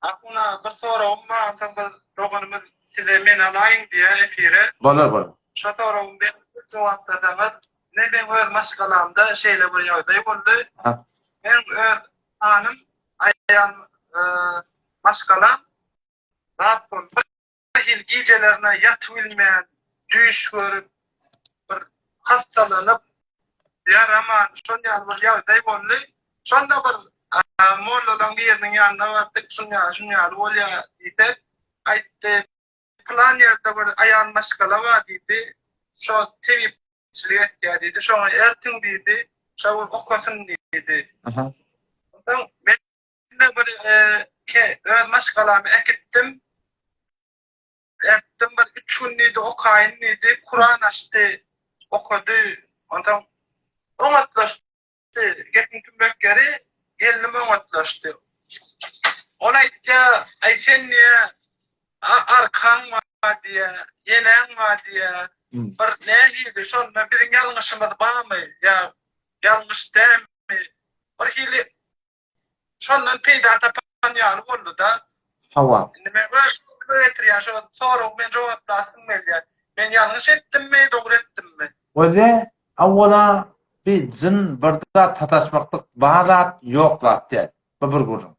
Ahun aga bir soragym bar onsoň bir doganymyz size men alaýyn diýýär efire. Bolar bolar. Şo soragymy berip bir jogap berseňiz. Ine meň öz maşgalamda şeýle bir ýagdaý boldy. Meň öz hanym aýal maşgalam zat boldy. Bir hili gijelerine ýatybilmän, düýş görüp, bir hassalanyp, ýaraman, şol ýaly bir ýagdaý boldy. Şonda bir mollalaryň biriniň ýanyna bardyk, şun ýaly, şun ýaly bolýar diýsek, aýtdy, pylan ýerde bir aýal maşgala bar diýdi, şo tebipçilik etýär diýdi, şoňa ertiň diýdi, şo bir okasyn diýdi. Onsoň men Men bir öz maşgalamy äkitdim. Äkitdim bir üç gün diýdi okaýyn diýdi. Kuran açdy, okady. Onsoň oňatlaşdy. Gepiň tümmek ýeri gelnim oňatlaşdy. Ol aýtýar, aý sen diýýär, arkaň bar diýýär, ýeneň bar diýýär. Bir nähili şonda biziň ýalňyşymyz barmy ýa ýalňyş dälmi? Bir hili şondan peýda tapan ýaly boldy-da. Hawa. Indi men öz göwnüme getirýän şo soragy men jogaplasym gelýär. Men ýalňyş etdimmi, dogry etdimmi? Özi awwala bir jyn bir zat sataşmaklyk bar zat ýok zat däl. Bu bir gürrüň.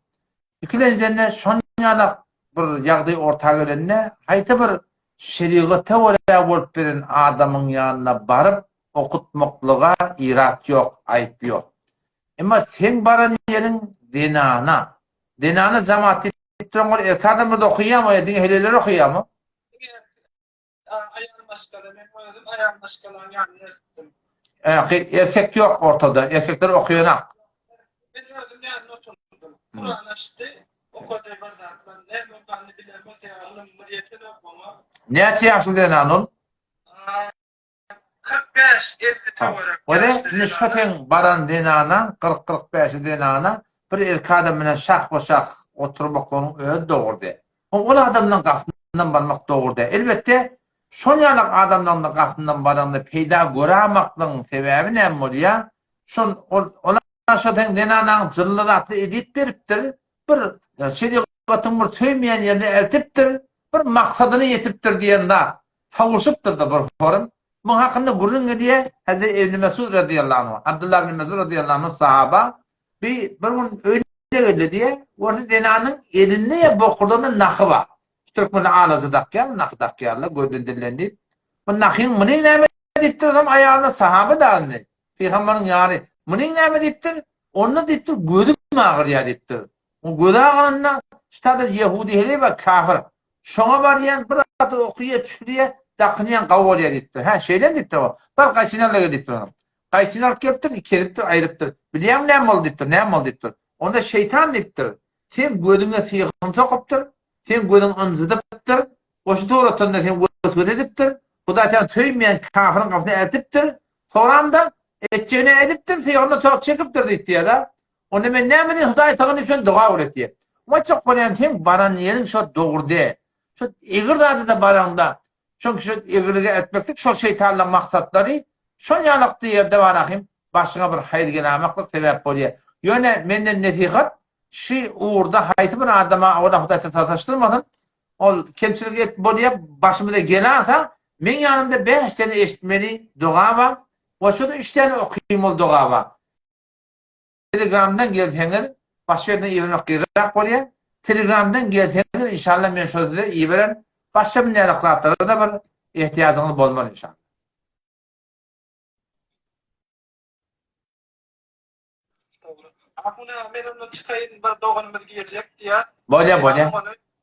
Ikilenjende şonýalak bir ýagdaý orta gelende haýsy bir şerigata görä bolup beren adamyň ýanyna baryp okutmaklyga irat ýok, aýyp ýok. Emma seň baran ýeriň zenana. Zenana jamaat diýip duran bol erkek adamlar-da okaýarmy ýa diňe heleýler okaýarmy? Diňe aýal maşgala men özüm aýal maşgalaň ýanyna gitdim. Ýa erkek ýok ortada, erkekler okaýanak. Men özüm ýanynda oturdym. Kuran açdy, okady bir zatlar. Näme okanyny bilemok ýa ylymymyz ýetenok oňa. Näçe ýaşly zenan ol? 45, 50 töwerek. Wede, indi şo seň baran zenanaň, 40-45 bäşli zenana bir erkek adam bilen şahba-şah oturmaklygynyň özi dogry däl. Ol adamdan gapysyndan barmak dogry däl. Elbetde, şol ýalak adamdan-da gapysyndan baraňda peýda görämaklygyň sebäbi näme bolýar? Şol ol ol şo seň zenanaň jynly zatly edip beripdir, bir şerigatyň bir söýmeýän ýerine eltipdir, bir maksadyna ýetipdir diýen zat. Sowuşypdyr-da bir horum. Muň hakynda gürrüň edýär Hezreti Ibn Mesud razyýallahu anhu. Abdullah ibn Mesud razyýallahu anhu sahaba bi bir gün öýüne geldi diýýär. Görse zenanyň elinde ýa bokurdagynda nahy bar. Şu türkmenler alaja dakýar, nahy dakýarlar, gözden dilden diýip. Bu nahyň muny näme diýipdir adam aýalyna sahaba da indi. Pygamberiň ýary. Muny näme diýipdir? Onda diýipdir gözüm agyrýar diýipdir. O gözi agyranda şu taýda ýehudi heleý bar kafir. Şoňa barýan bir zat okyýa tüflüýä dakynýan gawy bolýa diýipdir. Hä şeýlemi diýipdir o. Bar gaýçyny al-da gel diýipdir onuň. Gaýçyny alyp gelipdir, kesipdir, aýrypdyr. Bilýäňmi näme boldy diýipdir, näme boldy diýipdir. Onda şeýtan diýipdir. Seň gözüňe syhyny sokupdyr, seň gözüňi ynjydypdyr, goşy suratynda seni weswese edipdir, Hudaý seni söýmeýän kafiriň gapysyna eltipdir, soramda etjegini edipdir, syhyny sok çekipdir diýipdir-de. Onda men näme diýen Hudaý saňa diýip şony doga öwretýär. Oňa bolýan seň baran ýeriň şo dogry däl. Şo egri zada-da baraňda, çünki şo egrilige eltmeklik şol şeýtanlaň maksatlary, şol ýalakdy ýerde barahym başyňa bir haýyr gelamaklyk sebäp bolýar. Ýöne menden nesihat şy ugurda haýsy bir adama owala Hudaý sataşdyrmasyn, ol kemçilik et bolýar başymyza gelansa meň ýanymda bäş däne eşitmeli doga bar we şo-da üç däne okymyly doga bar. Telegramdan gelseňiz başga ýerden ibermek gyrak bolýar. Telegramdan gelseňiz inşallah men şo size iberen başga bir zatlara da bir ehtiýajyňyz bolmaz inşallah. Dogry. Ahun aga men onda çykaýyn bir doganymyz girjek diýýär. Bolýa bolýa.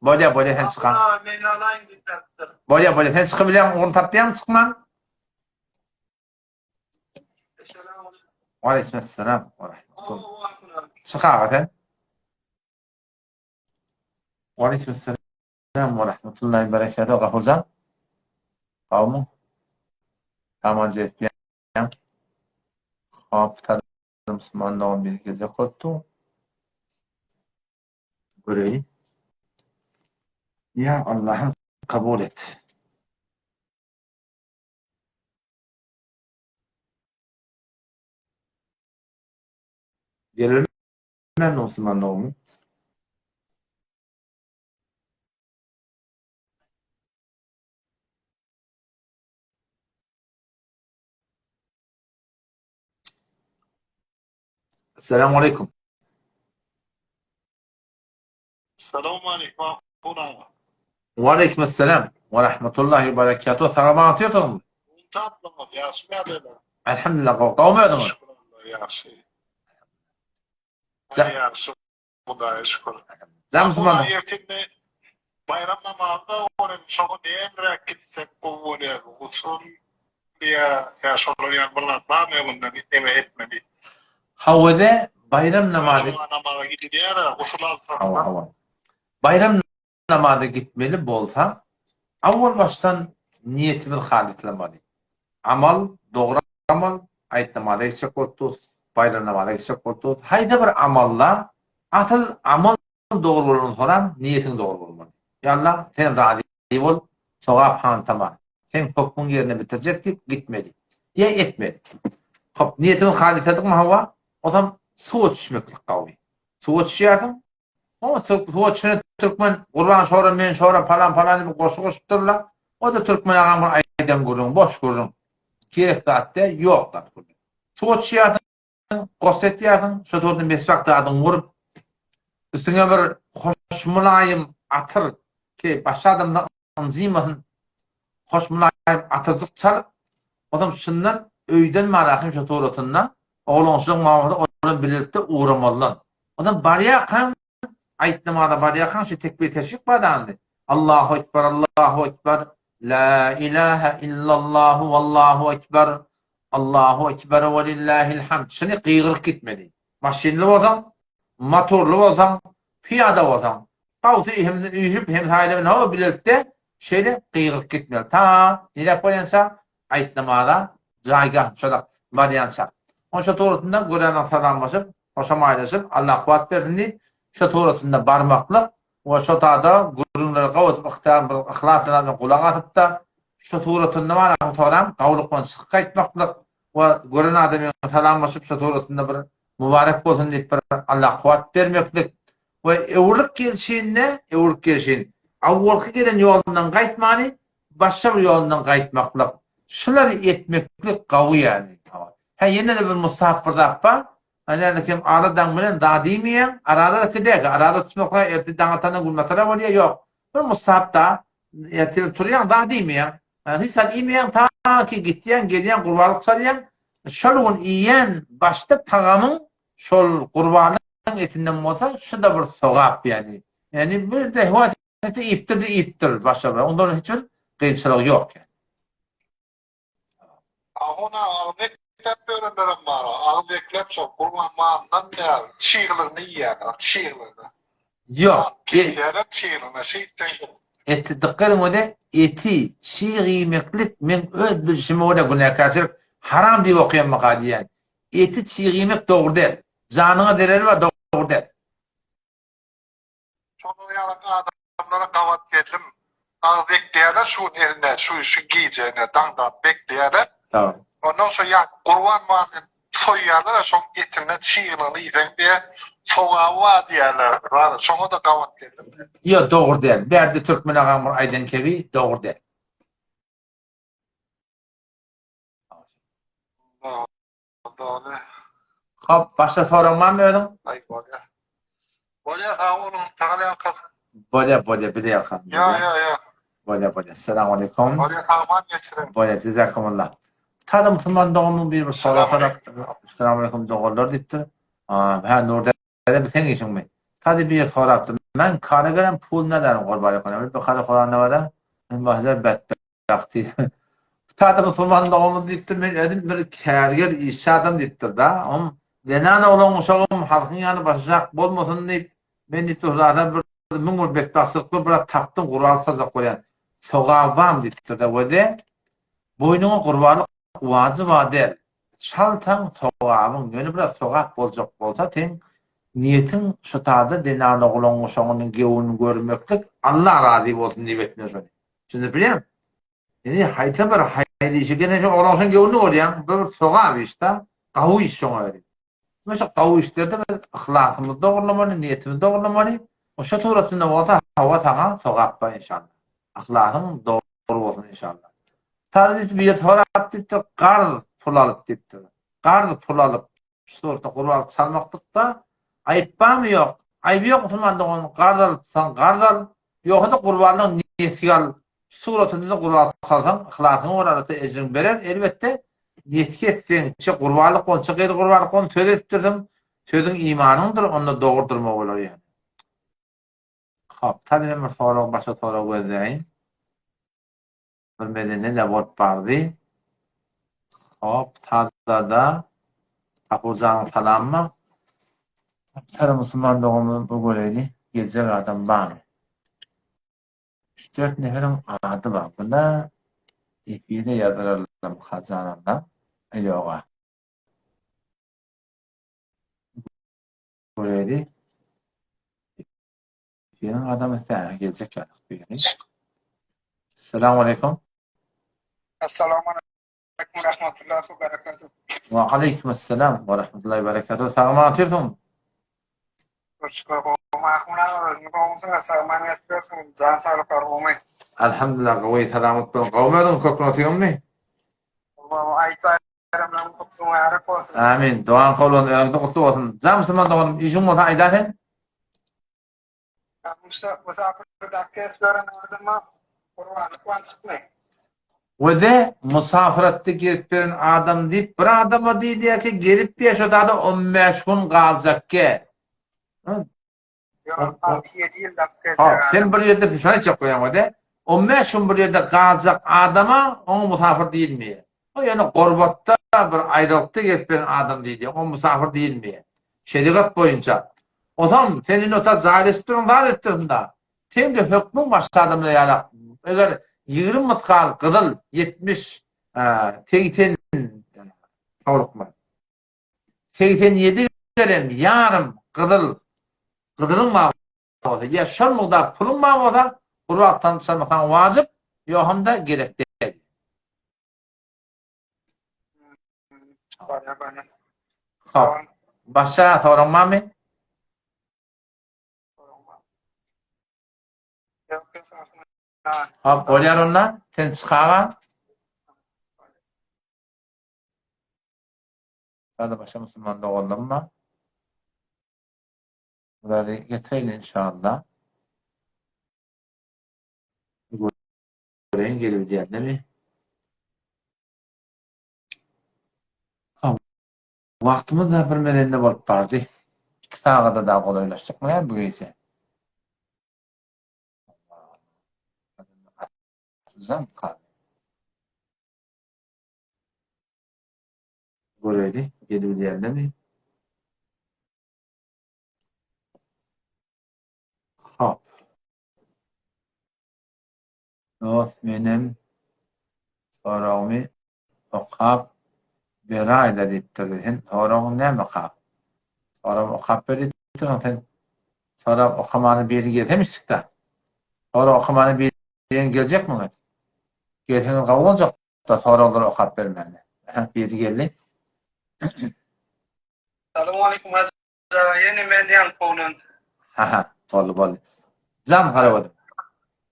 Bolýa bolýa sen çykan. Ahun aga meni alaýyň diýip ýazypdyr. Bolýa bolýa sen çykybilýäň ugruny tapýaňmy çykmaň? Waleýkim esselam we rahmetullah. Çyk aga sen. Waleýkim esselam we rahmetullahi we berekatuh Gafurjan. Gawmy? Tamam jetýän. Hop, musulman dogan biri geljek bolupdy. Göreýin. Ya Allah'ım kabul et. Gelmän musulman dogmy? Esselamu aleýkum. Salam aleýkum Ahun aga. Waleýkim esselam we rahmetullahi we berekatuh. Sag-aman otyrsyňyzmy? Tapdyňyz, ýagşy ýagdaýlar. Elhamdülillah, gowy. Gowmy özüňiz? Şükür Allaha, ýagşy. Ýagşy, Hudaýa şükür. Jan musulman. Ertende baýram namazy-da bolar, şoňa nämeräk gitsek gowy bolýar, gusul ýa ýa şolar ýaly bir zat barmy öňünden neme etmeli? Hawa-da, baýram namazy. Juma namaza gidilýär-ä, gusul alsak. Hawa, hawa. Baýram namaza gitmeli bolsa, awwal başdan niýetimizi halyslamaly. Amal, dogry amal, aýt namaza gitjek bolup durus, baýram namaza gitjek bolup durus. Haýsy bir amalda asyl amal dogry bolandan soňam niýetiň dogry bolmaly. Ýa Allah, sen razy bol, sogap hantama. Seň hökmüň ýerine bitirjek diýip gitmeli. Ýa etmeli. Hop, niýetiňi halysladyňmy hawa, ozam suwa düşmeklik gawy. Suwa düşýärsiň, Oňa suwa düşen türkmen Gurban şora men şora palan palan diýip goşgy goşupdyrlar. O-da türkmen agaň bir aýdan gürrüňi, boş gürrüň. Gerek zat däl, ýok zat gürrüň. Suwa düşýärsiň, gosl etýärsiň, şo suwda meswak zadyňy urup, üstüňe bir hoş mylaýym atyr ki başga adamdan ynjymasyn, hoş mylaýym atyrjyk çalyp, onsoň şundan öýden bararsyň şo suratynda, oglançylygyň mamasy olam bilelikde ugramalydan. Onsoň barýarkaň, aýt namaza barýarkaň şu tekbir-teşrik bar dagyndy. Allahu ekber, Allahu ekber, la ilahe illallahu wallahu ekber, Allahu ekber we lillahil hamd. Şuny gygyryp gitmeli. Maşynly bolsaň, motorly bolsaň, pyýada bolsaň, gawsy hem üýşüp hem saýla bilen hawa bilelikde şeýle gygyryp gitmeli. Ta niräk barýança aýt namaza jaýgah şodak barýança. Onça suratynda görenden salamlaşyp, hoşamaýlaşyp, Allah kuwwat bersin diýip, şo suratynda barmaklyk we şo tada gürrüňleri gawy edip bir yhlas bilen gulak asyp-da, şo suratynda baranyň soram gawulyk bilen çykyp gaýtmaklyk we gören adamyň salamlaşyp şo suratynda bir mübarek bolsun diýip bir Allah kuwwat bermeklik we öwrülip gelşinde, öwrülip gelşin, awwalky gelen ýolundan gaýtmany, başga bir ýolundan gaýtmaklyk. Şulary etmeklik gawy ýaly. Hä ýene-de bir mustahap bir zat bar. Hany kim ara daň bilen zat iýmeýäň, arada gidäge, arada tutmakla ertir daň atanda gülmasara bolýar, ýok. Bir mustahap da, ertir turýaň zat iýmeýäň. Hiç zat iýmeýäň, ta ki gitýäň, gelýäň, gurbanlyk çalýaň. Şol gün iýen başda tagamyň şol gurbanlyk etinden bolsa, şu-da bir sogap ýagny. Ýagny bir de höwes etse iýipdir-de iýipdir başga bir. Ondan hiç bir kynçylygy ýok ýagny. Ahun aga agyz ekläp ýörenlerem bar agyz ekläp şol gurban malyndan däl çyglygyny iýýärler çyglygyny. Ýok. Kesýärler çyglygyny şeýtseň. Eti dykgat ediň özi eti çyg iýmeklik meň öz bilşime görä günäkärçilik haram diýip okaýanmyka diýýän. Eti çyg iýmek dogry däl. Janyňa zereri bar dogry däl. Şolar ýaly adamlara gabat geldim. Agyz bekleýärler şu gün eline şu şu gije ine daňdan bekleýärler. Tamam. Ondan şo ýa gurban malyny soýýarlar şoň etinden çyglyny iýseň diýä sogaby bar diýýärler. Bar şoňa-da gabat geldim. Ýok dogry däl. Bärde türkmen agam bir aýdan kebi dogry däl. Dogry. Hop, başga soraň barmy özüň? Aý, bolýa. Bolýa, sag boluň, sag ýalkasyn. Bolýa, bolýa, bize ýalkasyn. Ýa, ýa, ýa. Bolýa, bolýa. Assalamu alaykum. Bolýa, sag aman geçiriň. Bolýa, jazakumullah. Tada musulman doganymyň biri bir sorag sorap, Assalamu alaykum doganlar diýipdir. Hä, Nurdan. Bu seň işiňmi? Sady bir sorapdyr. Men karagerem pul näderim gurban etmene. Bir kada Kuran nabada. Men bahzer betbagty. Sada musulman doganymyz diýipdir. Men özüm bir kärger işçi adam diýipdir da. Om zenan oglan uşagym halkyň ýany başaşak bolmasyn diýip men diýipdir Hudadan bir müň bir betbagtçylyk bir biraz tapdym gurban saljak bolýan. Sogabam diýipdir da we de boýnuňa gurbanlyk Wajyba däl. Çalsaň sogabyň, ýöne biraz sogap boljak bolsa seň niýetiň şu tada zenan oglan guşagynyň gewünini görmeklik Allah razy bolsun diýip etme şony. Düşünip bilýäňmi? Ýöne haýsy bir haýyr işi gene şu oglan guşagyň gewünini görýäň, bu bir sogap işda, gawy iş şoňa özi. Şu gawy işlerde biz yhlasymyzy dogrulamaly, niýetimizi dogrulamaly. Şo suratynda bolsa hawa saňa sogap bar inşallah. Yhlasyň dogry bolsun inşallah. Sada diýip bir sorap diýipdir, garz pul alyp diýipdir. Garz pul alyp, şu suratda gurban çalmaklykda aýyp barmy ýok? Aýby ýok musulman dogan, garz alypsaň garz al, ýogsa-da gurbanlyk nesýe al. Şu suratynda gurban çalsaň, yhlasyňa görä Alla ejriňi berer. Elbetde, nesýe etseň, gurbanlyk bolsa, gaýry gurbanlyk bolsa söz edipdirsiň, sözüň imanyňdyr, onda dogry durma bolar ýöne. Hop, hadi men bir sorag, başga sorag gözläýin. Bir meze ne bolup bardy. Hop, tada-da. Gapurjanyň salammy? Sara musulman doganymyz bir göreýli, geljek adam barmy? Üç-dört neferiň ady bar. Bunda efire ýazdyrarlarmy hajananda? Ýoga. Göreýli. Efiriň adamy isläne geljek ýaly biri. Assalamu aleykum. Assalamu aleykum rahmetullahi we berekatuh. Wa aleykum assalam we rahmetullahi we berekatuh. Sagman otyrsyň? Şükür gowy Mahmut aga özüňiz gowumysyňyz sagman geçip ýörsüňiz jan saglyklar gowumy? Alhamdulillah gowy salamat boluň. Gowumy özüň köküň otyňmy? Gowy aýt baýramlaryň gutly mübärek bolsun. Amin. Dogan kabul bolsun, öňüňde gutly bolsun. Jan musulman doganym, işiň bolsa aýda sen. Musafirde abdest beren adama gurbanlyk wajypmy? Wede musafiratda gezip beren adam diýip bir adama diýilýär ki gezip ýa şo zada 15 gün galjak ke. Ýok, 6-7 ýyl gezjek. Ha, sen bir ýerde şony aýtjak bolýaň wede. 15 gün bir ýerde galjak adama oňa musafir diýilmeýär. O ýöne gurbatda bir aýralykda gezip beren adam diýilýär. Oňa musafir diýilmeýär. Şerigat boýunça. Onsoň sen indi ota jaýlaşyp duruň zat etdirsin-da. Seň-de hökmüň başga adamlar ýalak. Eger 20 myskal gyzyl 70, 80 howlukma. 87 gerem ýarym gyzyl gyzylyň bar bolsa, ýa şol mugdar puluň bar bolsa, gurbat çalmasaň wajyp, ýoham-da gerek däl. Hop. Başga soraň barmy? Hop, bolýar onda. Sen çykaga. Sada başga musulman doganlarym bar. Bulary getireýin inşallah. Göreýin gelip diýende Wagtymyz da bir mezende bolup bardy. 2 sagada da golaýlaşdyk mı bu gije? Zam kaldy. Göreýli, gelip diýende Hop. Dost menem soragymy okap beraýda diýipdir. Sen soragyň näme okap? Soragymy okap ber diýipdir. Sen sorag okamany biri gelsem içikde. Sorag okamany biri geljekmiňiz? Gelseňiz gowy boljak da soraglary okap bermäne. Biri geldi. Salam aleyküm Hajy aga ýene men ýaňky oglan. Haha, boldy boldy. Jan garap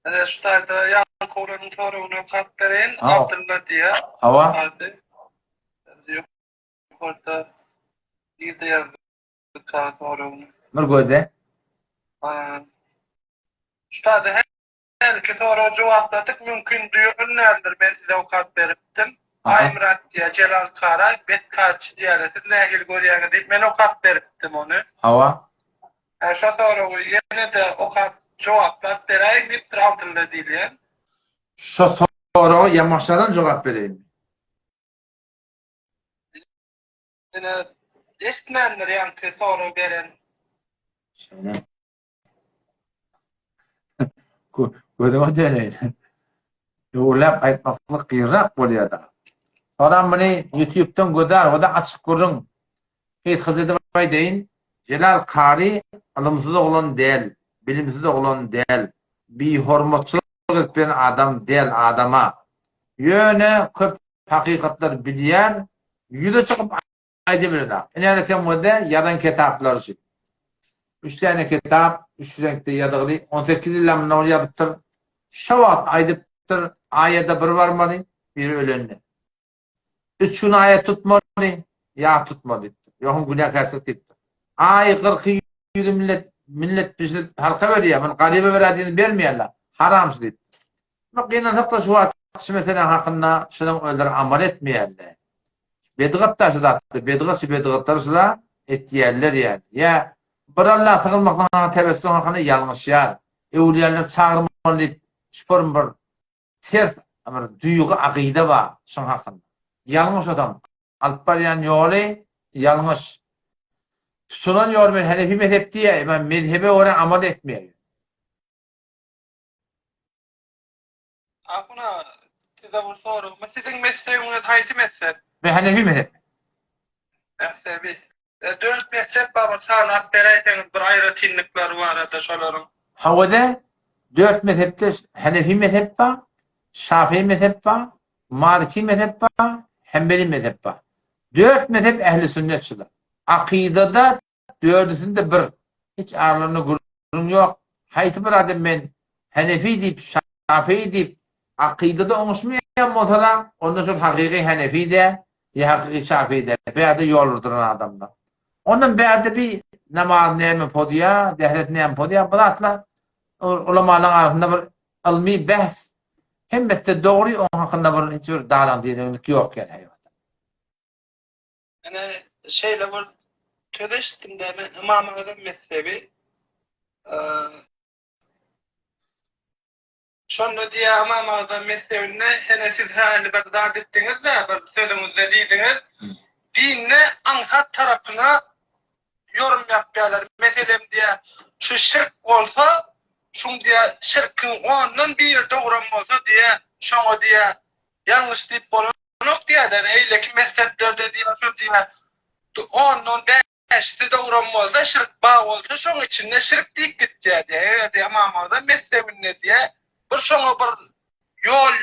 Ene şu taýda ýaňky oglanyň soragyny okap bereýin. Abdylla diýýär. Hawa. Ady. Ýokarda nirde ýazdyka soragyny. Bir gözle. Şu taýda Hälki soragy jogapladyk mümkin duýan däldir men size okap beripdim. Aýmyrat diýýär Jelal Karaý bet karçy diýýärler siz nähili görýäňiz diýip men okap beripdim ony. Hawa. Hä şo soragy ýene-de okap jogaplap beräýiň diýipdir altynda diýilýän. Şo soraga ýamaşjadan jogap bereýinmi? Ine eşitmändir ýaňky sorag beren. Şeýle. Gözüňe döneýin. Öwürläp aýtmaklyk kynrak bolýar-da. Soram muny ýutubdan gözär, o-da açyk gürrüň. Gysgaça edip aýdaýyn, Jelal kary ylymsyz oglan däl, bilimsiz oglan däl, bihormatçylyk edip ýören adam däl adama. Ýöne köp hakykatlary bilýär, ýüze çykyp aýdybilenok. Ine kem bolsa ýazan kitaplary şu. Üç däne kitap, üç reňkde ýazygly, 18 ýyl mundan owal ýazypdyr. Şo wagt aýdypdyr, aýada bir barmaly, biri ölende. Üç gün aýa tutmaly, ýag tutmaly diýipdir. Ýogsam günäkärçilik diýipdir. Aý gyrky ýüzi millet millet bişirip halka berýär. Muny garyba berä diýeni bermeýärler. Haram şu diýipdir. Muny gynansak-da şu wagt şu meseläň hakynda şunuň özleri amal etmeýärler. Bedgat-da şu zatda, bedgat şu bedgatlary şular etýärler ýaly. Ýa bir Alla sygynmakdan tewessül hakynda ýalňyşýar. Öwlüýäleri çagyrmaly diýip şuparym bir ters bir duýgy akyda bar şuň hakynda. Ýalňyş adam. Alyp barýan ýoly ýalňyş. Tutunan ýoly men Hanefi mezhep diýýär, emma mezhebe görä amal etmeýär. Ahun aga, size bir soragym. Siziň mezhebiňiz haýsy mezhep? Men Hanefi mezhep. Mezhebi. Dört mezhep bar, bir sanap beräýseňiz bir aýratynlyklary barada şolaryň. Hawa-da, dört mezhepde Hanefi mezhep bar, Şafii mezhep bar, Maliki mezhep bar, Hembeli mezhep bar. Dört mezhep ehli sünnet şular. Akydada dördüsinde bir. Hiç aralarynda gürrüň ýok. Haýsy bir adam men Hanefi diýip, Şafii diýip akydada oňuşmaýan bolsa-da, onda şol hakyky Hanefi däl. Ýa hakyky şafii däl, bärde ýol urduran adamlar. Ondan bärde bi namaz näme pozýa, dehret näme pozýa, bu zatlar ulamalaryň arasynda bir ylmy bähs. Hemmesi-de dogry, oň hakynda bir hiç bir dalaň-direňlik ýok ýaly haýbatda. Ine, şeýle bir söz eşitdim-de men, Ymam Agzam mezhebi, Şonda diýýär, Ymam Agzam mezhebinde hene siz häli bir zat etdiňiz-dä, bir sözüňizde diýdiňiz, dinde aňsat tarapyna ýorum ýapýarlar. Meselem diýýär, şu şirk bolsa, şuň diýýär, şirkiň ondan biri dogram bolsa diýýär, şoňa diýýär, ýalňyş diýip bolanok diýýärler. Eýleki mezheplerde diýýär, şu diýýär, ondan Bäşisi dogram bolsa şirk bar bolsa şoň içinde şirk diýip gitýär diýýär. Eger diýýär Ymam Agzam mezhebinde diýýär bir şoňa bir ýol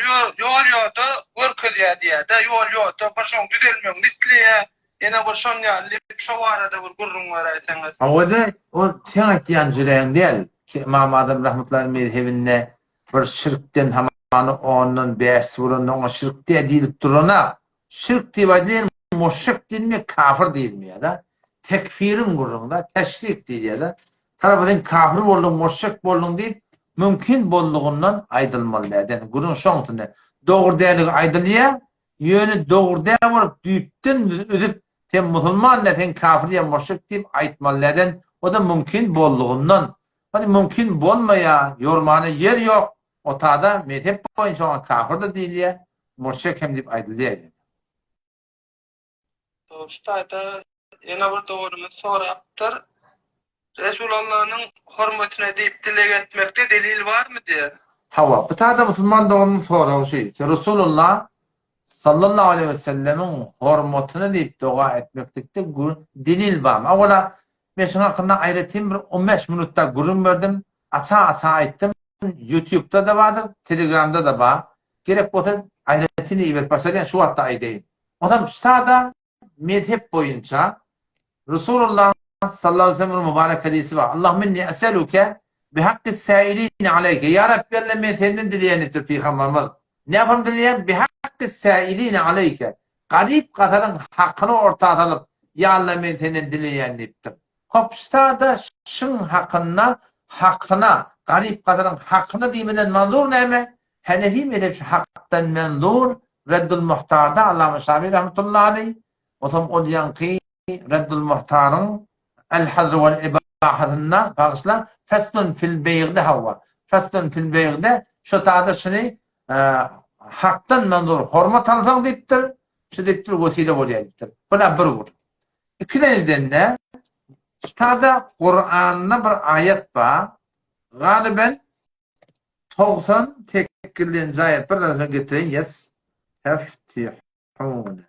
ýol ýoda görkezýär diýýär-de, ýol ýoda bir şoň düzelmegini isleýär. Ýene bir şon ýaly diýip şo barada bir gürrüň beräýseňiz. Hawa-da, o seň aýtýan jüregiň däl ki Ymam Azam rahmetullahi mezhebinde bir şirkden hamany ondan bäşisi bolanda oňa şirk däl diýlip duranak. Şirk diýip aýdylýan muşrik diýilmeýär, kafir diýilmeýär-de. Tekfiriň gürrüňi-de, teşrik diýilýär-de. Tarapa sen kafir bolduň, muşrik bolduň diýip, mümkin boldugyndan aýdylmaly däl. Ýagny gürrüň şoň üstünde. Dogry däldigi aýdylýar, ýöne dogry däl bolup düýpden üzüp, sen musulman däl, sen kafir ýa muşrik diýip aýtmaly däl. O-da mümkin boldugyndan. Hany mümkin bolmaýar, ýormana ýer ýok, Otada mezhep boýunça oňa kafir-da diýilýär, murşek hem diýip aýdylýar. Şu taýda ýene bir doganymyz sorapdyr. Resulallanyň hormatyna diýip dileg etmekde delil barmy diýýär. Hawa, bu taýda musulman doganymyň soragy şu, Resulullah sallallahu aleýhi we sellemiň hormatyna diýip doga etmeklikde delil barmy? Owala men şuň hakynda aýratyn bir 15 minutda gürrüň berdim, aça-aça aýtdym, Ýutubda-da bardyr, Telegramda-da bar. Gerek bolsa aýratyn iberip başarýan, şu wagtda aýdaýyn. Onsoň sada mezhep boýunça Resulullah sallallahu aleyhi ve sellem mübarek hadisi bar. Allahümme inni eseluke bi hakki sailin aleyke. Ya Rabbi Allah men senden dileýän diýipdir Pygamberimiz. Näme dileýän? Bi hakki sailin aleyke. Garyp gasaryň hakyny orta salyp, Ya Allah men senden dileýän diýipdir. Hop sada şyň hakynda hakyna, garyp gasaryň hakyna diýmeden manzur näme? Hanefi mezhep şu hakdan menzur, Reddul Muhtarda Allama Şafi rahmetullahi aleý, otam ol ýaňky Reddul Muhtaryň El Hazr wal. Mubahasynda, bagyşla, Feslun fil beýgde hawa. Feslun fil beýgde şo tada şuny Hakdan menzur hormat alsaň diýipdir, şu diýipdir wesile bolýar diýipdir. Bu-da bir ugur. Ikinjiden-de şu tada Kuranda bir aýat bar. Galyben 98-nji aýat bir zat getireýin. Yes. Teftihun.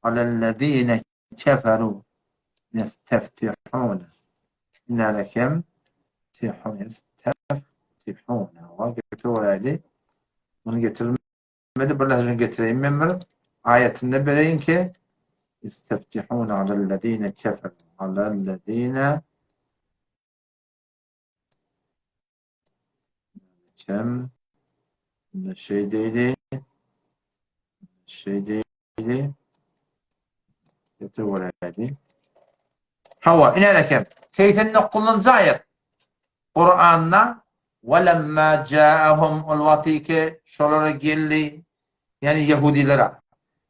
Alellezine keferu yesteftihune inälekem tihun yesteftihune wa getir olayly muny getirmedi bir lahzany getireýin men bir aýatynda bereýin ki yesteftihune alellezine keferu alellezine Kem şey diýdi şey diýdi Getir göreydi. Hawa, iner eken. 89-njy aýat. Kur'anda وَلَمَّا جَاءَهُمْ ol wagty ki şolara geldi, ýagny ýehudilere.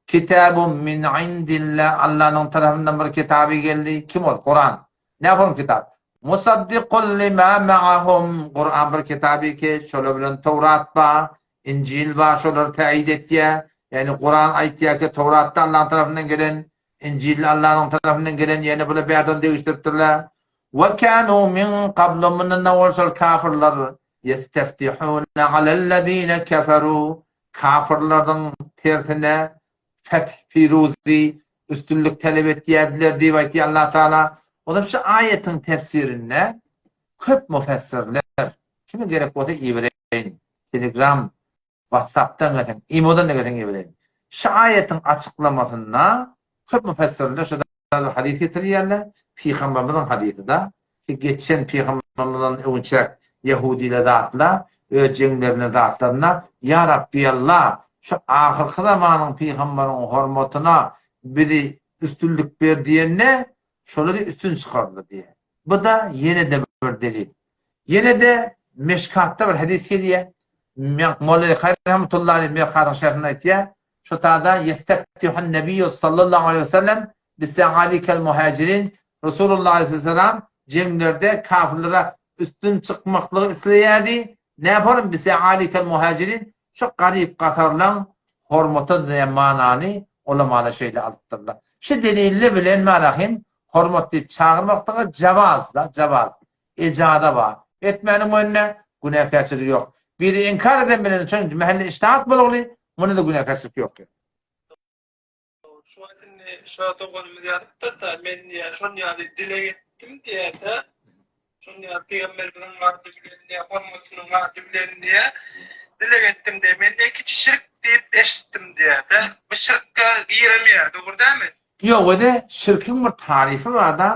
Kitabun min indillah Allanyň tarapyndan bir kitaby geldi. Kim ol? Kur'an. Nähili kitap? Musaddikun lima ma'ahum Kur'an bir kitaby ki şolar bilen Towrat bar, Injil bar şolary täýit etýär. Ýagny Kuran aýtýar ki Towratda Allaň tarapyndan gelen, Injilde Allanyň tarapyndan gelen ýene bular bärden degişdiripdirler. We kanu min qablu mundan owal şol kafirler ýesteftihune alellezine keferu kafirlerdiň tersine feth piruzi üstünlik talep etýärdiler diýip aýtýar Allah Taala. Onam şu aýatyň tefsirinde köp mufessirler kime gerek bolsa ibereýin. Telegram, WhatsAppdan gelseň, imodan da gelseň ibereýin. Şu aýatyň açyklamasynda köp müfessirler şu bir hadys getirýärler. Pygamberimiziň hadysy-da ki geçen pygambermizden öňçäk ýehudiler zatla öz jeňlerinde zatlarynda Ýa Rabbi Alla şu ahyrky zamanyň pygamberiň hormatyna bizi üstünlik ber diýende şolary üstün çykardy diýýär. Bu-da ýene-de bir delil. Ýene-de Meşkatda bir hadys gelýär. Molla Kaýry rahmetullahi aleyh Merkatyň şerhinde aýtýar. Şu tada Yesteftihun Nebiýu sallallahu aleyhi we sellem bise'alikel muhajirin Resulullah aleyhisselam jeňlerde kafirlere üstün çykmaklygy isleýärdi. Näparyň bise'alikel muhajirin şu garyp gasarlaň hormata diýen manany ulamalar şeýle alypdyrlar. Şu deliller bilen marahim hormat diýip çagyrmaklyga jawaz da, jawaz. Ejaza bar. Etmäniň önüne günäkärçilik ýok. Biri inkar eden bilen üçin mähelle iştihat bolugly, munda-da günäkärçilik ýok. Şu wagt indi şo doganymyz ýazypdyr-da, men diýýär, şon ýaly dileg etdim diýýär-de, şon ýaly pygamberimiziň ady bilen diýýär, hormatynyň ady bilen diýýär, dileg etdim diýýär. Men diýýär, kiçi şirk diýip eşitdim diýýär-de. Bu şirkge giremýär, dogry dälmi? Ýok, özi şirkiň bir taryfy bar-da,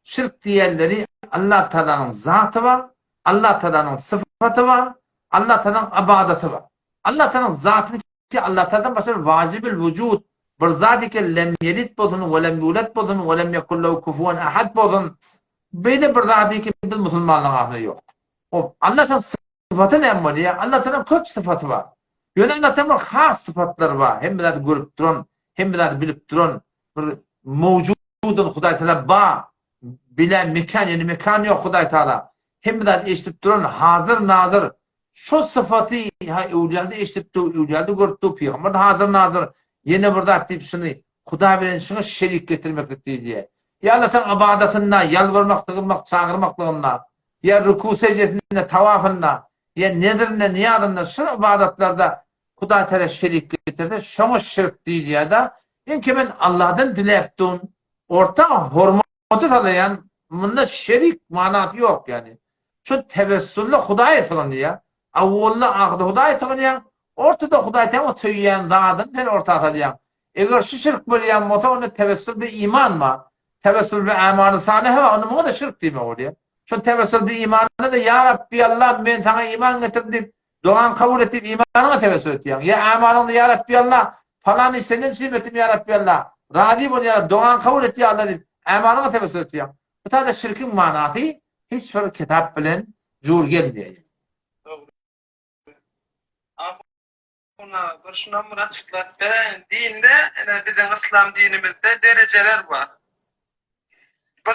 Şirk diýenleri Allah Tagalanyň zaty bar, Allah Tagalanyň sypaty bar, Allah Tagalanyň ybadaty bar. Allah Tagalanyň zatyny ki Allah Tagaladan başga bir wajibül wujud bir zat eken lem ýelid bolsun we lem ýulad bolsun we lem ýekun lehu kufuwan ahad bolsun beýle bir zat eken biz musulmanlaryň arasynda ýok. Hop Allah Tagalaň sypaty näme bolýar? Allah Tagalaň köp sypaty bar. Ýöne Allah Tagalaň bir has sypatlary bar. Hemme zady görüp duran, hemme zady bilip duran bir mowjud Hudan Hudaý Tagala ba, bila mekan ýöne mekan ýok Hudaý Tagala. Hemme zady eşidip duran hazir nazyr. Şo syfaty ha öwlüýada eşidip dur, öwlüýada görüp dur, pygamber de hazir nazyr. Ýene bir zat diýip şuny Hudaý bilen şuňa şerik getirmeklik diýilýär. Ýa Allah Tagalaň ybadatynda, ýalbarmak, sygynmak, çagyrmaklygynda, ýa ruku seždesinde, tawafynda, ýa nezrinde, nyýazynda şu ybadatlarda Hudaý Tagala şerik getirse, şoňa şirk diýilýär-de. Enke men Allahdan diläp dun, orta hormaty salaýan, munda şerik manasy ýok ýagny. Şu tewessulda Hudaýa sygynýar, awwalda ahyrda Hudaýa sygynýaň, ortada Hudaý Tagala söýýän zadyny sen orta salýaň. Eger şu şirk bolýan bolsa, onda tewessul bi iman bar. Tewessul bi amali salyha bar, onda muňa-da şirk diýmek bolýar. Şol tewessul bi imanda-da ýa Rabbi Allah men saňa iman getirdim diýip, Dogaňy kabul et diýip imanyňa tewessül etýäň. Ýa amalyňda ýa Rabbi Allah, palan iş senden üçin etdim ýa Rabbi Allah, razy bol ýa Rabbi, dogaňy kabul et ýa Allah diýip amalyňa tewessül etýäň. Bu taýda şirkiň manasy hiç bir kitap bilen jur gelmeýär. Dogry. Ahun aga bir şunam bir açyklap beräýiň. Dinde ine biziň yslam dinimizde derejeler bar. Bir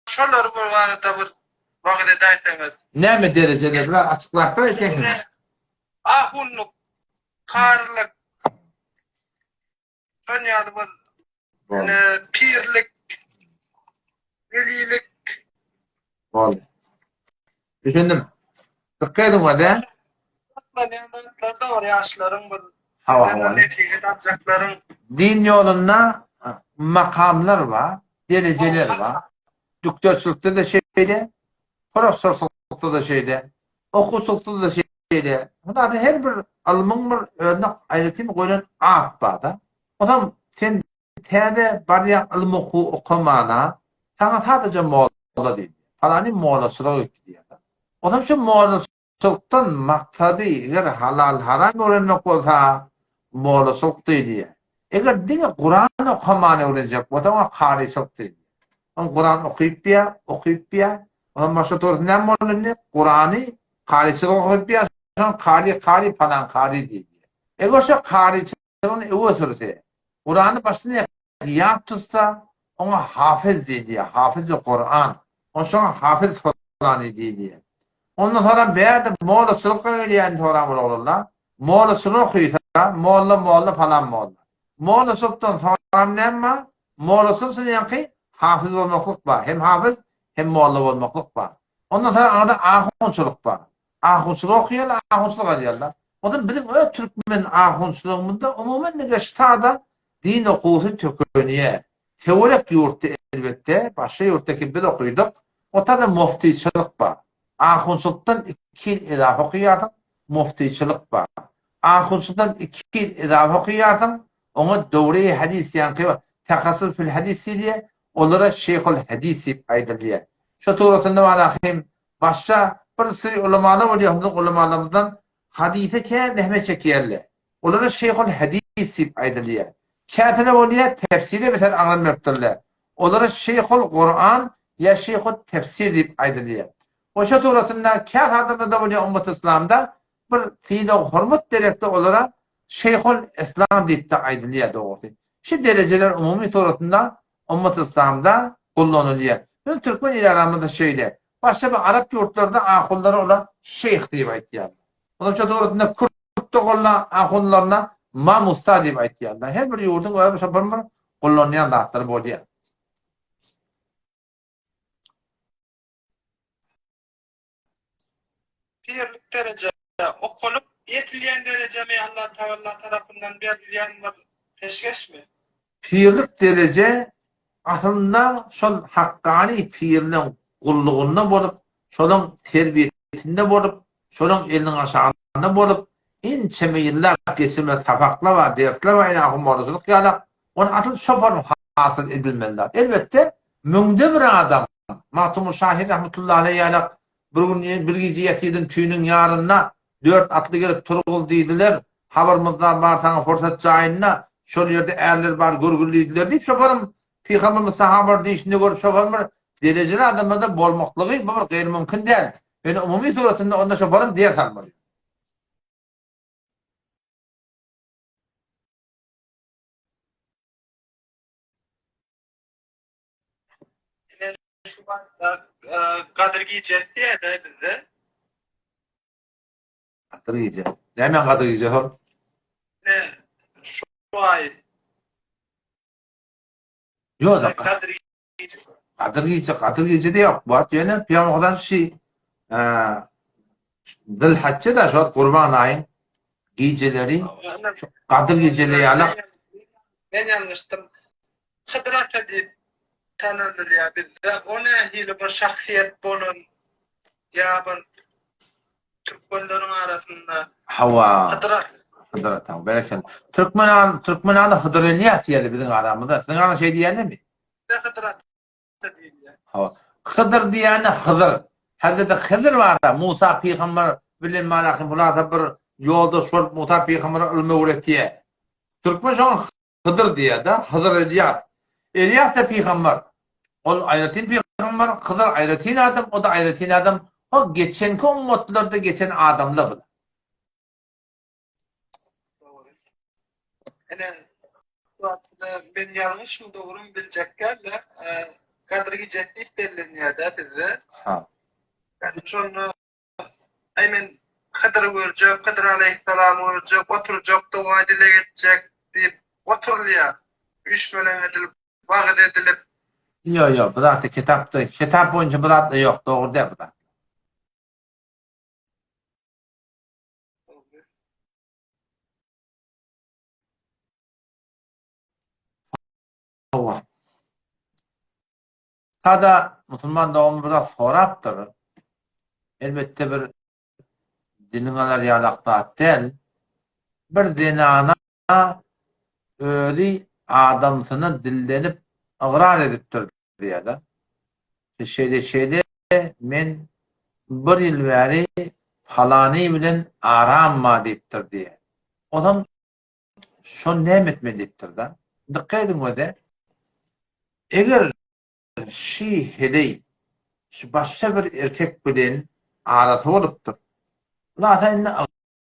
şolar barada bir. Wagyz edäýseňiz. Näme derejeler biraz açyklap beräýseňiz. Ahunlyk, karylyk, şon ýaly bir ine pirlik, welilik. Boldy. Düşündim. Dykgat ediň wada. Gyzyklanýan zatlar-da bar ýaşlaryň bir Hawa, hawa. nesihat aljaklaryň. Din ýolunda makamlar bar, derejeler bar. Dükderçilikde-de şeýle, professorçylykda-da şeýle, okuwçylykda-da şeýle. Hudada her bir ylmyň bir özüne aýratyn goýlan at bar-da. Onsoň sen täze barýaň ylym okuw okamana, saňa sadaja molla diýilýär. Palany mollaçylyk etdi diýýär-de. Onsoň şu mollaçylykdan maksady eger halal-haram öwrenmek bolsa, mollaçylyk diýilýär. Eger diňe Kuran okamany öwrenjek bolsa, oňa karyçylyk diýilýär. Oň Kuran okyp biýär, okyp biýär. Ondan başga dogrusu näme boldy indi? Kurany karyçylyk okyp biýär, şoň kary, kary, palan kary diýilýär. Eger şo karyçylyk Ony öňe sürse, Kurany başdan aýak ýat tutsa, oňa hafyz diýilýär, hafyzy Kuran. Onsoň hafyz Kurany diýilýär. Ondan soňra bärde mollaçylyk gelýär soran bir oglanlar. Mollaçylyk okysa, molla molla palan molla. Mollaçylykdan soram näme bar? Mollaçylyk üçin ýaňky hafyz bolmaklyk bar. Hem hafyz, hem molla bolmaklyk bar. Ondan soňra aňyrda ahunçylyk bar. Ahunçylyk okaýarlar, ahunçylyk alýarlar. Onsoň biziň öz türkmen ahunçylygymyzda umuman diňe ştada din okuwsy tökenýär. Töwerek ýurtda elbetde, başga ýurtda ki biz okydyk, otada muftiçilik bar. Ahunçylykdan iki ýyl edafa okaýarsyň, muftiçilik bar. Ahunçylykdan iki ýyl edafa okaýarsyň, oňa döwre-i hadis ýaňky tehassus fil hadis diýilýär, olara şeýhul hadis diýip aýdylýar. Şo suratynda bar ahim Başga bir süri ulamalar bolýar, biziň ulamalarymyzdan hadysa kän zähmet çekýärler. Olara şeýhul hadys diýip aýdylýar. Käteler bolýar, tefsire beter agram beripdirler. Olara şeýhul Kuran ýa şeýhut tefsir diýip aýdylýar. Oşa suratynda käte adamlarda bolýar ummaty yslamda bir sylag-hormat derekde olara şeýhul yslam diýip-de aýdylýar dogrusy. Şu derejeler umumy suratynda Ummaty yslamda gullanylýar. Biziň türkmen il aramyzda şeýle. Başga bir arap ýurtlarda ahunlara olar şeýh diýip aýtýarlar. Olar şo dogrusynda kürt doganlar ahunlaryna mamusta diýip aýtýarlar. Her bir ýurduň öz şo bir bir gullanýan zatlary bolýar. Pirlik dereje okalyp ýetilýän derejemi Allah Tagalla tarapyndan berilýän bir peşgeşmi? Pirlik dereje aslynda şol hakkany pirleň gullugynda bolup, şolaň terbiýesinde bolup, şolaň eliniň aşagynda bolup, ençeme ýyllap geçirmeli sapaklar bar, dersler bar, ine ahun-mollaçylyk ýalak, ony asyl şo form hasyl edilmeli zat. Elbetde, müňde bir adam, Magtymguly şahyr rahmetullahi aleýh ýalak, Bir gün bir gije ýatyrdym tüýnüň ýarynda, Dört atly gelip turgul diýdiler, Habarymyzda bar saňa pursat jaýynda, Şol ýerde ärler bar görgül diýdiler diýip şoparym Pygamberimiz sahabalar diýşinde görüp şoparym bir derejeli adamlarda bolmaklygy bu bir gaýrymümkin däl. Ýöne umumy suratynda onda şoparym ders almaly. Ine şu wagtda Gadyr gijesi diýýär-de bizde. Gadyr gije. Näme Gadyr gije hol? Ine şu aý. Ýok da. Gadyr gije. Gadyr gije, Gadyr gije de ýok. Bu wagt ýöne Pygamberden şu Zilhajja da şol Gurban aýyň gijeleri şu Gadyr gijeleri ýaly. Men ýalňyşdym. Hydyr ata diýip tanalylýar bizde. O nähili bir şahsyýet bolan ýa bir türkmenleriň arasynda Hawa. Hydyr ata. Hydyr ata. Berekella. Türkmen türkmen ady Hydyr Elýas diýerler biziň aramyzda. Siziň ara şeý diýerlermi? Bizde Hydyr ata diýilýär. Hawa. Hydyr diýýäni Hyzyr. Hezreti Hyzyr bar-a, Musa pygamber bilen Malahym Hulasa bir ýoldaş bolup Musa pygambere ylym öwretýär. Türkmen şoňa Hydyr diýýär-de, Hyzyr Elýas. Elýas-da pygamber. Ol aýratyn pygamber, Hyzyr aýratyn adam, o-da aýratyn adam. O geçenki ummatlarda geçen adamlar bular. Dogry. Ine, men ýalňyşmy dogrymy biljek däl-de, Gadyr gijesi diýip bellenýär-dä bizde. Ha. Ýagny şonda aý men Hydyry görjek, Hydyr aleýhissalamy görjek, oturjak, doga-dileg etjek diýip oturylýar. Üýşmeleň edilip, wagyz edilip. Ýok, ýok, bu zatda kitapda, kitap boýunça bu zatlar ýok, dogry däl bu zatlar. Hawa. Sada musulman dogan bir zat sorapdyr. Elbetde bir diliň alar ýalak zat däl. Bir zenana özi adamsyna dillenip ygrar edipdir diýýär-de. Şeýle şeýle men bir ýyl bäri palany bilen aram bar diýipdir diýýär. Onsoň şony näme etmeli diýipdir-de. Dykgat ediň öze. Eger şi heleý şu başga bir erkek bilen arasy bolupdyr. Hulasa indi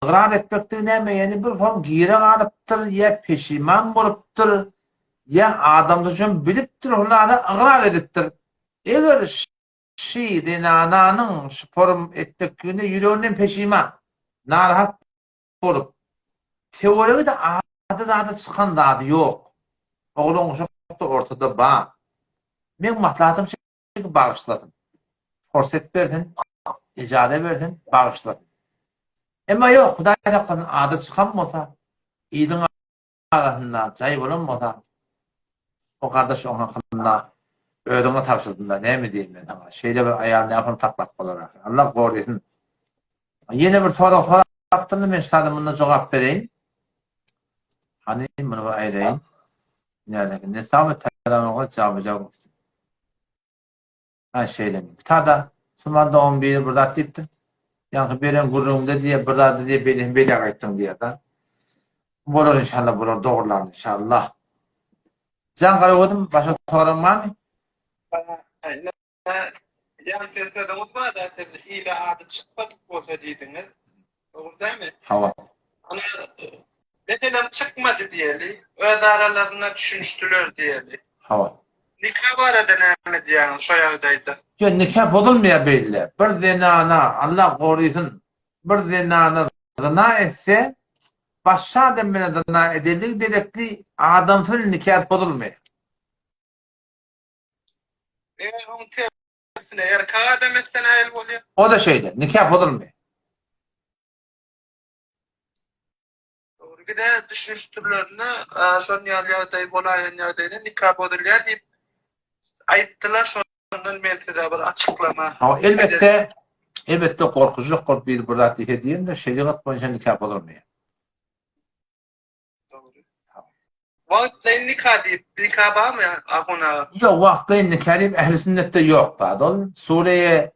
ygrar etmekligi näme ýagny bir soň gire galypdyr ýa peşiman bolupdyr ýa adamsy şony bilipdir hulasa ygrar edipdir. Eger şi zenananyň şu porum etmekligine ýüreginden peşiman, narahat bolup, töweregi-de ady-zady çykan zady ýok. Oglan-uşak-da ortada bar. Meň maslahatym şeýle bagyşlasyn. Forset bersin, ijaza bersin, bagyşlasyn. Emma ýok, Hudaý saklasyn, ady çykan bolsa, iliň arasynda jaý bolan bolsa, o gardaş oň hakynda özüňe tabşyrdym-da, näme diýeýin men saňa, şeýle bir aýaly nähili saklap bolar ahyry. Allah gorsyn. Ýene bir sorag sorapdyrlar, men şu taýda munda jogap bereýin. Hany, muny bir aýraýyn. Näme, Nesame taramyňyz jabyja bolsun. Ha şeýlemi. Bitada musulman dogan biri bir zat diýipdir. Ýaňky beren gürrüňimde diýýär, bir zady diýýär, beýle hem beýläk aýtdyň diýýär-de. Bolar inşallah, bular dogrular inşallah. Jan Garagözüm, başga soragyň barmy? Ýaňky sözüňiz bar-da, siz ile ady çykmadyk bolsa diýdiňiz. Dogry dälmi? Hawa. Ana, meselem çykmady diýeli, öz aralarynda düşünişdiler diýeli. Hawa. Nika barada näme diýýäňiz şo ýagdaýda? Ýok, nika bozulmaýar beýle. Bir zenana, Allah gorysyn, bir zenana zyna etse, başga adam bilen zyna edenligi derekli adamsy bilen nikasy bozulmaýar. Eger oň tersine erkek adam etse nähili bolýar? O-da şeýle, nika bozulmaýar. Dogry, bize düşünişdirlerinde şon ýaly ýagdaý bolaýan ýagdaýda nika bozulýar diýip aýtdylar, şondan men size bir açyklama. Hawa, elbetde, elbetde gorkujak bolup biri bir zat diýse diýendir, şerigat boýunça nika bozulmaýar. Dogry. Wagtlaýyn nika diýip, nika barmy Ahun aga? Ýok, wagtlaýyn nika diýip ähli sünnetde ýok zat ol. Sureýe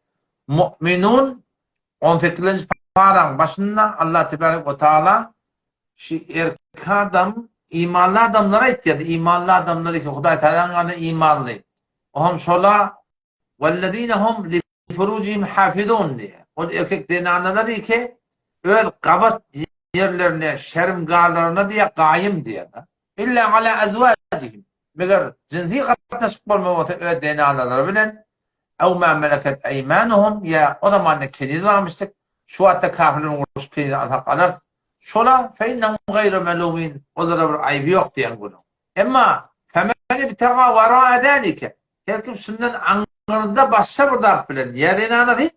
Mu'minun 18-nji paraň başynda Allah tebarek we taala şu erkek adam imanly adamlara aýtýar, imanly adamlar ki Hudaý Tagalaň ýanynda imanly. Ohm şola wellezine hum li furujihim hafizun diýýär. Ol erkek zenanalar ki öz gabat ýerlerine, şermgalaryna diýýär, gaýym diýýär. Illa ala azwajihim. Meger jynsy gatnaşyk bolma bolsa öz zenanalary bilen ew ma meleket eýmanuhum ýa o zamanda keniz barmyşdyk. Şu wagtda kafirleriň urşup keniz alsak alarys. Şola fe innehum gaýru melumin olara bir aýby ýok diýen gürrüň. Emma femen ibtaga wara zalike her kim şundan aňyrda başga bir zat bilen ýa zenanasy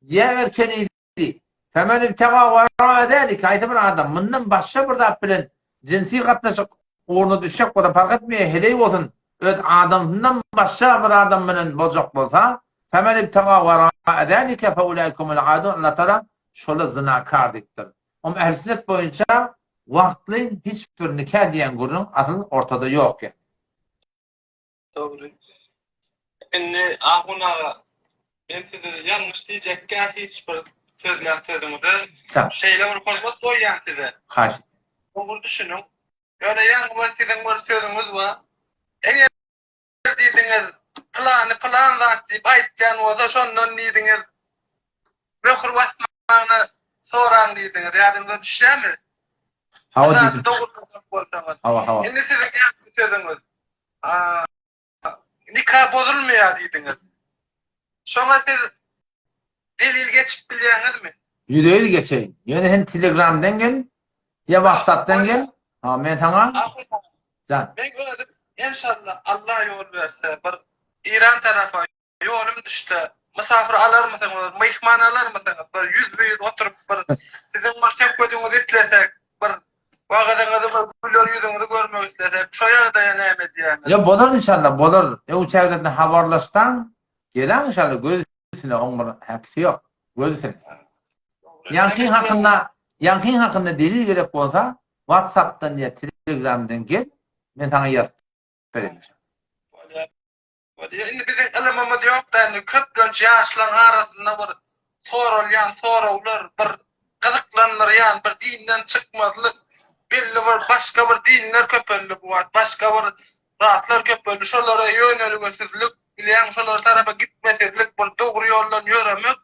ýa öz kenizi femen ibtaga wara zalike haýsy bir adam mundan başga bir zat bilen jynsy gatnaşyk ugruna düşjek bolsa parh etmeýär heleý bolsun öz adamsyndan başga bir adam bilen boljak bolsa femen ibtaga wara zalike fe ulaikumul adun Allah Taala şola zynakar diýipdir. Om ähli sünnet boýunça Wagtlaýyn hiç bir nika diýen gürrüň asyl ortada ýok ýa. Dogry. Indi Ahun aga, men size ýalňyş diýjekkä hiç bir sözlän sözüňize şeýle bir hormat goýýan size. Haýyş. Dogry düşüniň. Ýöne ýaňy bir siziň bir sözüňiz bar. Eger diýdiňiz, pylany pylan zat diýip aýtýan bolsa, şondan diýdiňiz, möhür basmagyny soraň diýdiňiz. Ýadyňyza düşýärmi? Hawa diýdim. Dogrulaşjak bolsaňyz. Hawa, hawa. Indi siziň ýaňky sözüňiz, nika bozulmaýar diýdiňiz. Şoňa siz delil. Ýüze-ýüz geçeýin. Ýöne sen Telegramdan gel, ýa WhatsAppdan gel. Ha, men saňa Jan. Men özüm enşalla Allah ýol berse bir Iran tarapa ýolum düşse mysafir alarmysyňyz, myhman alarmysyňyz? Bir ýüzbe-ýüz oturyp bir siziň bir söhbediňizi islesek, bir wagyzyňyzy bir güler ýüzüňizi görmek islesek, şo ýagdaýa näme diýýäňiz? Ýa bolar inşallah, bolar. Öň çägeden habarlaşsaň, geleň inşallah göz üstüne oň bir häkisi ýok. Göz üstüne. Ýaňkyň hakynda, ýaňkyň hakynda delil gerek bolsa, WhatsApp-dan ýa Telegram-dan gel, men saňa ýazyp bererin. Bolýar. Bolýar. Indi biziň ylymymyz ýok-da, indi köplenç ýaşlaryň arasynda bir soralýan soraglar, bir gyzyklandyrýan, bir dinden çykmazlyk, belli bir başga bir dinler köpeldi bu wagt, başga bir zatlar köpeldi. Şolara ýönelgesizlik, bilýäň, şolar tarapa gitmesizlik, bir dogry ýoldan ýöremek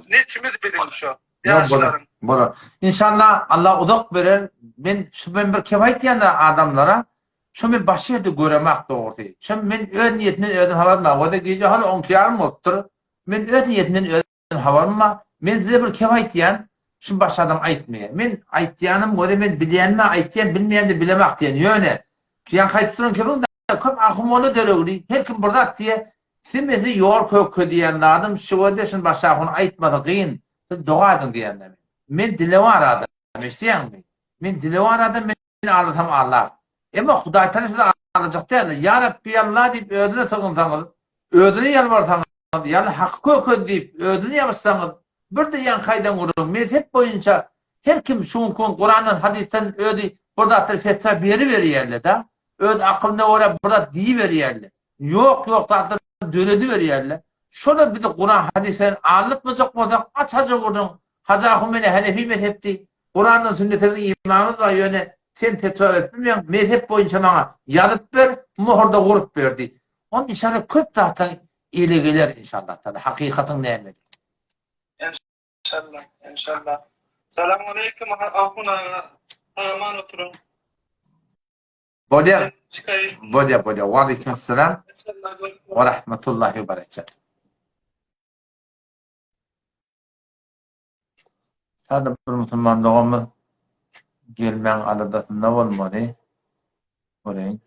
netimiz biziň şo ýaşlaryň. Bolar. Inşallah Allah uzak berer. Men şu men bir kep aýtýan adamlara, şu men başga ýerde göremak dogrusy. Şu men öz niýetimden özüm habarym bar. Oda gije hal 12 ýarym bolupdyr. Men öz niýetimden özüm habarym bar. Men size bir kep aýtýan, şu başga adam aýtmaýar. Men aýtýanym göze men bilýänime aýtýan, bilmeýände bilemak diýen. Ýöne ýaňky aýdyp duran kebiň köp ahun-molla döregli, her kim bir zat diýe, Simesi ýol köke diýen zadym şuwede şun başga ahun aýtmasa gyn, siz doga ediň diýende men. Men dilewar adam, eşidýäňmi? Men dilewar adam, men aldasam aldar. Emma Hudaýtagala sizi aldajak däldir. Ýa Rabbi Alla diýip özüne sygynsaňyz, özüne ýalbarsaňyz, ýa Haky köke diýip özüne ýabyşsaňyz, bir-de ýaňky aýdan gürrüň, mezhep boýunça her kim şu günki gün Kurandan, hadysdan özi bir zatlar fetwa beriberýärler-de, öz akylyna görä bir zat diýiberýärler. Ýok ýok zatlar dörediberýärler. Şolar bizi Kuran hadys bilen aldatmajak bolsak aç haja gürrüň. Hajy ahun meni hanefi mezhepdi. Kurandan sünnete biziň imanymyz bar ýöne sen fetwa berip bilmeýäň mezhep boýunça maňa ýazyp ber mohurda gurup ber diý. Onda inşallah köp zatlaň ele geler inşallah taala hakykatyň nämedigini. Enşallah enşallah. Salamaleýkum ahun aga sag-aman oturyň. Bolýar. Bolýar, bolýar. Wa aleýkum assalam. Wa rahmetullahi we berekatuh. Sada bir musulman doganymyz gelmäň aladasynda bolmaly. Göreýin.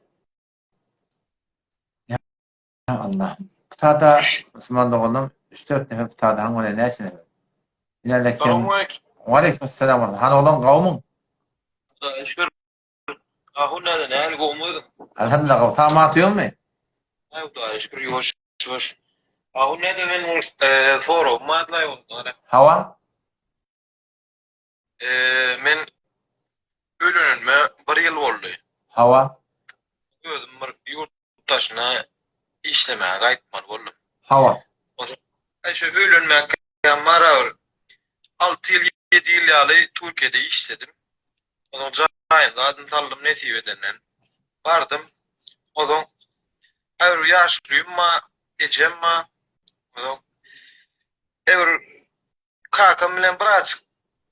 Ya Allah. Sada musulman doganlarym 3-4 nefer sada haň bolýar näçe nefer? Ine kim? Wa aleýkum assalam. Hany oglan gowmyň? Şükür. Ahun näde näli gowmy özüň? Elhamdülillah gowy. Sag mat ýokmy? Aý Hudaýa şükür ýuwaş ýuwaş. Ahun näde men ol soragym bardylaý onda. Hawa. Men öýlenenime bir ýyl boldy. Hawa. Özüm bir ýurt daşyna işlemäge gaýtmaly boldum. Hawa. Aý şu öýlenmäkäm bara bir 6 ýyl 7 ýyl ýaly Türkiýede işledim. Onuň jaýyny zadyny saldym nesip edenden. Bardym. Ozoň her bir ýaşulym ba, ejem ba. Ozoň her bir kakam bilen birazjyk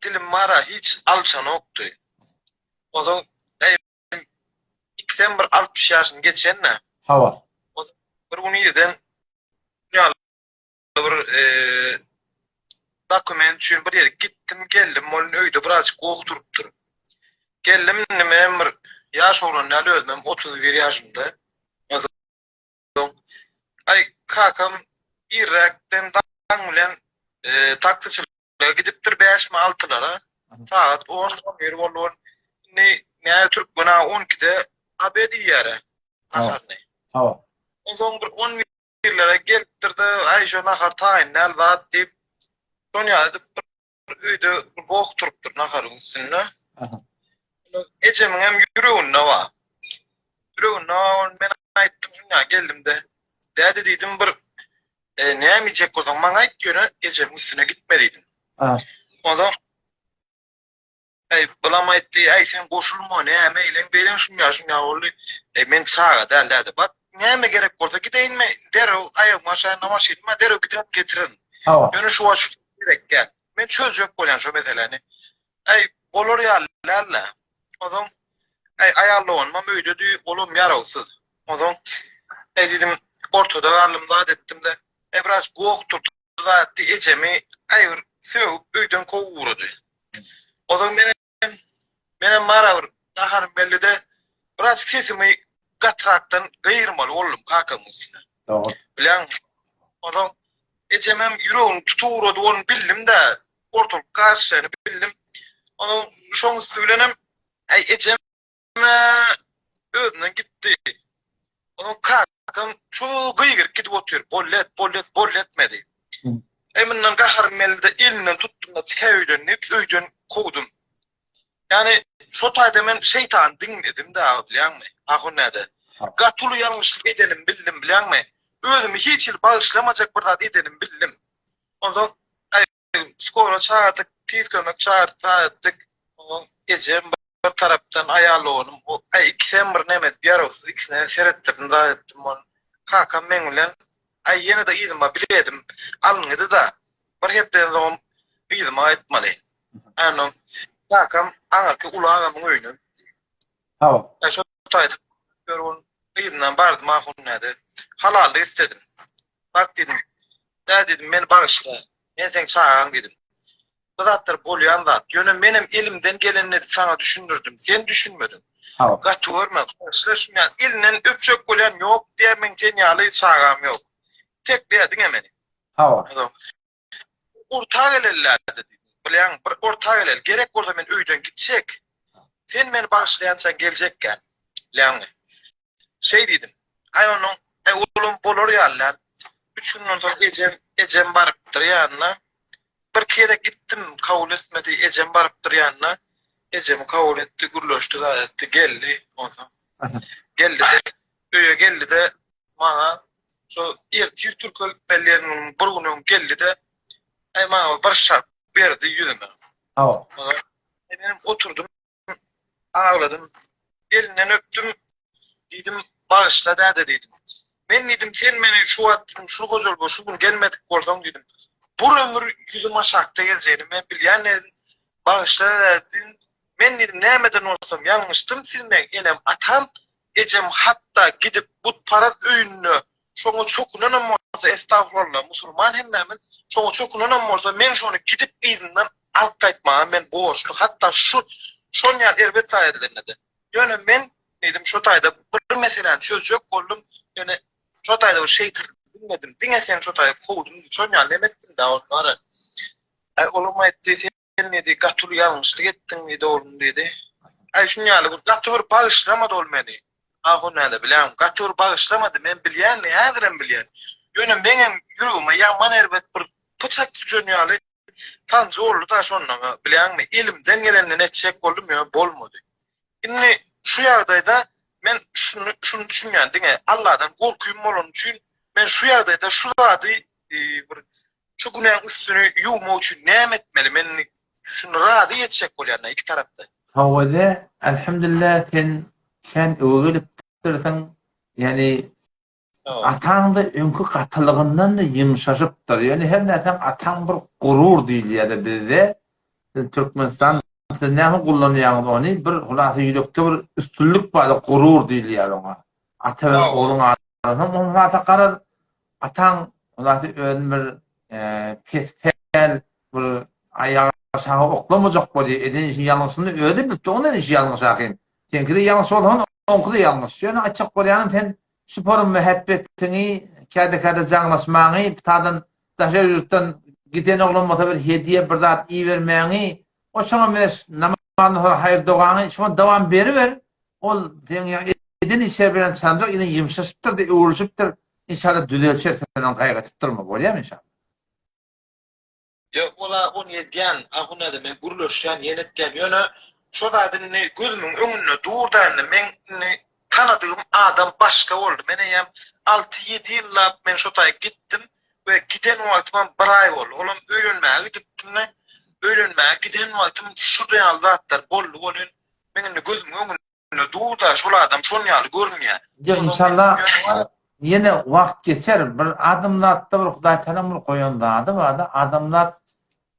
dilim bar-a, hiç alşanokdy. Ozoň äý ikisem bir 60 ýaşyny geçen-dä. Hawa. Ozoň bir gün irden ýaly bir dokument üçin bir ýere gitdim, geldim, ol indi öýde birazjyk goh durupdyr. Geldim, indi menem bir ýaş oglan däl, özümem 31 ýaşymda. Onsoň, aý, kakam irräkden daň bilen taksiçilige gidipdir, bäşmi altylara. Sagat on, on bir boldy ol. Indi näme türkmen-ä on ikide obed iýýär-ä, naharyny. Hawa. Onsoň bir on Birlere gelipdir-de, Äý, şo nahar taýyn däl zat diýip, şony ýaly edip bir öýde bir goh turupdyr naharyň üstünde. Ejemiňem ýüreginde bar. Ýüreginde bar, ony men aýtdym, şunda geldim-de, Däde diýdim, bir näme iýjek bolsaň maňa aýt, ýöne ejemiň üstüne gitme diýdim. Onsoň Äý, bulam aýtdy, äý, sen goşulma, näme eýleň, beýleň, şunýa, şunýa boldy. Äý, men çaga däl, däde. Bak, näme gerek bolsa gideýin men, derrew aýagymy aşaýyn, maşynym bar, derrew giderin, getirerin. Hawa. Ýöne şu wagt şu gerek däl. Men çözjek bolýan şo meseläni. Äý, bolar ýaly däl-dä. Onsoň, äý, aýal doganymam öýdedi, olam ýarawsyz. Onsoň, äý diýdim, ortada galdym, zat etdim-de, äý, biraz goh turdy, zat etdi, ejemi, äý, bir. sögüp öýden kowup ugrady. Ozal menem menem barabir gaharym geldi-de, biraz sesimi gatyrakdan gygyrmaly boldum kakamyň üstüne. Dogry. Bilýäňmi? Onsoň ejemem ýüregini tutup ugrady, ony bildim-de, ortalyk garyşjagyny bildim. Onsoň şoň üsti bilenem, äý ejem özünden gitdi. Onuň kakam şu gygyryp gidip otyr. Bolly et, bolly et, bolly etmedi. Eý mundan gaharym geldi-de elinden tutdum-da çykaý öýden diýip öýden kowdum. Ýani şo taýda men şeýtany diňledim-de bilýäňmi? Ahun näde? Gaty uly ýalňyşlyk edenimi bildim bilýäňmi? Özümi hiç hili bagyşlamajak bir zat edenimi bildim. Onsoň Skora çagyrdyk, tiz kömek çagyrdyk, zat etdik. Onuň ejem bir tarapdan, aýal doganym, aý ikisem bir neme edip ýarawsyz ikisine seretdirdim, zat etdim ony. Kakam meň bilen, aý ýene-de yzyma biledim alyngydy-da, bir hepdeden soňam yzyma gaýtmaly. Onnoň kakam aňyrky uly agamyň öýüne gitdi. Hawa. Aý şo taýda bir gün yzyndan bardym ahun näde. Halallyk istedim. Bak diýdim, Dä diýdim, meni bagyşla. Men seň çagaň diýdim. Bu zatlar bolýan zat. Ýöne menem elimden gelenini saňa düşündirdim. Sen düşünmediň. Hawa. Gaty görme, bagyşla şuny ýaly. Elinden öpjek bolýan ýok diýýär, meň sen ýaly çagam ýok. Tekleýär diňe meni. Hawa. Orta geleli-dä diýdim. Bilýäňmi, bir orta geleli. Gerek bolsa men öýden gitjek. Sen meni bagyşlaýançaň geljekgän. Bilýäňmi? Şeý diýdim. Aý onuň, aý olam bolar ýaly däl. Üç günden soň ejem, ejem barypdyr ýanyna. Birki gezek gitdim, kabul etmedi. Ejem barypdyr ýanyna. Ejemi kabul etdi, gürleşdi, zat etdi, geldi onsoň. Geldi-de, öýe geldi-de, maňa şo ertir türke gitmeli diýen günüň bir gün öň geldi-de, aý maňa bir şarp berdi ýüzüme. Hawa. Menem oturdym. Agladym. Elinden öpdüm. Diýdim, Bagyşla däde diýdim. Men diýdim, sen meni şu wagt diýdim, şu hojalyga şu gün gelmedik bolsaň diýdim, bir ömür ýüzüm aşakda gezjegini men bilýän diýdim. Bagyşla däde diýdim. Men diýdim, nämeden bolsam ýalňyşdym, siz meň enem atam, Ejem hatda gidip butparaz öýünde şoňa çokunanam bolsa, estagfurallah, musulman hemmämiz, şoňa çokunanam bolsa, men şony gidip yzyndan alyp gaýtmaga men borçly, hatda şu şon ýaly erbet zat edilende-de. Ýöne men diýdim, şo taýda bir meseläni çözjek boldum, ýöne şo taýda bir şeýtan diňledim, diňe seni şo taýda kowdum diýip, şon ýaly neme etdim-dä, ony gara. Aý, olam aýtdy, sen Sen diýdi, gaty uly ýalňyşlyk etdiň diýdi, oglum diýdi. Aý, şuny ýaly bir gaty bir bagyşlamady ol meni. Ahun näde bilýäňmi, gaty bir bagyşlamady. Men bilýän, häzirem bilýän. Ýöne meňem ýüregime ýaman erbet bir pyçak süjen ýaly sanjy boldy-da şonda, bilýäňmi, elimden gelenini etjek boldum, ýöne bolmady. Indi şu ýagdaýda men şuny şuny düşünýän, diňe Alladan gorkym bolany üçin men şu ýagdaýda şu zady bir Şu günäň üstüni ýuwmak üçin näme etmeli? Men indi şuny razy etjek bolýan-da iki tarapda. Howada Elhamdülillah sen kän öwe gelipdirsiň. Ýani ataňda öňki gatylygyndan-da ýumşaşypdyr. Ýöne her nätseň ataň bir gurur diýilýär-de bizde. Siz Türkmenistan siz näme gullanýaňyz ony bir hulasa ýürekde bir üstünlik bar gurur diýilýär oňa. Ata bilen ogluň arasynda hulasa garaz Ataň Ylahy özüni bir pespäl bir aýagy aşaga oklamajak bolýar. Eden işi ýalňyşyny özi bilipdi, onuň eden işi ýalňyş ahym. Seňki-de ýalňyş bolsa, oňky-da ýalňyş. Ýöne aýtjak bolýanym sen şu forum mähebbetiňi, käde-käde jaňlaşmaňy, pitadan daşary ýurtdan giden oglan bolsa bir hediýe bir zat ibermäňi, o şoňa meňzeş namazdan soň haýyr-dogaňy şoňa dowam beriber. Ol seň eden işleri bilen çanjak ýene ýumşaşypdyr-da, öwrülişipdir. Inşallah düzelşer, sen ony gaýgy edip durma, bolýamy inşallah? Ýok ola ony edýän, ahunada men gürleşýän, ýene etýän, ýöne şo zat indi gözümiň öňünde durda indi meň indi tanadygym adam başga boldy. Men eýýäm alty-ýedi ýyllap men şo taýy gitdim we giden wagtymam bir aý boldy. Olam öýlenmäge gidipdim-de, öýlenmäge giden wagtym şu ýaly zatlar boldy welin, meň indi gözümiň öňünde dur-da, şol adam şon ýaly görünýär. Ýok, inşallah ýene wagt geçer. Bir adamzatda bir Hudaý Tagalaň bir goýan zady bar-da, adamzat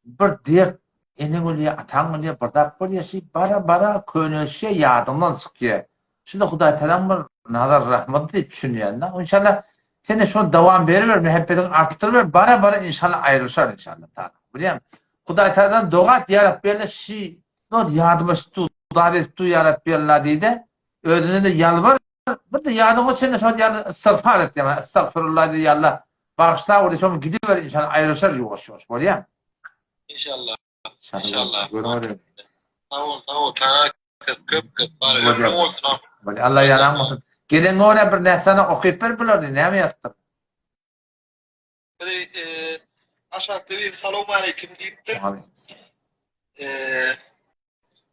bir dert, eneň ölýär, ataň ölýär, bir zat bolýar, şeý bara-bara könelişýär, ýadyňdan çykýar. Şuda Hudaý Tagalaň bir nazar rahmady diýip düşünýän-de. Inşallah sen-de şony dowam beriber, mähebbetiňi artdyryber, bara-bara inşallah aýrylyşar inşallah Tagala. Bilýäňmi? Hudaý Tagaladan doga et, Ýa Rabbi Alla şi zat ýadyma şu zat edip dur Ýa Rabbi Alla diý-de, özüne-de ýalbar, bir-de ýadyňa düşende şol ýa istagfar et ýa estagfirullah diý, Ýa Alla bagyşla diý, şoňa gidiber inşallah aýrylyşar ýuwaş-ýuwaş, bolýamy? Inşallah. Inşallah. Gözüňe degsin. Sag bol, sag bol. Saňa köp köp köp bar. Ömrüň bolsun. Bolýar. Allah ýaraň bolsun. Gelen görä bir näsany okyp ber bular näme ýazypdyr? Bir e, aşakda bir salowmaleýkim diýipdir. E,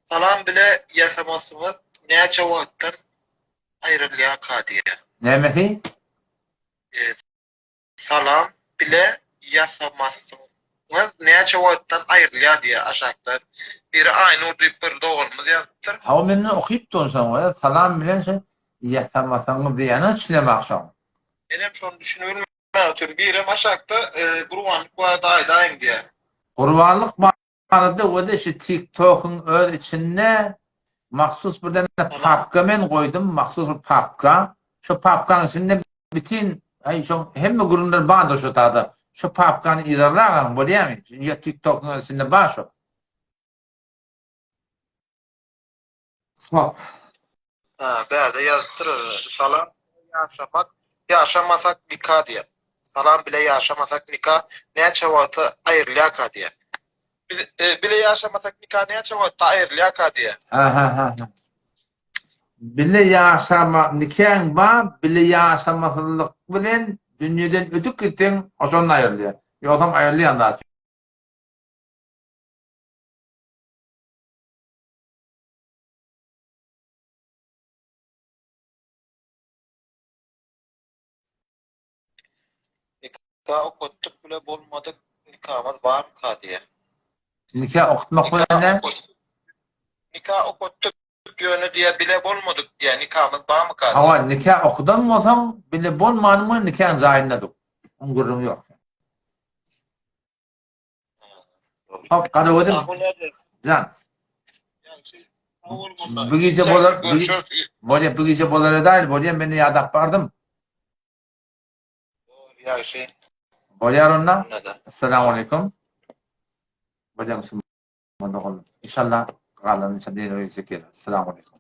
salam bile ýasamasyňyz näçe wagtdan aýrylýarka diýýär. Nämesi? E, Salam bile ýasamasyňyz näçe wagtdan aýrylýar diýýär aşakda biri Aýnur diýip bir doganymyz ýazypdyr. Hawa menden okypdy ony soň salam bilen şo ýasamasaňyz diýýäne düşünemok şoň. Menem şony düşünibilmän otyryn. Birem aşakda gurbanlyk barada aýdaýyň diýýär. Gurbanlyk barada wede şu tik tokyň öz içinde mahsus bir däne papka men goýdum mahsus bir papka şo papkaň içinde bitin aý şoň hemme gürrüňler bardyr şo tada şo papkany yzarlagaň bolýamy ýa tik tokyň öz içinde bar şo. Hop. Ha, bärde ýazypdyr, salam ýaşamak, ýaşamasak nika diýýär. Salam bile ýaşamasak nika näçe wagta aýrylýarka diýýär. Biz e, bile ýaşamasak nika näçe wagtda aýrylýarka diýýär. Ha ha ha. Bile ýaşama nikaň bar, bile ýaşamasyzlyk bilen dünýeden ötüp gitseň, oşonda aýrylýar. Ýogsam aýrylýan zat Nika okatdyk bile bolmadyk nikamyz barmyka diýýä. Nika okatmak bilen näme? Nika okatdyk ýöne diýýä bile bolmadyk diýýä nikamyz barmyka diýýä. Hawa nika okadan bolsaň bile bolmanyň bilen nikaň jaýynda dur. Oň gürrüňi ýok. Hop, Garagözüm. Jan. Bu gije bolar, bolýa, bu gije bolar edäýli, bolýa, men ýadap bardym. Ýagşy. Bolýar onda. Assalamu alaykum. Bolýa musulman doganlar. Inşallah galan inşallah ýene bir gije geler. Assalamu alaykum.